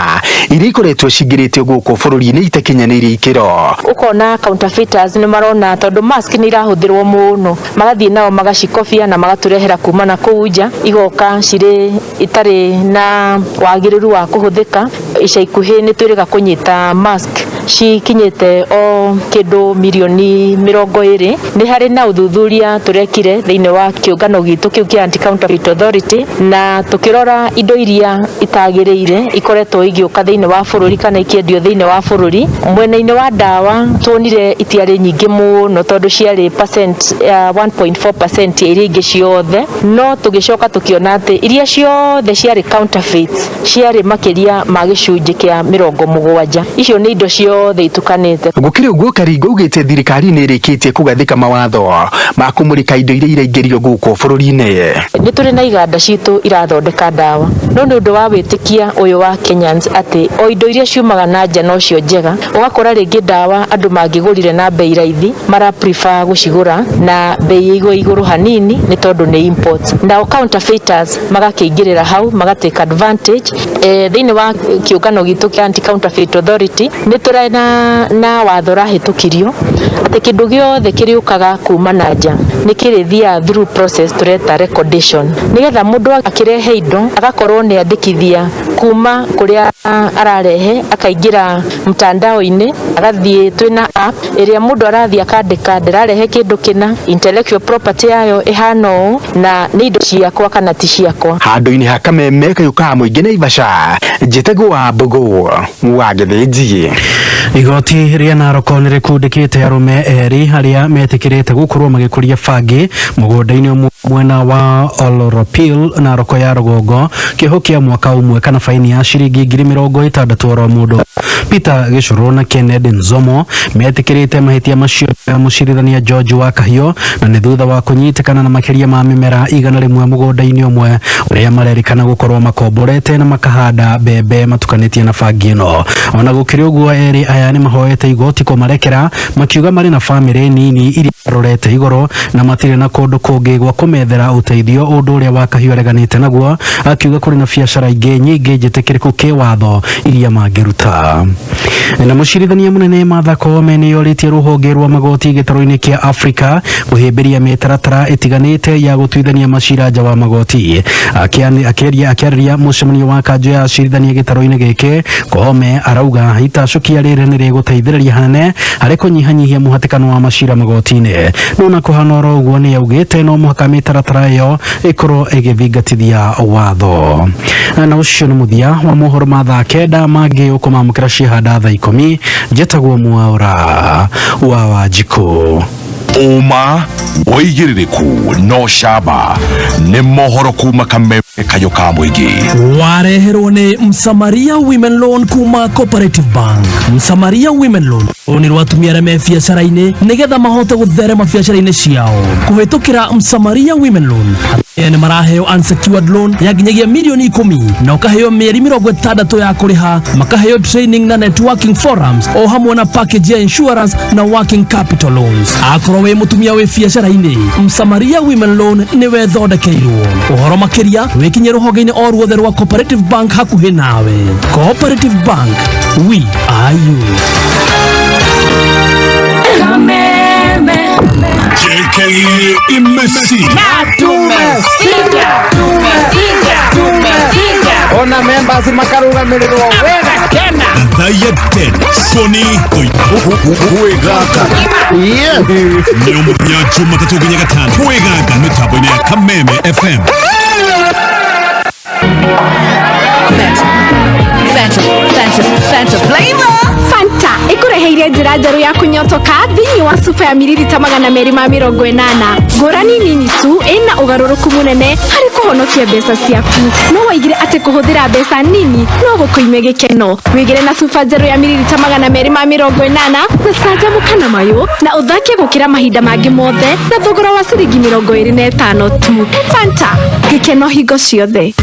iria ikoretwo cingĩrĩtio gũkũ bũrũri-inĩ itakinyanĩirie ikĩro. Ũkona counterfeiters nĩ marona tondũ mask nĩ irahũthĩrwo mũno, magathiĩ nao magacikobia na magatũrehera kuma na kũu nja, igoka cirĩ itarĩ na wagĩrĩru wa kũhũthĩka. Ica ikuhĩ nĩ twĩrĩga kũnyita mask cikinyĩte o kĩndũ mirioni 20. Nĩ harĩ na ũthuthuria tũrekire thĩinĩ wa kĩũngano gitũ kĩu kĩa Anti-Counterfeit Authority, na tũkĩrora indo iria itagĩrĩire ikoretwo igĩũka thĩinĩ wa bũrũri kana ikĩendio thĩinĩ wa bũrũri. Mwena-inĩ wa ndawa tuonire itiarĩ nyingĩ mũno tondũ ciarĩ percent, 1.4% ya iria ingĩ ciothe, no tũgĩcoka tũkĩona atĩ iria ciothe ciarĩ counterfeits ciarĩ makĩria ma gĩcunjĩ kĩa 70. Icio nĩ indo ciothe itukanĩte. Gũkĩrĩ ũguo, Karingo augĩte thirikari nĩ ĩrĩkĩtie kũgathĩka mawatho ma kũmũrĩka indo iria iraingĩrio gũkũ bũrũri-inĩ. Nĩ tũrĩ na iganda citũ irathondeka ndawa, no nĩ ũndũ wa wĩtĩkia ũyũ wa Kenyans atĩ o indo iria ciumaga na nja nocio njega, ũgakora rĩngĩ ndawa andũ mangĩgũrire na bei raithi mara prefer gũcigũra na bei ĩgwe igũrũ hanini nĩ tondũ nĩ import. Nao counterfeiters magakĩingĩrĩra hau maga take advantage. Thĩinĩ wa kĩũngano gitũ kĩa Anti-Counterfeit Authority nĩ tũrĩ na watho ũrahĩtũkirio atĩ kĩndũ gĩothe kĩrĩũkaga kuma na nja nĩ kĩrĩthiaga through process tũreta recordation, nĩgetha mũndũ akĩrehe indo agakorwo nĩ andĩkithia kuma kũrĩa ararehe, akaingĩra mtandao-inĩ, agathiĩ twĩna app ĩrĩa mũndũ arathiĩ akandĩka ndĩrarehe kĩndũ kĩna, intellectual property yayo ĩhana ũũ, na nĩ indo ciakwa kana ti ciakwa. Handũ-inĩ ha kameme kayũ ka mũingĩ Naivasha, njĩtagwo Wambũgũ wa Gĩthĩnji. Igoti rĩa Narok nĩ rĩkundĩkĩte arũme erĩ arĩa metĩkĩrĩte gũkorwo magĩkũria bangi mũgũnda-inĩ ũmwe mwena wa Oloropil, Narok ya rũgongo, kĩoho kĩa mwaka ũmwe kana faini ya ciringi 60,000 oro mũndũ. Peter Gĩcũrũ na Kennedy Nzomo metĩkĩrĩte mahĩtia macio ya mũcirithania George wa Kahiũ, na nĩ thutha wa kũnyitĩkana na makĩria ma mĩmera 100 mũgũnda-inĩ ũmwe ũrĩa marerĩkana gũkorwo makomborete na makahanda mbembe matukanĩtie na bangi ĩno. Ona gũkĩrĩ ũguo, erĩ aya nĩ mahoete igoti kũmarekera, makiuga marĩ na bamĩrĩ nini iria marorete igũrũ na matirĩ na kũndũ kũngĩ gwa kũmethera ũteithio, ũndũ ũrĩa wa Kahiũ areganĩte naguo, akiuga kũrĩ na biacara ingĩ nyingĩ njĩtĩkĩrĩku kĩwatho iria mangĩruta. Na mũcirithania mũnene Martha Koome nĩ orĩtie rũhonge rwa magoti gĩtarũ-inĩ kĩa Afrika kũhĩmbĩria mĩtaratara ĩtiganĩte ya gũtuithania macira nja wa magoti. Akĩarĩria mũcemanio wa kanjũ ya acirithania gĩtarũ-inĩ gĩkĩ, Koome arauga itacũkia rĩrĩ nĩ rĩgũteithĩrĩria hanene harĩ kũnyihanyihia mũhatĩkano wa macira magoti-inĩ. No na kũhana oro ũguo, nĩ augĩte no mũhaka mĩtaratara ĩyo ĩkorwo ĩgĩthingatithia watho. Na ũcio nĩ mũthia wa mohoro ma thaa 9, mangĩ ũkũmamũkĩra ciahanda thaa 10. Njĩtagwo Mwaũra wa Wanjikũ. Ũma, ũigĩrĩrĩku no camba nĩ mohoro kuma Kameme. Kayũ ka mũingĩ. Wareherwo nĩ Msamaria Women Loan kuma Cooperative Bank. Msamaria Women Loan rũni rwa atumia arĩa me biacara-inĩ nĩgetha mahote gũtherema biacara-inĩ ciao kũhĩtũkĩra Msamaria Women Loan. Atumia nĩ maraheo unsecured loan ya nginyagia milioni 10 na ũkaheo mĩeri 60 ya kũrĩha, makaheo training na networking forums o hamwe na package ya insurance na working capital loans. Akorwo wĩ mũtumia wĩ biacara-inĩ, Msamaria Women Loan nĩwe thondekeirwo. Ũhoro makĩria wĩkinye rũhonge-inĩ o ruothe rwa Cooperative Bank hakuhĩ nawe. Cooperative Bank, we are you. Kameme. JK Imesi. Tumesiga. Tumesiga. Tumesiga. Ona members makarugamirĩrwo wega tena. Thaya 10 Sony Kwĩgaka nĩ mũthenya Jumatatũ nginya Gatano Kwĩgaka mĩtambo-inĩ ya Kameme FM. Fanta, Fanta, Fanta flavor. Fanta ĩkũreheire njĩra njerũ ya kũnyotoka thĩinĩ wa cuba ya miririta 280. Ngũrani nini tu ĩna ũgarũrũku mũnene harĩ kũhonokia mbeca ciaku. No waigire atĩ kũhũthĩra mbeca nini no gũkũime gĩkeno. Wĩgĩre na cuba njerũ ya miririta 280 na canjamũka na mayũ na ũthake gũkĩra mahinda mangĩ mothe na thogora wa ciringi 25 tu. Fanta, gĩkeno hingo ciothe.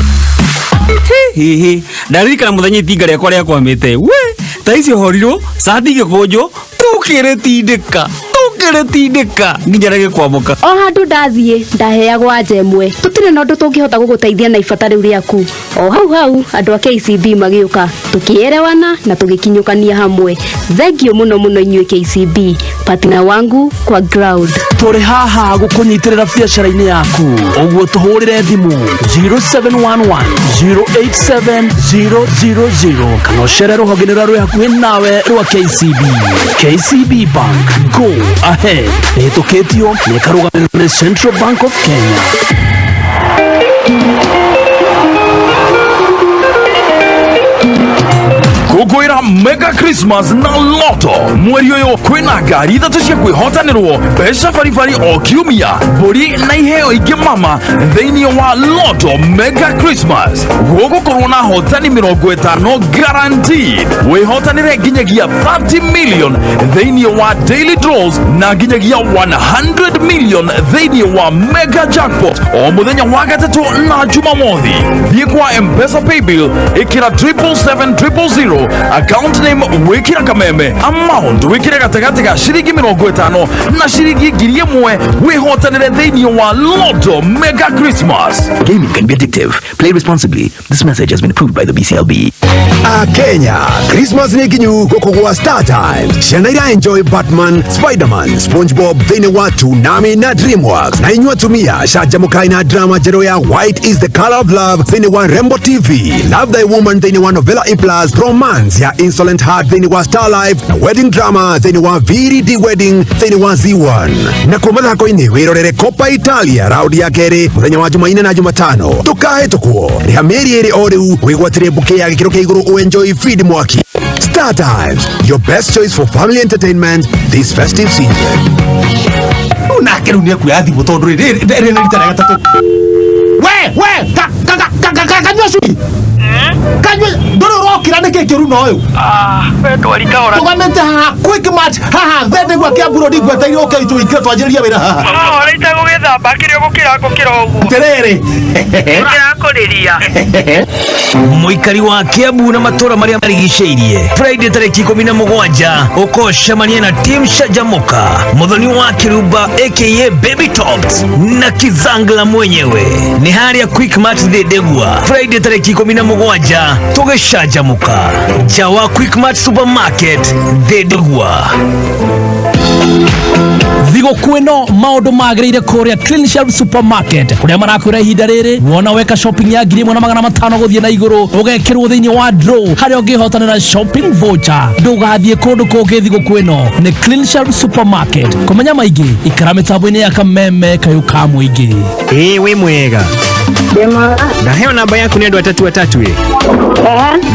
Hihi ndaririkana muthenya itinga rĩakwa rĩakwamĩte we ta icio horirwo cati igĩkũnjwo tũkĩrĩtindĩka tũkĩrĩtindĩka nginya rĩgĩkwamũka. O handũ ndathiĩ ndaheagwo anja ĩmwe, tũtirĩ na ũndũ tũngĩhota gũgũteithia na ibata rĩu rĩaku. O hau hau andũ a KCB magĩũka, tũkĩerewana na tũgĩkinyũkania hamwe. Thengiũ mũno mũno inyuĩ KCB, partner wangu kwa ground. Tũrĩ haha gũkũnyitĩrĩra biacara-inĩ yaku, ũguo tũhũrĩre thimũ 0711 087 000 kana ũcere rũhonge-inĩ rũrĩa rwĩ hakuhĩ nawe rwa KCB. KCB Bank, go ahead. Ĩhĩtũkĩtio nĩ ĩkarũgamĩrĩrwo nĩ Central Bank of Kenya. Kũngũĩra Mega Christmas na Lotto mweri ũyũ kwĩna ngari ithatũ cia kwĩhotanĩrwo, mbeca baribari o kiumia, mbũri na iheo ingĩ mama thĩinĩ wa Lotto Mega Christmas. Gũgũkorwo na hotani 50 guaranteed, wĩhotanĩre nginyagia 30 million thĩinĩ wa daily draws na nginyagia 100 million thĩinĩ wa mega jackpot o mũthenya wa gatatũ na Jumamothi. Thiĩ kwa Mpesa paybill, ĩkĩra 777 000, account name wĩkĩra Kameme, amount wĩkĩre gatagatĩ ga ciringi 50 na ciringi 1,000, wĩhotanĩre thĩinĩ wa Lotto Mega Christmas. Gaming can be addictive. Play responsibly. This message has been approved by the BCLB. A Kenya, Christmas nĩ nginyu gũkũ gwa Star Times. Ciana ira enjoy Batman, Spiderman, SpongeBob thĩinĩ wa Toonami na DreamWorks. Na inyuĩ atumia canjamũkai na drama njerũ ya White is the Color of Love thĩinĩ wa Rembo TV, Love Thy Woman thĩinĩ wa Novela E Plus, Romance ya Insolent Heart thĩinĩ wa Star Life na Wedding Drama thĩinĩ wa VD Wedding thĩinĩ wa Z1. Na kuo mathako-inĩ wĩrorere Coppa Italia raundi ya kerĩ mũthenya wa Jumaine na Jumatano. Ndũkahĩtũkwo, rĩha mĩeri 2 o rĩu wĩgwatĩre bouquet ya gĩkĩro kĩa igũrũ ũenjoy feed mwaki. Star Times, your best choice for family entertainment this festive season. Rĩu nake rĩu nĩ ekuoya thimũ tondũ rĩrĩ rĩrĩ nĩ rita rĩa gatatũ. We we ka ka ka ka ka kanyua cui kanyua ndũrĩ ũrokĩra nĩkĩ kĩũru na ũyũ tũgamĩte haha Quick Mart haha thendegua Kiambu Road ngweteire ũke itũingĩre twanjĩrĩrie wĩra haha. Ũraita gũgĩthamba kĩrĩa ũgũkĩra ngũkĩra ũguo. Atĩrĩrĩ. Ũrakũrĩria. Mũikari wa Kiambu na matũra marĩa marigicĩirie, Friday tarĩki 17 ũkocemania na Team Canjamũka, Mũthoni wa Kĩrumba aka Baby Tops na Kizangla mwenyewe, nĩ harĩa Quick Mart Thĩndĩgua, Friday tarĩki 17 tũgĩcanjamũka nja wa Quick Mart Supermarket Thĩndĩgua. Thigũkũ ĩno maũndũ magĩrĩire kũrĩa Clean Shelf Supermarket kũrĩa marakwĩra ihinda rĩrĩ wona weka shopping ya 1,500 gũthiĩ na igũrũ ũgekĩrwo thĩinĩ wa draw harĩa ũngĩhotanĩra shopping voucher. Ndũgathiĩ kũndũ kũngĩ thigũkũ ĩno nĩ Clean Shelf Supermarket. Kũmenya maingĩ ikara mĩtambo-inĩ ya Kameme kayũ ka mũingĩ. Ĩĩ wĩ mwega. Ndaheo namba yaku nĩ andũ atatũ atatũ ĩ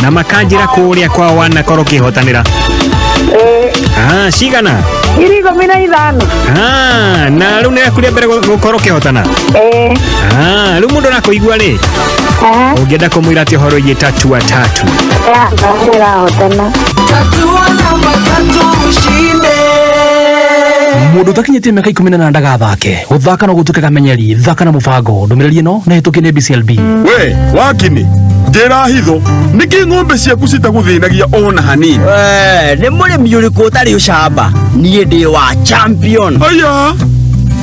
na makanjĩra kũrĩa kwa wanakorwo ũkĩhotanĩra. Ah, cigana? 15,000. Ah, na rĩu nĩ rĩaku rĩa mbere gũkorwo ũkĩhotana? Ĩĩ. Ah, rĩu mũndũ arakũigua rĩ, ũngĩenda kũmwĩra atĩ ũhoro wĩgiĩ tatua tatu? Ndĩrahotana. Tatua namba tatu ushinde. Mundu utakinyĩtie mĩaka 18 ndagathake. Gũthaka no gũtuĩke kamenyeri. Thaka na mũbango. Ndũmĩrĩri ĩno nĩ hĩtũkie nĩ BCLB. We wakini njĩra hitho nĩkĩ ng'ombe ciaku citagũthĩnagia ona hanini? Nĩ mũrĩmi ũrĩkũ ũtarĩ ũcamba? Niĩ ndĩ wa champion. Aya,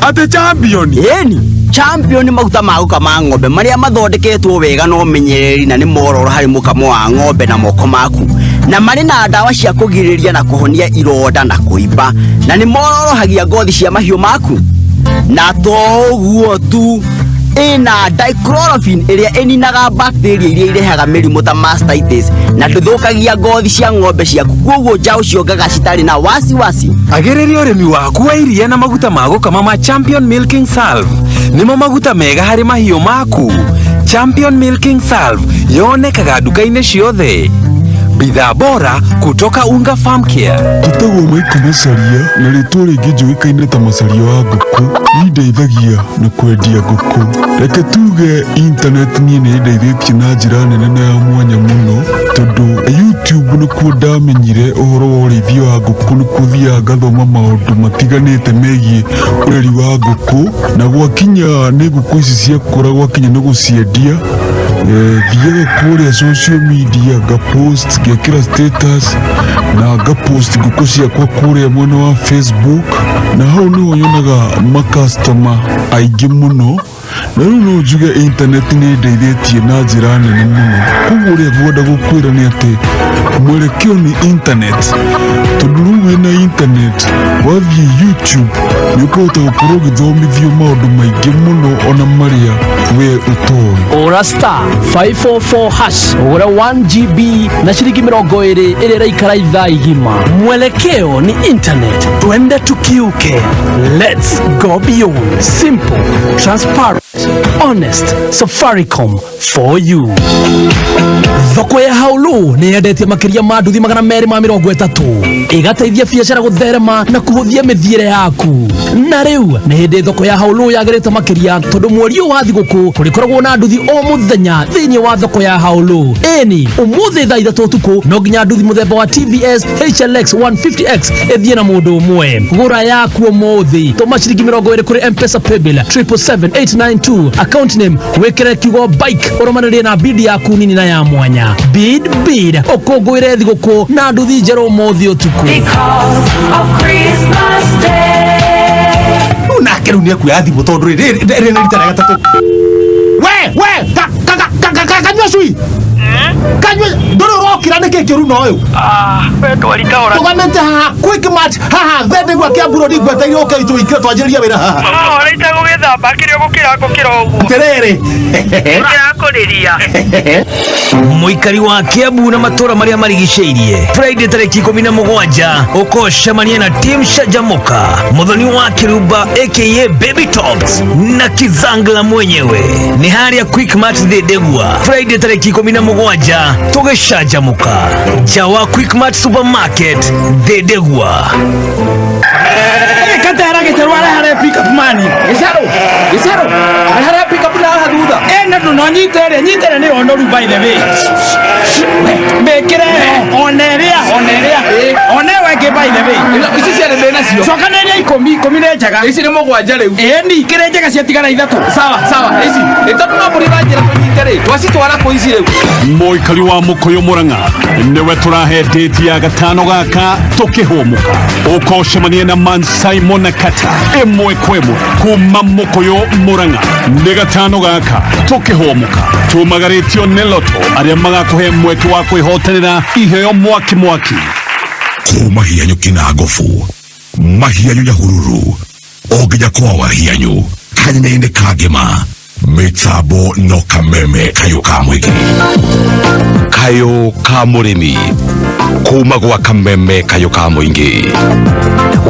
atĩ champion? Ĩni, champion nĩ maguta ma gũkama ng'ombe marĩa mathondeketwo wega na ũmenyereri na nĩ mororo harĩ mũkamo wa ng'ombe na moko maku, na marĩ na ndawa cia kũgirĩrĩria na kũhonia ironda na kũimba, na nĩ mororohagia ngothi cia mahiũ maku. Na to ũguo tu, ĩna dichlorophene ĩrĩa ĩninaga bacteria iria irehaga mĩrimũ ta mastitis, na ndũthũkagia ngothi cia ng'ombe ciaku, koguo njaũ ciongaga citarĩ na wasiwasi. Agĩrĩria ũrĩmi waku wa iria na maguta ma gũkama ma Champion Milking Salve. Nĩmo maguta mega harĩ mahiũ maku. Champion Milking Salve yonekaga nduka-inĩ ciothe. Bidhaa bora kutoka Unga Farm Care. Njĩtagwo Maiko Macaria na rĩtwa rĩngĩ njũĩkaine ta Macaria wa ngũkũ. Niĩ ndeithagia na kwendia ngũkũ. Reke tuge internet niĩ nĩ ĩndeithĩtie na njĩra nene na ya mwanya mũno, tondũ YouTube nĩkuo ndamenyire ũhoro wa ũrĩithia wa ngũkũ, nĩkuo thiaga ngathoma maũndũ matiganĩte megiĩ ũreri wa ngũkũ, na gwakinya nĩ ngũkũ ici ciakũra, gwakinya nĩ gũciendia, thiaga kũrĩa social media ngapost, ngekĩra status na ngapost ngũkũ ciakwa kũrĩa mwena wa Facebook, na hau nĩho nyonaga makastoma aingĩ mũno. Na rĩu no njuge internet nĩ ĩndeithĩtie na njĩra nene mũno. Koguo ũrĩa ngwenda gũkwĩra nĩ atĩ mwelekeo nĩ internet, tondũ rĩu wĩna internet wathiĩ YouTube nĩ ũkũhota gũkorwo ũgĩthomithio maũndũ maingĩ mũno ona marĩa we ũtoĩ. Ora star 544 hash ũgũre 1 GB na ciringi 20 ĩrĩa ĩraikara ithaa igima. Mwelekeo ni internet, twende tukiuke. Let's go beyond. Simple, transparent, honest. Safaricom for you. Thoko ya Haulu nĩ yendetie makĩria ma nduthi 230, ĩgateithia biacara gũtherema na kũhũthia mĩthiĩre yaku. Na rĩu nĩ hĩndĩ thoko ya Haulu yagĩrĩte makĩria, tondũ mweri ũyũ wa thigũkũ kũrĩkoragwo na nduthi o mũthenya thĩinĩ wa thoko ya Haulu. Ĩni ũmũthĩ thaa 3 ũtukũ no nginya nduthi mũthemba wa TVS HLX 150X ĩthiĩ na mũndũ ũmwe. Gũra yaku ũmũthĩ, tũma ciringi 20 kũrĩ M-Pesa paybill 777,892, account name wĩkĩre kiugo bike, ũrũmanĩrĩrie na bid yaku nini na ya mwanya. Bid bid, ũkũngũĩre thigũkũ na nduthi njerũ ũmũthĩ ũtukũ. Rĩu nake rĩu nĩ ekuoya thimũ tondũ rĩrĩ nĩ rita rĩa gatatũ. We kanyua cui, kanyua, ndũrĩ ũrokĩra nĩkĩ kĩũru na ũyũ? Tũgamĩte haha Quickmart haha thende gwa Kiambu Road ngweteire ũke itũingĩre twanjĩrĩrie wĩra haha. Ũhoro itagũgĩthamba kĩrĩa ũgũkĩra ngũkĩra ũguo. Atĩrĩrĩ. Ndĩrakũrĩria. Mũikari wa Kiambu na matũra marĩa marigicĩirie, Friday tarĩki 17 ũkocemania na Team Shajamoka, Mũthoni wa Kĩrumba aka Baby Tops na Kizangla mwenyewe. Nĩ harĩa Quickmart Thĩndĩgua, Friday tarĩki 17 tũgĩcanjamũka. Nja wa Quickmart Supermarket Thĩndĩgua. Katera gĩcerũ arehare pick up mani. Gĩcerũ, gĩcerũ, arehare pick up na haha thutha. Na no nyite ĩrĩa, nyite ĩrĩa nĩyo noru by the way. Mĩkĩre ona ĩrĩa, ona ĩrĩa, ona ĩyo ĩngĩ by the way. Ici ciarĩ ndĩ nacio. Cokanĩrĩria 10, 10 nĩ njega. Ici nĩ 7 rĩu. Ĩni, kĩrĩ njega ciatigara 3. Sawa, sawa, ici. Ĩ tondũ no mbũri ũranjĩra tũnyite rĩ, twacitwara kũ ici rĩu? Mũikari wa Mũkũyũ Mũrang'a nĩwe tũrahe date ya gatano gaka tũkĩhũmũka. Ũkocemania na Man Simon na Kata ĩmwe kwa ĩmwe kuma Mũkũyũ Mũrang'a nĩ gatano gaka tũkĩhũmũka. Tumagarĩtio nĩ Lotto arĩa magakũhe mweke wa kwĩhotanĩra iheo mwaki mwaki. Kuma hianyu kina gofu mahianyu Nyahururu o nginya kwa wahianyu kanyanya-inĩ ka ngĩma mĩtambo no kameme kayũ ka mũingĩ kayũ ka mũrĩmi kuma gwa kameme kayũ ka mũingĩ.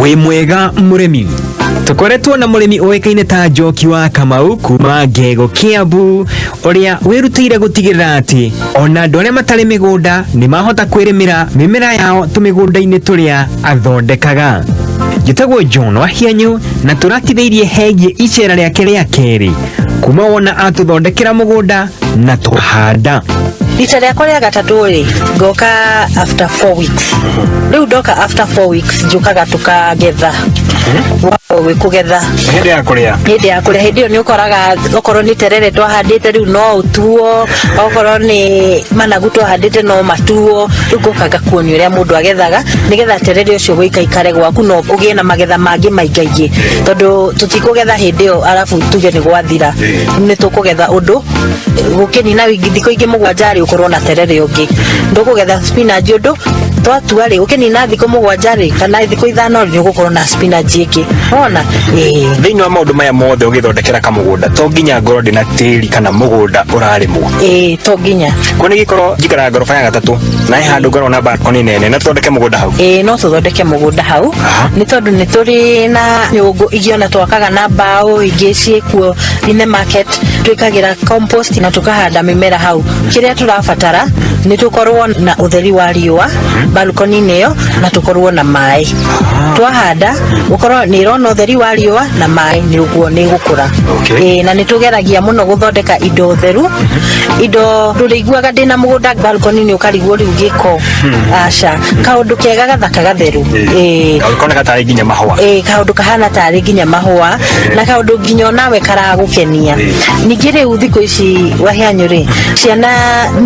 Wĩ mwega mũrĩmi, Tũkoretwo na mũrĩmi ũĩkaine ta Njoki wa Kamau kuma Ngego Kiambu, ũrĩa wĩrutĩire gũtigĩrĩra atĩ ona andũ arĩa matarĩ mĩgũnda nĩ mahota kwĩrĩmĩra mĩmera yao tũmĩgũnda-inĩ tũrĩa athondekaga. Njĩtagwo John Wahianyu na tũratithĩirie hegie icera rĩake rĩa kerĩ kuma wona atũthondekera mũgũnda na tũhanda. Rita rĩakwa rĩa gatatũ rĩ, ngoka after 4 weeks. Rĩu ndoka after 4 weeks, njũkaga tũkagetha gwĩ kũgetha. Hĩndĩ ya kũrĩa. Hĩndĩ ya kũrĩa. Hĩndĩ ĩyo nĩ ũkoraga okorwo nĩ terere twahandĩte rĩu no ũtuo, okorwo nĩ managu twahandĩte no matuo. Rĩu ngoka ngakuonia ũrĩa mũndũ agethaga nĩgetha terere ũcio gũikaikare gwaku no ũgĩe na magetha mangĩ maingaingĩ, tondũ tũtikũgetha hĩndĩ ĩyo arabu tuge nĩ gwathira. Nĩ tũkũgetha ũndũ gũkĩnina wiki thikũ ingĩ 7 rĩ, ũkorwo na terere ũngĩ. Ndũkũgetha spinach ũndũ twatua rĩ, ũkĩnina thikũ 7 rĩ, kana thikũ 5 rĩ, nĩ ũgũkorwo na spinach ĩngĩ wona, ĩĩ. Thĩinĩ wa maũndũ maya mothe, ũgĩthondekera kamũgũnda, to nginya ngorwo ndĩna tĩri kana mũgũnda ũrarĩmwo? Ĩĩ, to nginya. Kuo nĩ gĩkorwo njikaraga ngoroba ya gatatũ na he handũ ngorwo na balcony nene na tũthondeke mũgũnda hau? Ĩĩ, no tũthondeke mũgũnda hau, nĩ tondũ nĩ tũrĩ na nyũngũ ingĩ ona twakaga na mbaũ ingĩ ciĩkuo in the market, twĩkagĩra compost na tũkahanda mĩmera hau. Kĩrĩa tũrabatara nĩ tũkorwo na ũtheri wa riũa balcony-inĩ ĩyo na tũkorwo na maĩ. Twahanda ũkorwo nĩ ĩrona ũtheri wa riũa na maĩ, nĩ ũguo nĩ ĩgũkũra. Ĩĩ, na nĩ tũgeragia mũno gũthondeka indo theru, indo ndũrĩiguaga ndĩna mũgũnda balcony nĩ ũkarigwo rĩu gĩko. Aca, kaũndũ kega gathaka gatheru, ĩĩ. Koneka tarĩ nginya mahũa. Ĩĩ, kaũndũ kahana tarĩ nginya mahũa na kaũndũ nginya onawe karagũkenia. Ningĩ rĩu thikũ ici, Wahianyũ rĩ, ciana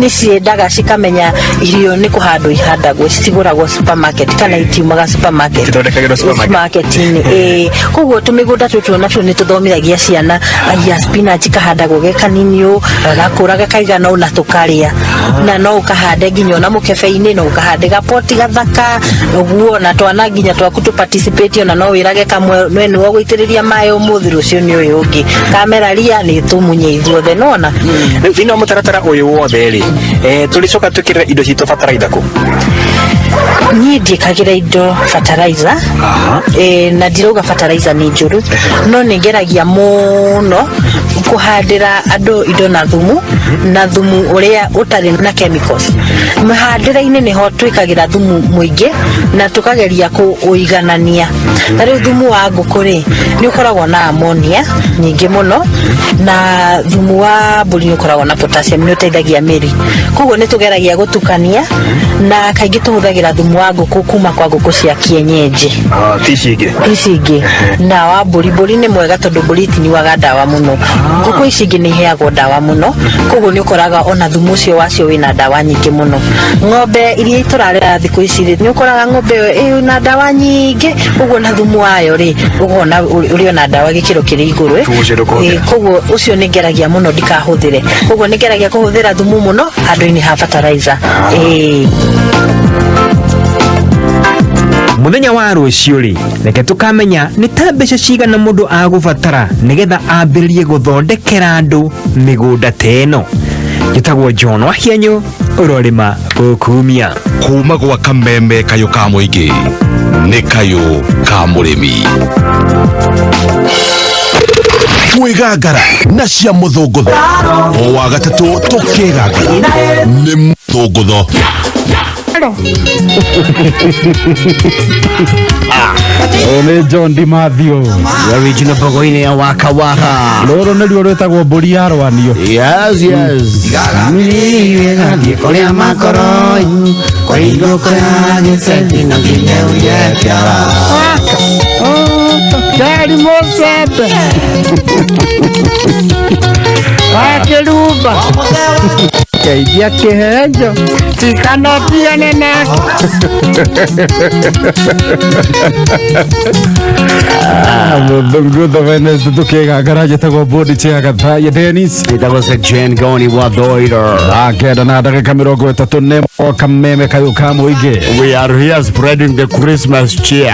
nĩ ciendaga cikamenya irio nĩ kũhandwo ihandagwo, citigũragwo supermarket kana itiumaga supermarket. Ithondekagĩrwo supermarket. Supermarket-inĩ, ĩĩ. Koguo tũmĩgũnda tũtũ onatuo nĩ tũthomithagia ciana, aya spinach kahandagwo ge kanini ũũ, gagakũra gakaigana ũũ na tũkarĩa, na no ũkahande nginya ona mũkebe-inĩ, no ũkahande gapoti gathaka ũguo, na twana nginya twaku tũ participate, ona no wĩrage kamwe, we nĩwe ũgũitĩrĩria maĩ ũmũthĩ, rũciũ nĩ ũyũ ũngĩ. Kamera ria nĩ tũmunye ithuothe, nona. Rĩu thĩinĩ wa mũtaratara ũyũ wothe rĩ, tũrĩcoka twĩkĩrĩre indo citũ bataraitha kũ? Niĩ ndiĩkagĩra indo fertilizer, na ndirauga fertilizer nĩ njũru, no nĩ ngeragia mũno kũhandĩra andũ indo na thumu, na thumu ũrĩa ũtarĩ na chemicals. Mĩhandĩre-inĩ nĩho twĩkagĩra thumu mũingĩ na tũkageria kũũiganania. Ta rĩu thumu wa ngũkũ rĩ, nĩ ũkoragwo na ammonia nyingĩ mũno, na thumu wa mbũri nĩ ũkoragwo na potassium, nĩ ũteithagia mĩri. Koguo nĩ tũgeragia gũtukania, na kaingĩ tũhũthagĩra thumu wa ngũkũ kuma kwa ngũkũ cia kienyeji. Ah, ti ici ingĩ? Ici ingĩ. Na wa mbũri, mbũri nĩ mwega tondũ mbũri itinyuaga ndawa mũno. Ngũkũ ici ingĩ nĩ iheagwo ndawa mũno, koguo nĩ ũkoraga ona thumu ũcio wacio wĩna ndawa nyingĩ mũno. Ng'ombe iria tũrarera thikũ ici rĩ, nĩ ũkoraga ng'ombe ĩyo ĩna ndawa nyingĩ, koguo na thumu wayo rĩ, ũkona ũrĩ ona ndawa gĩkĩro kĩrĩ igũrũ. Thumu ũcio ndũkũhũthĩra. Ĩ, koguo ũcio nĩ ngeragia mũno ndikahũthĩre. Koguo nĩ ngeragia kũhũthĩra thumu mũno handũ-inĩ ha fertilizer, ĩĩ. Mũthenya wa rũciũ rĩ, reke tũkamenya nĩ ta mbeca cigana mũndũ agũbatara nĩgetha ambĩrĩrie gũthondekera andũ mĩgũnda ta ĩno. Njĩtagwo John Wahianyũ, ũrorĩma gũkumia. Kuma gwa kameme kayũ ka mũingĩ nĩ kayũ ka mũrĩmi kwĩgangara na cia mũthũngũtho. O wa gatatũ tũkĩgangara nĩ mũthũngũtho. Ũyũ nĩ John Di Mathew. Original bogoine ya waka waka. Rũrũ nĩruo rwĩtagwo mbũri ya rwanio. Yes. Gathiĩ kũrĩa makoro kũringũka gĩceti na nginya uye kĩara. Keri mũcembe wakĩrumba keithia kĩhenjo tikanotiane nake. Mũthũngũtho Venesi tũkĩgangara. Njĩtagwo Bodi Chair Gathaiya Dennis. Njĩtagwo Section Goni wa Doira. 9:34. O kameme kayũ ka mũingĩ. We are here spreading the Christmas cheer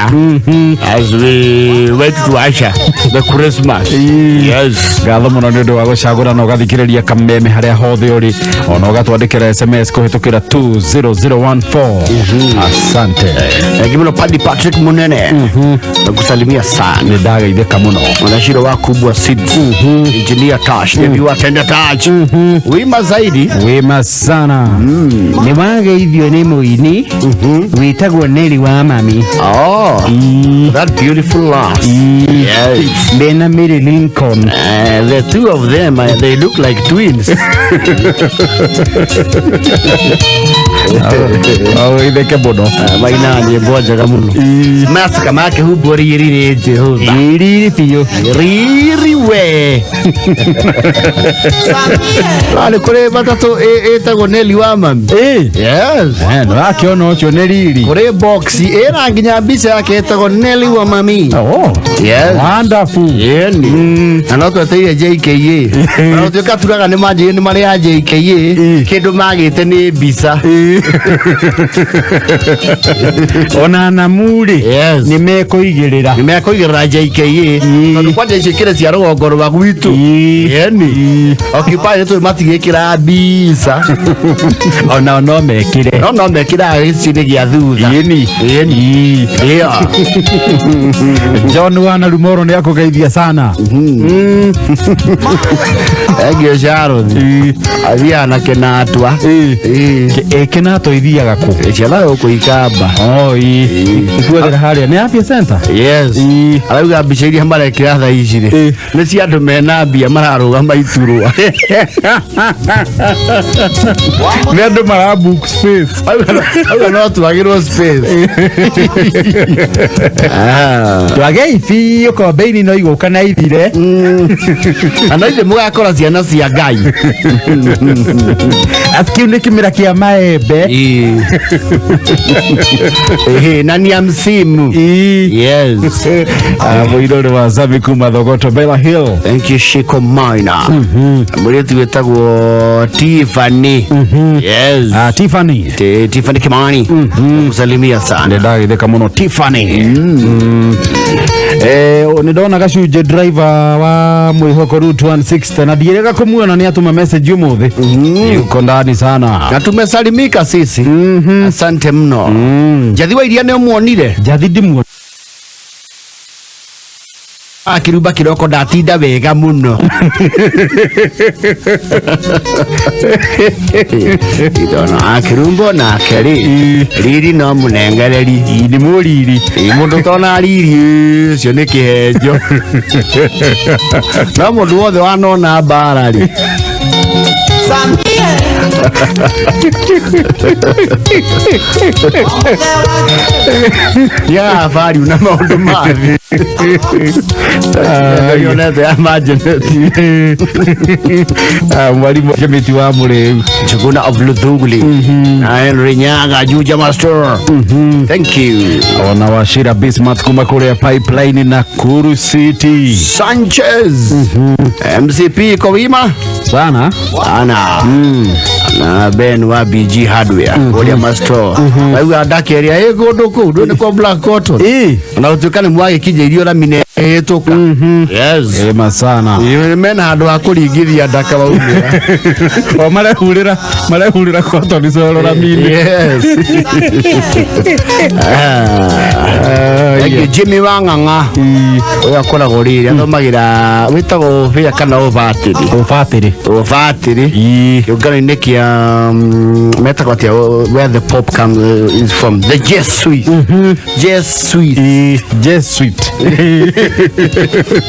as we wait to usher the Christmas. Yes. Ngatho mũno nĩ ũndũ wa gũcagũra na ũgathikĩrĩria kameme harĩa hothe ũrĩ, ona ũgatwandĩkĩra SMS kũhĩtũkĩra 20014. Asante. Thank you mũno Paddy Patrick Munene. Nakusalimia sana. Nĩ ndageithĩka mũno. Mwanashiro wa Kubwa Seeds. Engineer Tash, the viewer tender touch. Wima zaidi. Wima sana. Nĩ wageithio nĩ mũini wĩtagwo Nelly wa mami. Oh, that beautiful lass. Yes. Mena Mary Lincoln. The two of them, they look like twins. Ageithĩke mũno. Maina nyĩmbo njega mũno. Macika makĩhumbwo riri nĩ Jehova. Riri biũ. Riri we. No nĩ kũrĩ matatũ ĩtagwo Nelly wa mami. Yes. Ndũrakĩona ũcio nĩ riri. Kũrĩ box ĩna nginya mbica yake ĩtagwo Nelly wa mami. Oh. Yes. Wonderful. Yeni. Na no tweteire JKA. Na gũtuĩka turaga nĩ manjĩrĩ nĩ marĩ a JKA. Kĩndũ magĩte nĩ mbica. Ona namu-rĩ Yes. nĩ mekũigĩrĩra. Nĩ mekũigĩrĩra JKA. Tondũ kwanja icio ikĩrĩ cia rũgongo rwa gwitũ. Yeni. Occupy nĩ tũĩ matigĩkĩra mbica. Ona no mekĩre. No mekĩraga gĩcigo-inĩ gĩa thutha. Yeni. Yeni. Yeah. John wana Rumoro nĩ akũgeithia sana. Thank you Sharon. Athiaga na kĩnatwa. Kĩnatwa ithiaga kũ? Ciana gũkũ ikamba. Oh, ikuethera harĩa nĩ Afya Center? Yes. Arauga mbica iria marekĩra thaa ici rĩ nĩ cia andũ mena mbia mararũgama iturwa. Nĩ andũ mara book space. Auga no twagĩrwo space. Twagei biũ kombeini no igũka na ithire. Na no ithuĩ mũgakora ciana cia Ngai. Ati kĩu nĩ kĩmera kĩa maembe. Ehe, na ni ya msimu. Yes. Mũirũrĩ wa Zami kuma Thogoto Bella Hill. Thank you Shiko Maina. Mũirĩtu wĩtagwo Tiffany. Yes. Tiffany. Tiffany Kimani. Kusalimia sana. Nĩ ndagĩthĩka mũno Tiffany. Nĩ ndona gacunjĩ driver wa mwĩhoko route 160 na ndiĩrĩga kũmuona nĩ atũma message ũmũthĩ. Yuko ndani sana. Na tumesalimika sisi. Asante mno. Njathi wa iria nĩ ũmuonire? Njathi ndimuonire. Akĩrumba kĩroko ndatinda wega mũno. Ndona akĩrumba nake rĩ riri no mũnengereri. Nĩ mũriri. Mũndũ ũtona riri ũcio nĩ kĩhenjo. No mũndũ wothe wanona mbara rĩ. Ya habari una maũndũ ma thĩ. Yonete ya Majeneti. Mwalimu Kĩmĩti wa Mũrĩu. Njuguna of Luthuli. Na Henry Nyaga Juja Master. Thank you. Ona Wachira Bismarck kuma kũrĩa Pipeline Nakuru City. Sanchez. MCP iko wima sana sana. Na Ben wa BG Hardware kũrĩa Master. Rauga ndaka ĩrĩa ĩ kũndũ kũu ndũ nĩ kwa Black Cotton. Na gũtuĩka nĩ mwagĩkinya irio rami nĩ ĩhĩtũka. Yes. Ĩma sana. Mena handũ ha kũringithia ndaka waumĩra. O marehurĩra cotton soil rami-inĩ. Yes. Thank you Jimmy Wang'ang'a. Ũyũ akoragwo rĩrĩ athomagĩra wĩtagwo ũbĩa kana ũbatĩrĩ. Ũbatĩrĩ. Ũbatĩrĩ. Kĩũngano-inĩ kĩa metagwo atĩa where the pop comes is from the Jesuit. Jesuit. Jesuit.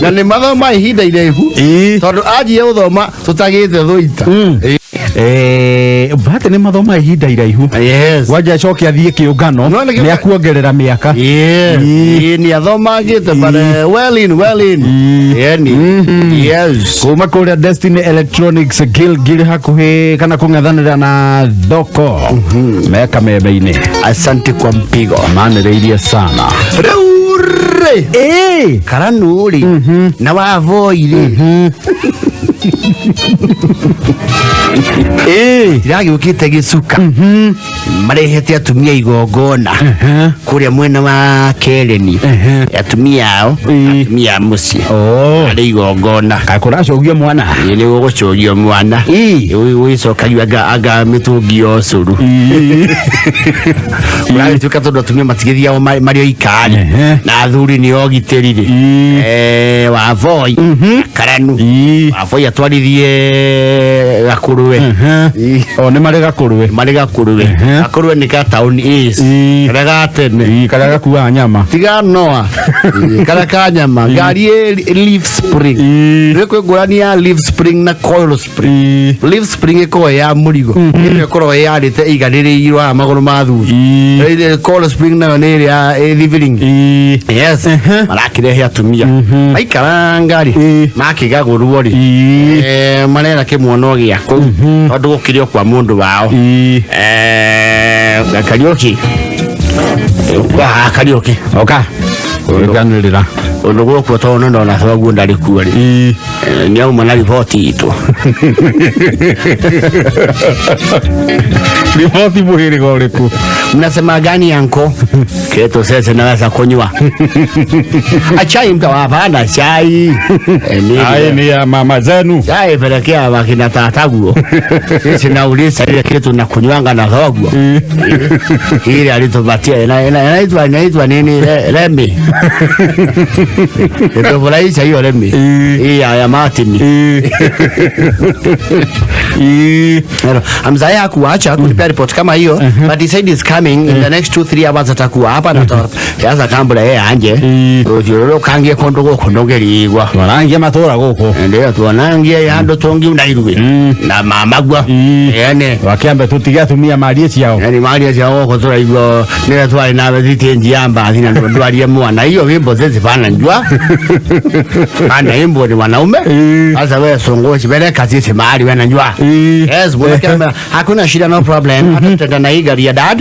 Na nĩ mathoma ihinda iraihu tondũ anjie gũthoma tũtagĩte thũita. Bahati nĩ mathoma ihinda iraihu. Yes. Wanja acoke athiĩ kĩũngano nĩ akuongerera mĩaka. Yes. Nĩ athomangĩte but well in well in. Yani. Yes. Kuma kũrĩa Destiny Electronics Gilgil hakuhĩ kana kũng'ethanĩra na thoko meka membe-inĩ. Asante kwa mpigo. Manĩrĩirie sana. Rĩu rĩ. Karanu rĩ. Na wavoi rĩ. Iragĩũkĩte gĩcuka marehete atumia igongona kũrĩa mwena wa Kereni, atumia ao, atumia a mũciĩ arĩ igongona. Kakũracũgio mwana. Ĩĩ, nĩ gũgũcũgio mwana wĩcokagio anga mĩtũngi ya ũcũrũ ũragĩtuĩka, tondũ atumia matigĩthiagwo marĩ oika-rĩ, na athuri nĩ ogitĩri rĩ, Wavoi Karanu Wavoi atwarithie Gakũrwe. O nĩ marĩ Gakũrwe? Marĩ Gakũrwe. Gakũrwe nĩ ka town is karĩa ga tene. Karĩa gakuaga nyama. Tiga noa. Ĩĩ, karĩa ka nyama, ngari ĩ leaf spring. Nĩ kwĩ ngũrani ya leaf spring na coil spring. Leaf spring ĩkoragwo ĩ ya mũrigo, ĩno ĩkoragwo ĩyarĩte ĩiganĩrĩirwo haha magũrũ ma thutha. Ĩrĩa coil spring nayo nĩ ĩrĩa ĩ thibiringi. Yes, marakĩrehe atumia maikaranga rĩ, makĩgagũrwo rĩ, marera kĩmwana gĩa kũu tondũ gũkĩrĩ o kwa mũndũ wao. Kariũki. Ah, Kariũki. Oka ganĩrĩra. Ũndũ gũkũ tondũ ndona thoguo ndarĩ kuo rĩ, nĩ auma na riboti itũ. Riboti mũhĩrĩga ũrĩkũ? Mnasema gani anko? Keto sasa naweza kunywa. Achai mtawapana chai. Ai ni ya mama zenu. Chai pelekea wakina tataguo. Sisi nauliza ile kitu na kunywanga na thoguo. Ile alitupatia inaitwa nini, Remi. Nitufurahisha hiyo Remi. Hii ya Martin. Amzaya hakuacha kunipea report kama hiyo, but he said he's coming in the next 2-3 hours, atakuwa hapa na sasa kambura yeye anje rũkangie kũndũ gũkũ ndũngĩrigwa. Twarangie matũra gũkũ. Ndio tuonangie handu tungi unairwe na mamagua ene. Wakiambe tutige atumia marie ciao. Yani marie ciao gũkũ tũraigua nĩwe twarĩ nawe thitenji ya mbathi na ndwarie mwana hiyo wimbo sisi bana njua ana imbo ni wanaume sasa wewe songoshi peleka sisi mahali wewe najua. Yes, bwana kama hakuna shida, no problem, hata tutaenda na hii gari ya dad,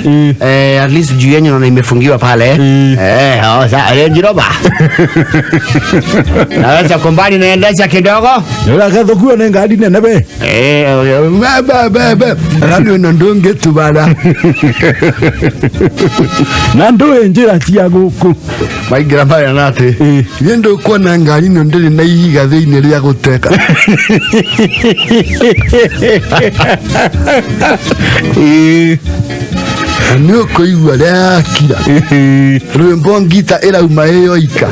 at least juu yenyu naona imefungiwa pale. Oh, sa Range Rover naweza kumbani naendesha kidogo. Nĩũragathũkio nĩ ngari nene we. Be be be rani ĩno ndũngĩtubara na ndũĩ njĩra cia gũkũ. Maingĩra maya na atĩ niĩ ndũkuona ngari ĩno ndĩrĩ na ihiga thĩinĩ rĩa gũteka. Na nĩ ũkũigua rĩakira rwĩmbo ngita ĩrauma ĩyoika.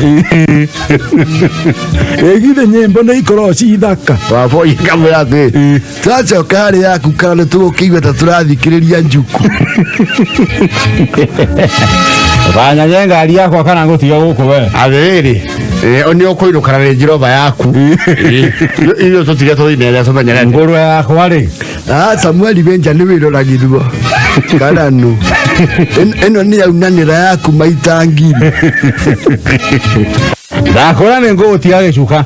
Ĩgithĩ nyĩmbo nĩ ikoragwo ci thaka. Waboi kamwĩra atĩ twacoka harĩ yaku kana nĩ tũgũkĩigua ta tũrathikĩrĩria njuku. Banyanye ngari yakwa kana ngũtiga gũkũ we. Atĩrĩrĩ, nĩ ũkũinũka na Range Rover yaku, irio tũtige tũthiĩ tũmenyerete. Ngũrwe yakwa rĩ. Ah, Samueli Benja nĩ wĩroragirwo karanu ĩno nĩ yaunanĩra yaku maita ngiri. Ndakũra nĩ ngũgũtiga gĩcuka.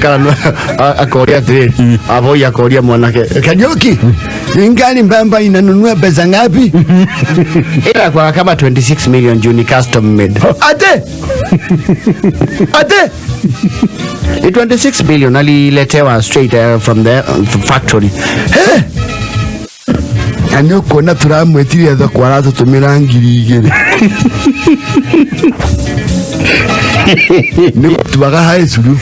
Karanu akoria atĩrĩrĩ, Aboi akoria mwanake Kariuki, ngari mbamba inanunua pesa ngapi? Ila kwa kama 26 million juu ni custom made. Ate ate Ni 26 billion aliletewa straight from the factory. Na nĩ ũkuona tũramwĩtirie thoko aratũtũmĩra 2000 nĩ gũtuaga haĩ curu.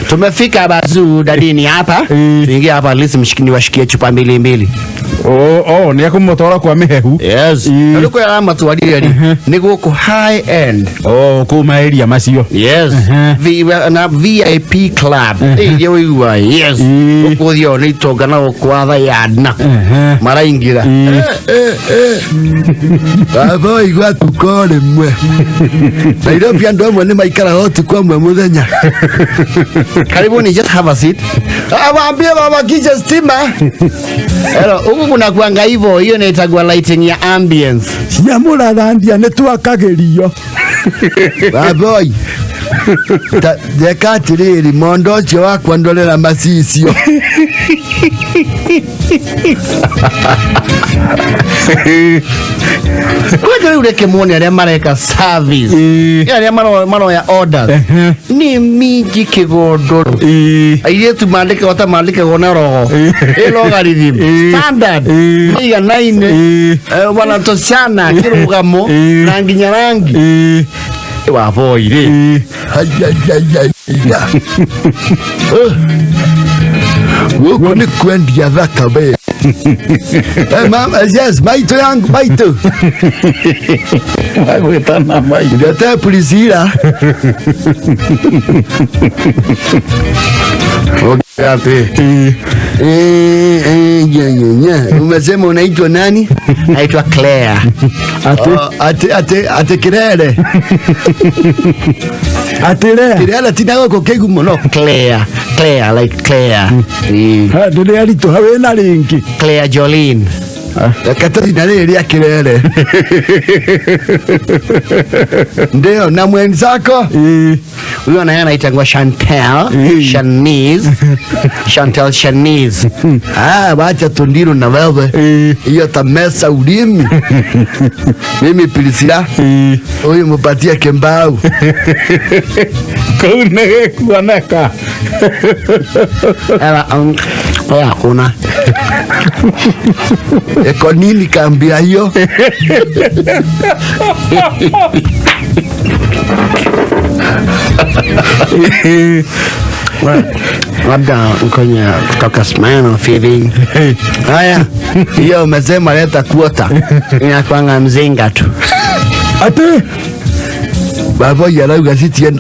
Tumefika Bazuu dadini hapa. Tuingie hapa at least niwashikie chupa mbili mbili. Oh, nĩ ekũmũtwara kwa mĩhehu. Yes. Na rĩu kwĩra matwarire rĩ nĩ gũkũ high end. Oh, kũu maeria macio. Yes. Na VIP club. Iria ũigua. Yes. Gũkũ ũthiao nĩ itonga na gũkũ athayana. Maraingĩra. Baba waigua tuko rĩmwe Nairobi andũ amwe nĩ maikaraga ũtukũ amwe mũthenya. Karibuni, just have a seat. Ah, waambie wawakishe stima. Hello, huku kuna kuanga hivyo, hiyo inaitagwa lighting ya ambience. Cia mũrathandia nĩ twakagĩrio. Baboi Njeka atiriri mondo ũcio wakwa ndorera macicio. Kwanja rĩu reke muone arĩa mareka service, arĩa maroya orders nĩ minji kĩgondo, airĩtu mandĩkagwo ta mandĩkagwo na rogo ĩ logarithm standard maiganaine, wanatoshana kĩrũgamo na nginya rangi wa boy rĩ. Gũkũ nĩ kwendia thakame. Mama, yes, maitũ yangu, maitũ. Magwĩtana maitũ. Ndete Priscilla. Okay, nye. Umesema unaitwa nani? Naitwa Claire. Ate, ate, ate, ate Kirere. Atire. Kirere tina gũkũ kĩgumo no Claire. Claire like Claire. Ndĩrĩ aritũha wĩna rĩngĩ. Claire Jolene. Reke tũthiĩ na rĩrĩ rĩa Kirere. Ndio, na mwenzako? Huyo naye anaitangwa Chantel, Shanice, Chantel Shanice. Ah, wacha tundiro na wewe. Hiyo tamesa ulimi. Mimi Priscilla. Huyu mupatie kembau. Kau nĩ gĩkuoneka. Ela oya hakuna. Eko nini kambia hiyo? Labda kwenye kutoka Smirnoff hivi. Haya, hiyo umesema leta kuota. Inakuanga mzinga tu. Ate baba yarauga citie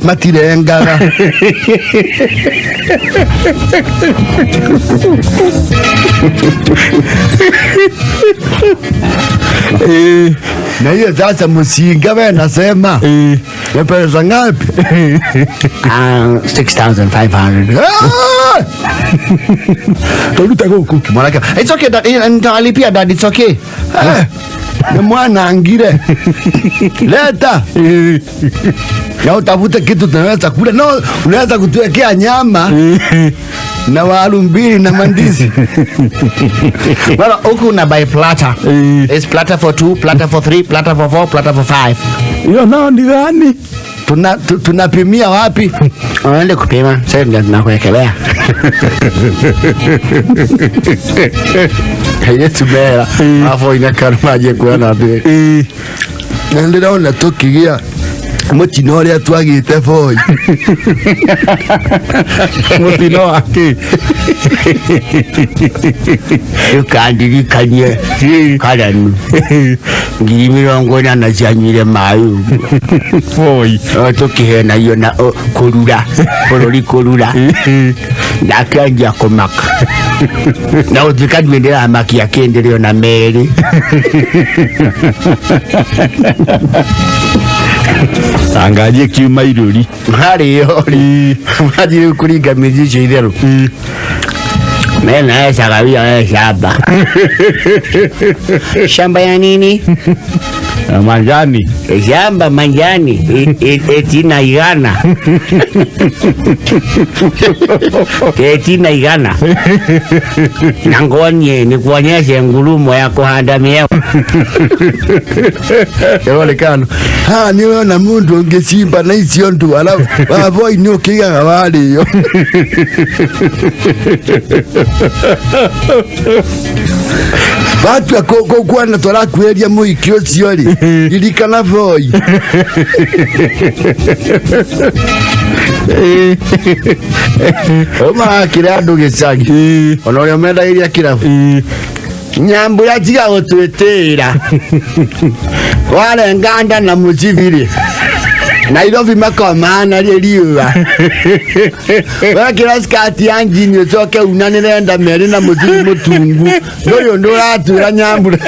matirengaga. Na hiyo sasa msinga wewe nasema. Ni pesa ngapi? 6,500. Toruta gũkũ. Mwanake, it's okay dad, nitalipia dad, it's okay. Ni mwana angire. Leta. Na utafute kitu tunaweza kula. No, unaweza kutuwekea nyama na waru mbili na mandizi. Well, huku una buy platter. It's platter for 2, platter for 3, platter for 4, platter for 5. Hiyo nao ni gani? Tunapimia wapi? Unaenda kupima, sasa ndio tunakuwekelea. Yesu mera, afo inakarmaje kuona atĩ. Na ndĩrona tũkĩgĩa mũtino ũrĩa twagĩte boy. Mũtino wa kĩ? Ũkandirikanie karani 40,000 cianyuire maĩ boy. Tũkĩhenagio na kũrura bũrũri kũrura ndakĩanjia kũmaka na gũtuĩka niĩ ndĩramakia kĩndĩ rĩ ona merĩ. Angarie kiuma irũri. Harĩo rĩ wathiĩ rĩu kũringa mĩthiĩ icio itherũ mena esagawia we shamba. Shamba ya nini? Majani. Shamba majani etina igana. Etina igana. Na ngonye nikuonyeshe ngurumo ya kuhanda mieo. Yaonekana. Ha, niwe na mundu ungecimba na icio ndu ala waboi ni ukigaga warĩo. Watu kuona tũrakuĩria mũhiki ũcio rĩ, ririkana boy. Ũmarakĩra andũ gĩcagi ona ũrĩa mendagĩria kĩrabu nyambura tiga gũtwĩtĩĩra warenga nda na mũcibi rĩ Nairobi makomana rĩ riũa wekĩra skati ya njini ũcoke unanĩre nda merĩ na mũcibi mũtungu ndũrĩ ũndũ ũratwĩra nyambura.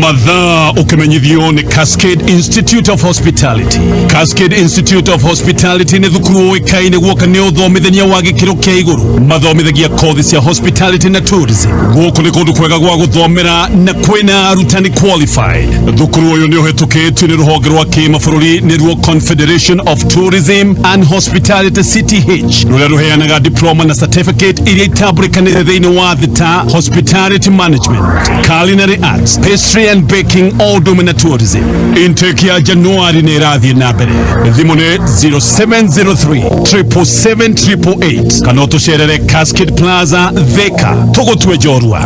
Mathaa ũkĩmenyithio nĩ Cascade Institute of Hospitality. Cascade Institute of Hospitality nĩ thukuru ũĩkaine guoka nĩ ũthomithania wa gĩkĩro kĩa igũrũ. Mathomithagia kothi cia hospitality na tourism. Gũkũ nĩ kũndũ kwega gwa gũthomera na kwĩna arutani qualified. Thukuru ũyũ nĩ ũhĩtũkĩtio nĩ rũhonge rwa kĩmabũrũri nĩruo Confederation of Tourism and Hospitality CTH, rũrĩa rũheanaga diploma na certificate iria itambũrĩkanĩte thĩinĩ wa thĩ ta hospitality management, culinary arts, pastry and baking, o ũndũ ũmwe na tourism. Intake ya Januari nĩ ĩrathiĩ na mbere. Thimũ nĩ 0703 777 888 kana ũtũcerere Cascade Plaza, Thika. Tũgũtue njorua.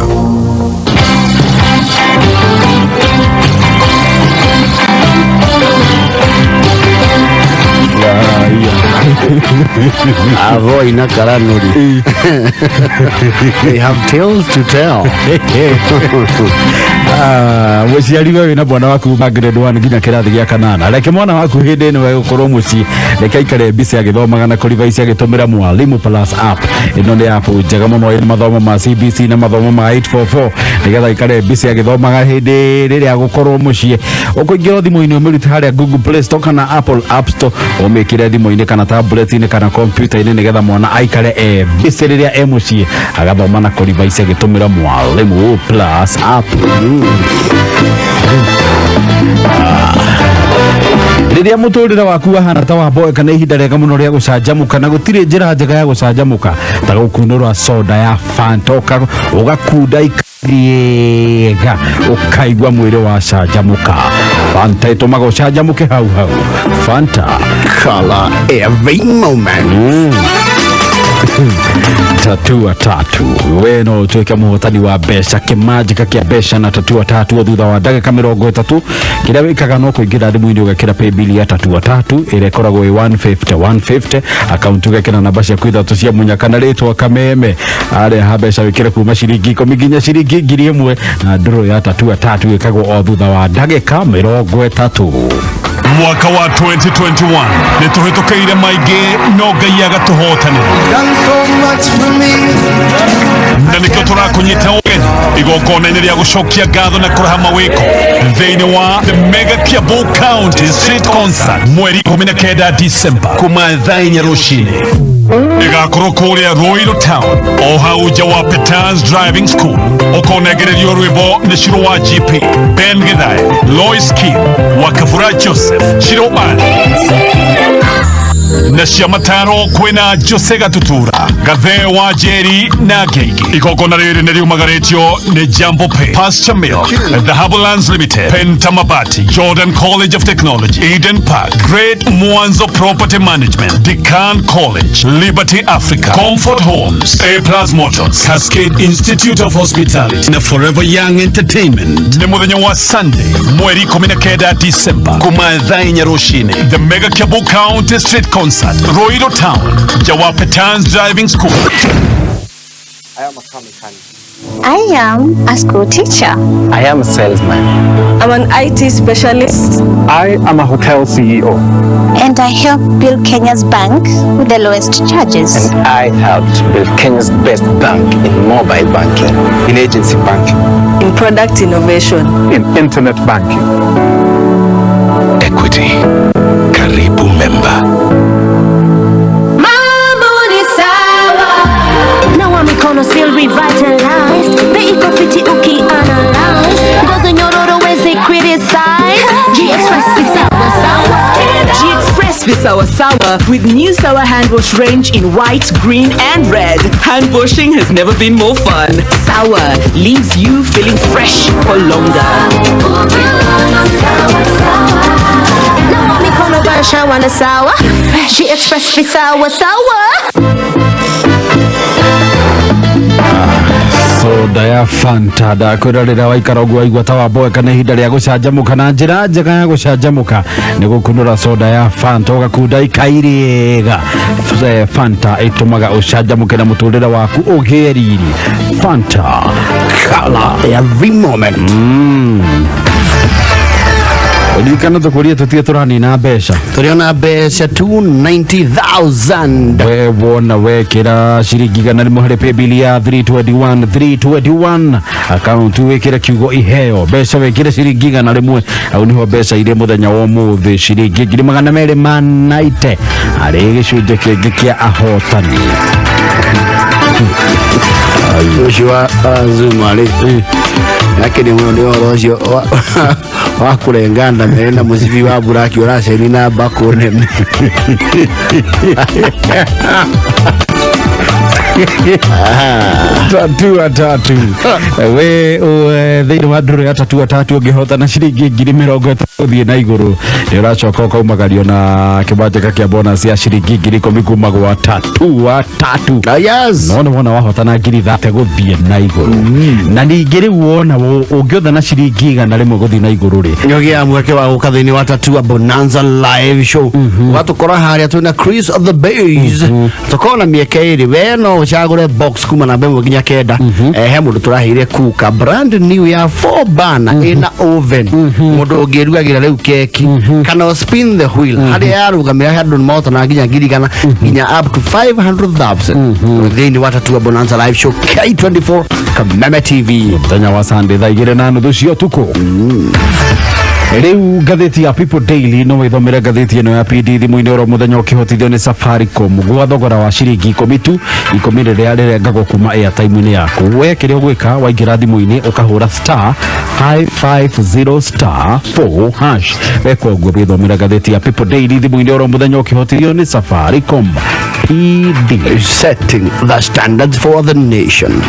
Avoi na Karanuri. They have tales to tell. Ah, mũciari we wĩna mwana waku ma grade 1 nginya kĩrathi gĩa kanana, reke mwana waku hĩndĩ ĩno egũkorwo mũciĩ, reke aikare mbica agĩthomaga na kũrivaici agĩtũmĩra Mwalimu Plus app. Ĩno nĩ app njega mũno ĩna mathomo ma CBC na mathomo ma 844, nĩgetha aikare mbica agĩthomaga hĩndĩ rĩrĩa agũkorwo mũciĩ. Ũkũingĩra thimũ-inĩ, ũmĩrute harĩa Google Play Store kana Apple App Store, ũmĩkĩre thimũ-inĩ kana tablet-inĩ kana kompiuta-inĩ, nĩgetha mwana aikare e mbica rĩrĩa e mũciĩ agathoma na kũrivaici agĩtũmĩra Mwalimu Plus app. Rĩrĩa mũtũrĩre waku wahana ta wamboeka, nĩ ihinda rĩega mũno rĩa gũcanjamũka, na gũtirĩ njĩra njega ya gũcanjamũka ta gũkunũra soda ya Fanta, ũgakunda ikariega, ũkaigua mwĩrĩ wacanjamũka. Fanta ĩtũmaga ũcanjamũke hau hau. Fanta. Color every moment. Tatua Tatu, we no ũtuĩke mũhotani wa mbeca, kĩmanjĩka kĩa mbeca na Tatua Tatu thutha wa ndagĩka 30. Kĩrĩa wĩkaga no kũingĩra thimũ-inĩ, ũgekĩra paybill ya Tatua Tatu ĩrĩa ĩkoragwo ĩ 150 150, akaunti ũgekĩra namba ciaku ithatũ cia mũnyaka na rĩtwa Kameme. Arĩa ha mbeca wĩkĩre kuma ciringi 10 nginya ciringi 1000, na ndũrũ ya Tatua Tatu ĩkagwo o thutha wa ndagĩka 30. Mwaka wa 2021 nĩ tũhĩtũkĩire maingĩ, no Ngai agatũhotanĩra, na nĩkĩo tũrakũnyita ũgeni igongona-inĩ rĩa gũcokia ngatho na kũraha mawĩko thĩinĩ wa The Mega Kiambu County Street Concert, mweri 19 December, kuma thaa 4 rũcinĩ. Ĩgakorwo kũrĩa Ruiru Town, o hau nja wa Peters Driving School. Ũkonengererio rwĩmbo nĩ Ciro wa GP, Ben Githae, Lois Kim wa Kabura, Joseph Ciro Ali, na cia mataro kwĩna Jose Gatutura, Gathe wa Njeri na Ngeigi. Igongona rĩrĩ nĩ riumagarĩtio nĩ Jambo Pay, Pasture Milk, Dhahabu Lands Limited, Penta Mabati, Jordan College of Technology, Eden Park, Great Mwanzo Property Management, Decan College, Liberty Africa, Comfort Homes, A Plus Motors, Cascade Institute of Hospitality na Forever Young Entertainment. Nĩ mũthenya wa Sunday, mweri 19 December, kuma thaa 4 rũcinĩ. The Mega Kiambu County Street Concert, Ruiru Town, Jawape Towns Driving School. I am a car mechanic. I am a school teacher. I am a salesman. I'm an IT specialist. I am a hotel CEO. And I help build Kenya's bank with the lowest charges. And I helped build Kenya's best bank in mobile banking, in agency banking, in product innovation, in internet banking. Equity. Karibu member. Mambo ni sawa. Nawa mikono still revitalized. Bei iko fiti ukianalyze. Ngozi nyororo wezi criticize. G-Express ni sawa sawa. G-Express Visawa Sawa with new Sawa hand wash range in white, green and red. Hand washing has never been more fun. Sawa leaves you feeling fresh for longer. Nawa mikono basha na sawa. G-Express visawa sawa. Soda ya Fanta, ndakwĩra rĩrĩa waikara ũguo waigua ta wamboeka, nĩ ihinda rĩa gũcanjamũka, na njĩra njega ya gũcanjamũka nĩ gũkunũra soda ya Fanta, ũgakunda ikairĩga. Fanta ĩtũmaga ũcanjamũke na mũtũrĩre waku ũgĩe riri. Fanta. Color every moment. Ririkana tũkũrie tũtige tũranina mbeca. Tũrĩona mbeca 290,000. We wona wekĩra ciringi 100 harĩ paybill ya 321 321, akaunti wĩkĩre kiugo iheo mbeca, wĩkĩre ciringi 100, au nĩho mbeca irĩ mũthenya wa ũmũthĩ, ciringi 290,000 harĩ gĩcunjĩ kĩngĩ kĩa ahotani. Ũcio wa Zuma rĩ. Lakini mũno nĩ ũhoro ũcio wa kũrenga ndamere na mũcibi wa buraki ũraceni na mbakũ nene. Tatu atatu we thĩinĩ wa ndũrũ ya tatu atatu ũngĩhotana ciringi 30,000 gũthiĩ na igũrũ nĩ ũracoka ũkaumagario na kĩbanjĩka kĩa bonus ya ciringi 10,000 kuma gwa tatu atatu. Yes. No nĩ wona wahotana 30,000 gũthiĩ na igũrũ na ningĩ rĩu wona ũngĩothana ciringi 100 gũthiĩ na igũrũ rĩ nĩũgĩaga mweke wa gũka thĩinĩ wa Tatua Bonanza live show ũgatũkora harĩa twĩna Chris of the Base tũkorwo na mĩeke ĩrĩ we no ũcagũre box kuma namba 1 nginya 9. He mũndũ tũraheire kuka brand new ya 4 burner ĩna oven mũndũ ũngĩrugagĩra rĩu keki kana spin the wheel harĩa yarũgamĩra handũ nĩmahotana nginya 100,000 nginya up to 500,000 thĩinĩ wa Tatua Bonanza live show K24 Kameme TV mũthenya wa Sunday thaa 2:30 cia ũtukũ. Rĩu ngathĩti ya People Daily no wĩthomere ngathĩti ĩno ya PD thimũ-inĩ oro mũthenya ũkĩhotithio nĩ Safaricom gwa thogora wa ciringi 10 tu 10 rĩrĩa rĩrengagwo kuma airtime-inĩ yaku. We kĩrĩa ũgwĩka waingĩra thimũ-inĩ ũkahũra star 550 star 4 hash weka ũguo wĩthomere ngathĩti ya People Daily thimũ-inĩ oro mũthenya ũkĩhotithio nĩ Safaricom. PD setting the standards for the nation.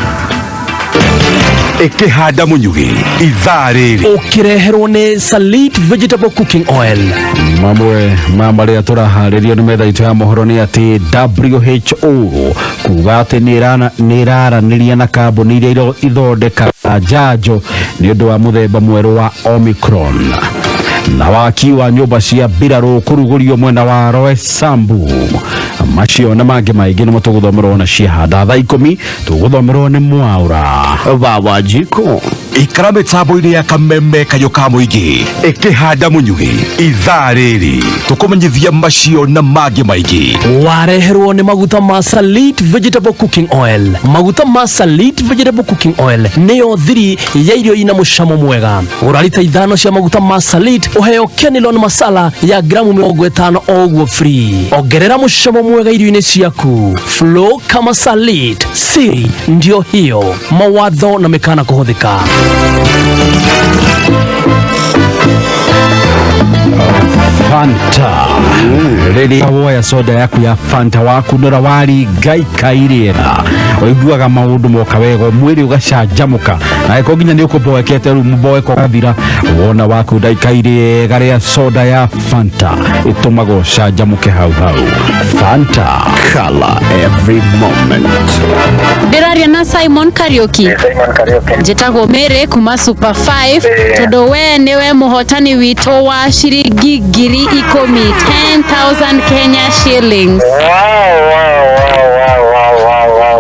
Ĩkĩhanda mũnyugĩ ithaa rĩrĩ ũkĩreherwo nĩ Salit vegetable cooking oil. Mamwe ma marĩa tũraharĩrio nĩ metha itũ ya mohoro nĩ atĩ WHO kuga atĩ nĩ ĩraranĩria na kambuni iria ithondekaga njanjo nĩ ũndũ wa mũthemba mwerũ wa Omicron. Na waki wa nyũmba cia mbirarũ kũrugũrio mwena wa Roysambu. Macio na mangĩ maingĩ nĩmo tũgũthomerwo na ciahanda thaa 10 tũgũthomerwo nĩ Mwaũra Baba Jiko. Ikara mĩtambo-inĩ ya Kameme kayũ ka mũingĩ ĩkĩhanda mũnyugĩ ithaa rĩrĩ tũkũmenyithia macio na mangĩ maingĩ. Wareherwo nĩ maguta ma Salit vegetable cooking oil. Maguta ma Salit vegetable cooking oil nĩyo thiri ya irio ina mũcamo mwega. Gũra rita 5 cia maguta ma Salit ũheo Kenilon masala ya gramu 50 o ũguo free. Ongerera mũcamo mwega irio-inĩ ciaku. Flow kama Salit, siri ndio hiyo. Mawatho na mĩkana kũhũthĩka. Fanta rĩrĩa woya soda yaku ya Fanta wakunũra waringa ikairĩra ũiguaga maũndũ moka wega mwĩrĩ ũgacanjamũka na angĩkorwo nginya nĩ ũkũmboekete rĩu mũmboeko ũgathira wona wakunda ikairĩega rĩa soda ya Fanta ĩtũmaga ũcanjamũke hau hau. Fanta color every moment. Ndĩraria na Simon Kariuki. Njĩtagwo Mary kuma Super 5 tondũ we nĩwe mũhotani witũ wa ciringi 10,000 10,000 Kenya shillings. Wow.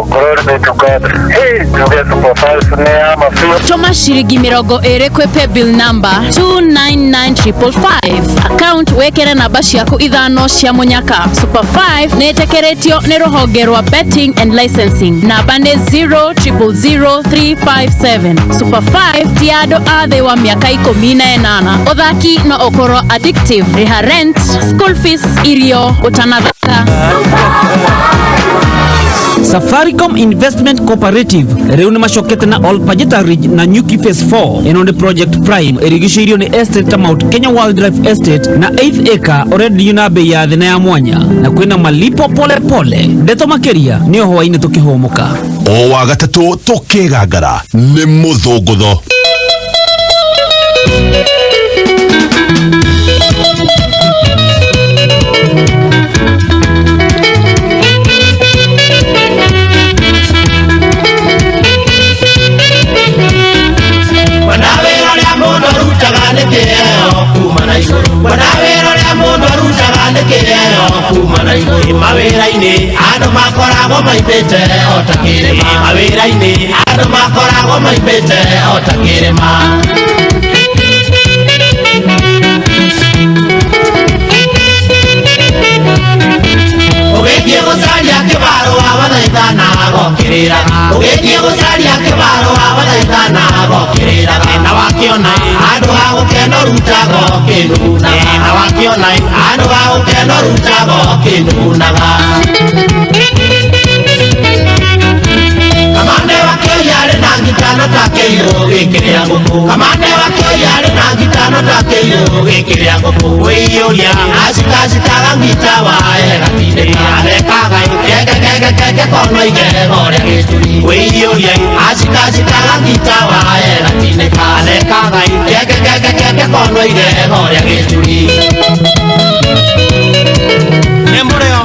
Glory be to God. Hey, tuge Super 5 nĩ ya mabiũ. Tũma ciringi 20 kwĩ paybill number 299555 account wekere namba ciaku 5 cia mũnyaka. Super 5 nĩ ĩtĩkĩrĩtio nĩ rũhonge rwa betting and licensing namba nĩ 0000357. Super 5 ti andũ a thĩ wa mĩaka 18. Ũthaki no ũkorwo addictive. Rĩha rent, school fees, irio ũtanathaka. Safaricom Investment Cooperative rĩu nĩ macokete na Olpajeta Ridge na Nyuki Phase 4. Ĩno nĩ Project Prime ĩrigicĩirio nĩ estate ta Mount Kenya Wildlife Estate na 8th acre ũrendio na bei ya thĩ na ya mwanya na kwĩna malipo pole pole. Ndeto makĩria nĩ hwaĩ-inĩ tũkĩhũmũka. O wa gatatũ tũkĩgangara nĩ mũthũngũtho. Mawĩra-inĩ andũ makoragwo maimbĩte o ta kĩrĩma. Mawĩra-inĩ andũ makoragwo maimbĩte o ta kĩrĩma. Ũgĩthiĩ gũcaria kĩbarũa wathaithana gokĩrĩraga. Ũgĩthiĩ gũcaria kĩbarũa wathaithana gokĩrĩraga. Na wakĩona handũ ha gũkena ũrutaga ũkĩnunaga. Na wakĩona handũ ha gũkena ũrutaga ũkĩnunaga. Kamande wakĩoya arĩ na ngitano takĩiyũ gĩkĩrĩa ngũkũ. Kamande wa kĩoya arĩ na ngitano takĩiyũ gĩkĩrĩa ngũkũ. Wĩiyũria acikacikaga ngita wae gatindĩka athekaga kenge kenge kenge kono igego rĩa gĩturi. Wĩiyũria acikacikaga ngita wae gatindĩka athekaga kenge kenge kenge kono igego rĩa gĩturi. Nĩ mũrĩo.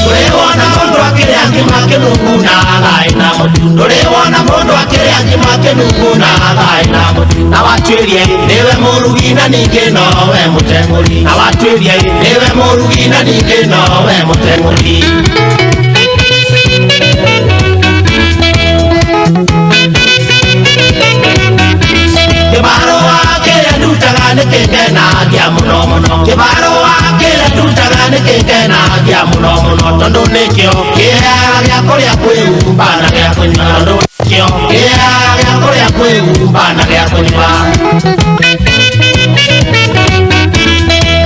Ndũrĩ wona mũndũ akĩrĩa ngima kĩnungu na thaĩ na mũtu. Ndũrĩ wona mũndũ akĩrĩa ngima kĩnungu na thaĩ na mũtu. Na watuĩrie nĩwe mũrugi na ningĩ nowe mũteng'ũri. Na watuĩrie nĩwe mũrugi na ningĩ nowe mũteng'ũri. Kĩbarũa kĩrĩa ndutaga nĩ kĩngenagia mũno mũno. Kĩbarũa kĩrĩa ndutaga nĩ kĩngenagia mũno mũno. Tondũ nĩkĩo kĩheaga gĩa kũrĩa kwĩhumba na gĩa kũnyua. Tondũ nĩkĩo kĩheaga gĩa kũrĩa kwĩhumba na gĩa kũnyua.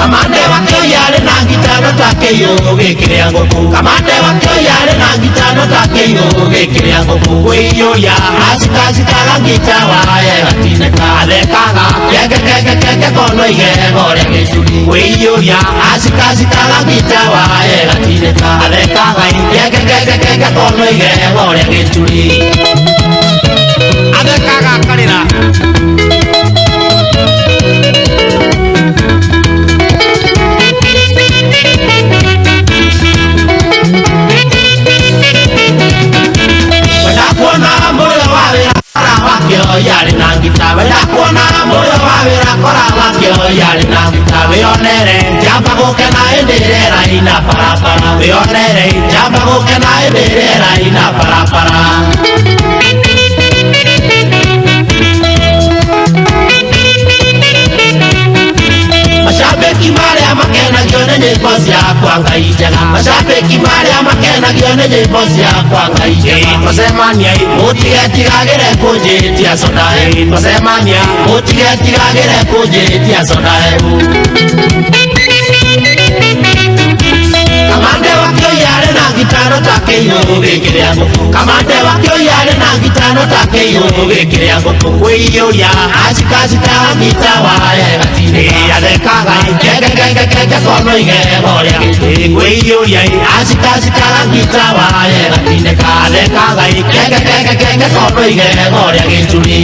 Kamande wa kĩoya arĩ na ngitano takĩiyũ gĩkĩrĩa ngũkũ. Kamande wa kĩoya arĩ na ngitano takĩiyũ gĩkĩrĩa ngũkũ. Kwĩiyũria acikacikaga ngita wae gatinĩka athekaga kenge kenge kenge kono igego rĩa gĩturi. Kwĩiyũria acikacikaga ngita wae gatinĩka athekaga kenge kenge kenge kono igego rĩa gĩturi. Athekaga akarĩra. Wenda kuona mũrĩo wa wĩra kora wakĩoya arĩ na ngita. Wenda kuona mũrĩo wa wĩra kora wakĩoya arĩ na ngita. Wĩonere njamba gũkena hĩndĩ ĩrĩa ĩraina barabara. Wĩonere njamba gũkena hĩndĩ ĩrĩa ĩraina barabara. Mashabiki marĩa makenagio nĩ nyĩmbo ciakwa Ngai njega. Mashabiki marĩa makenagio nĩ nyĩmbo ciakwa Ngai njega. Twacemania mũtigetigagĩre kũnjĩtia soda. Twacemania mũtigetigagĩre kũnjĩtia soda. Kamande wa kĩoya arĩ na ngitano takĩiyũ gĩkĩrĩa ngũkũ. Kamande wa kĩoya arĩ na ngitano takĩiyũ gĩkĩrĩa ngũkũ. Kwĩiyũria acikacikaga ngita wae gatinĩ athekaga kenge kenge kenge kono igego rĩa gĩturi. Kwĩiyũria acikacikaga ngita wae gatinĩka athekaga kenge kenge kenge kono igego rĩa gĩturi.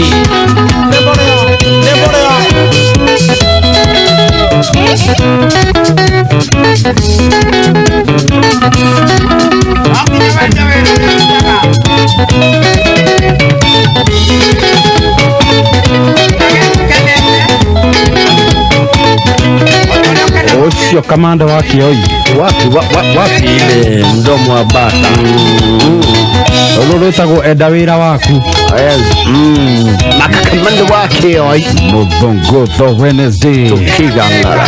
Ũcio kamanda wa kĩoi. Wapi wapi ile mdomo wa bata. Rũrũ rwĩtagwo enda wĩra waku. Yes. Makakamande wa kĩoi. Mũthũngũtho Wednesday. Tukigang'ara.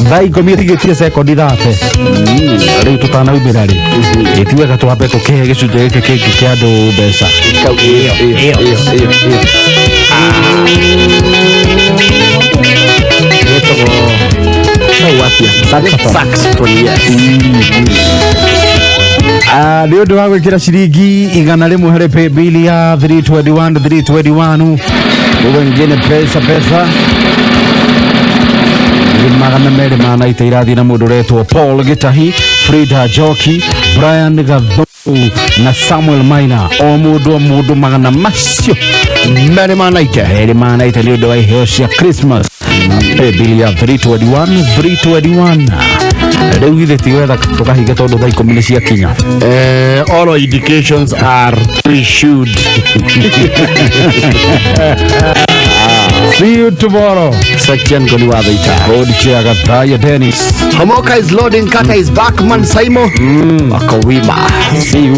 Thaa 10 ĩtigĩtie sekondi 30. Rĩu tũtanaumĩra rĩ, ĩti wega twambe tũkĩhe gĩcunjĩ gĩkĩ kĩngĩ kĩa andũ mbeca. Ĩyo ĩyo ĩyo ĩyo. Ĩtagwo Saxophone. Saxophone, yes. Nĩ ũndũ wa gwĩkĩra ciringi 100 harĩ paybill ya 321 321 wengine pesa pesa 290 irathiĩ na mũndũ ũretwo Paul Gĩtahi, Frida Njoki, Brian Gathu na Samuel Maina. O mũndũ o mũndũ magana macio 290. 290 nĩ ũndũ wa iheo cia Christmas. Paybill ya 321 321. Rĩu githĩ ti wetha tũkahinga tondũ thaa 10 nĩ ciakinya. All indications are we should. See you tomorrow. Section Goni wa Thaita. Board chair Gathaya Dennis. Homoka is loading, Kaka is back, man Saimo. Wakowima. See you.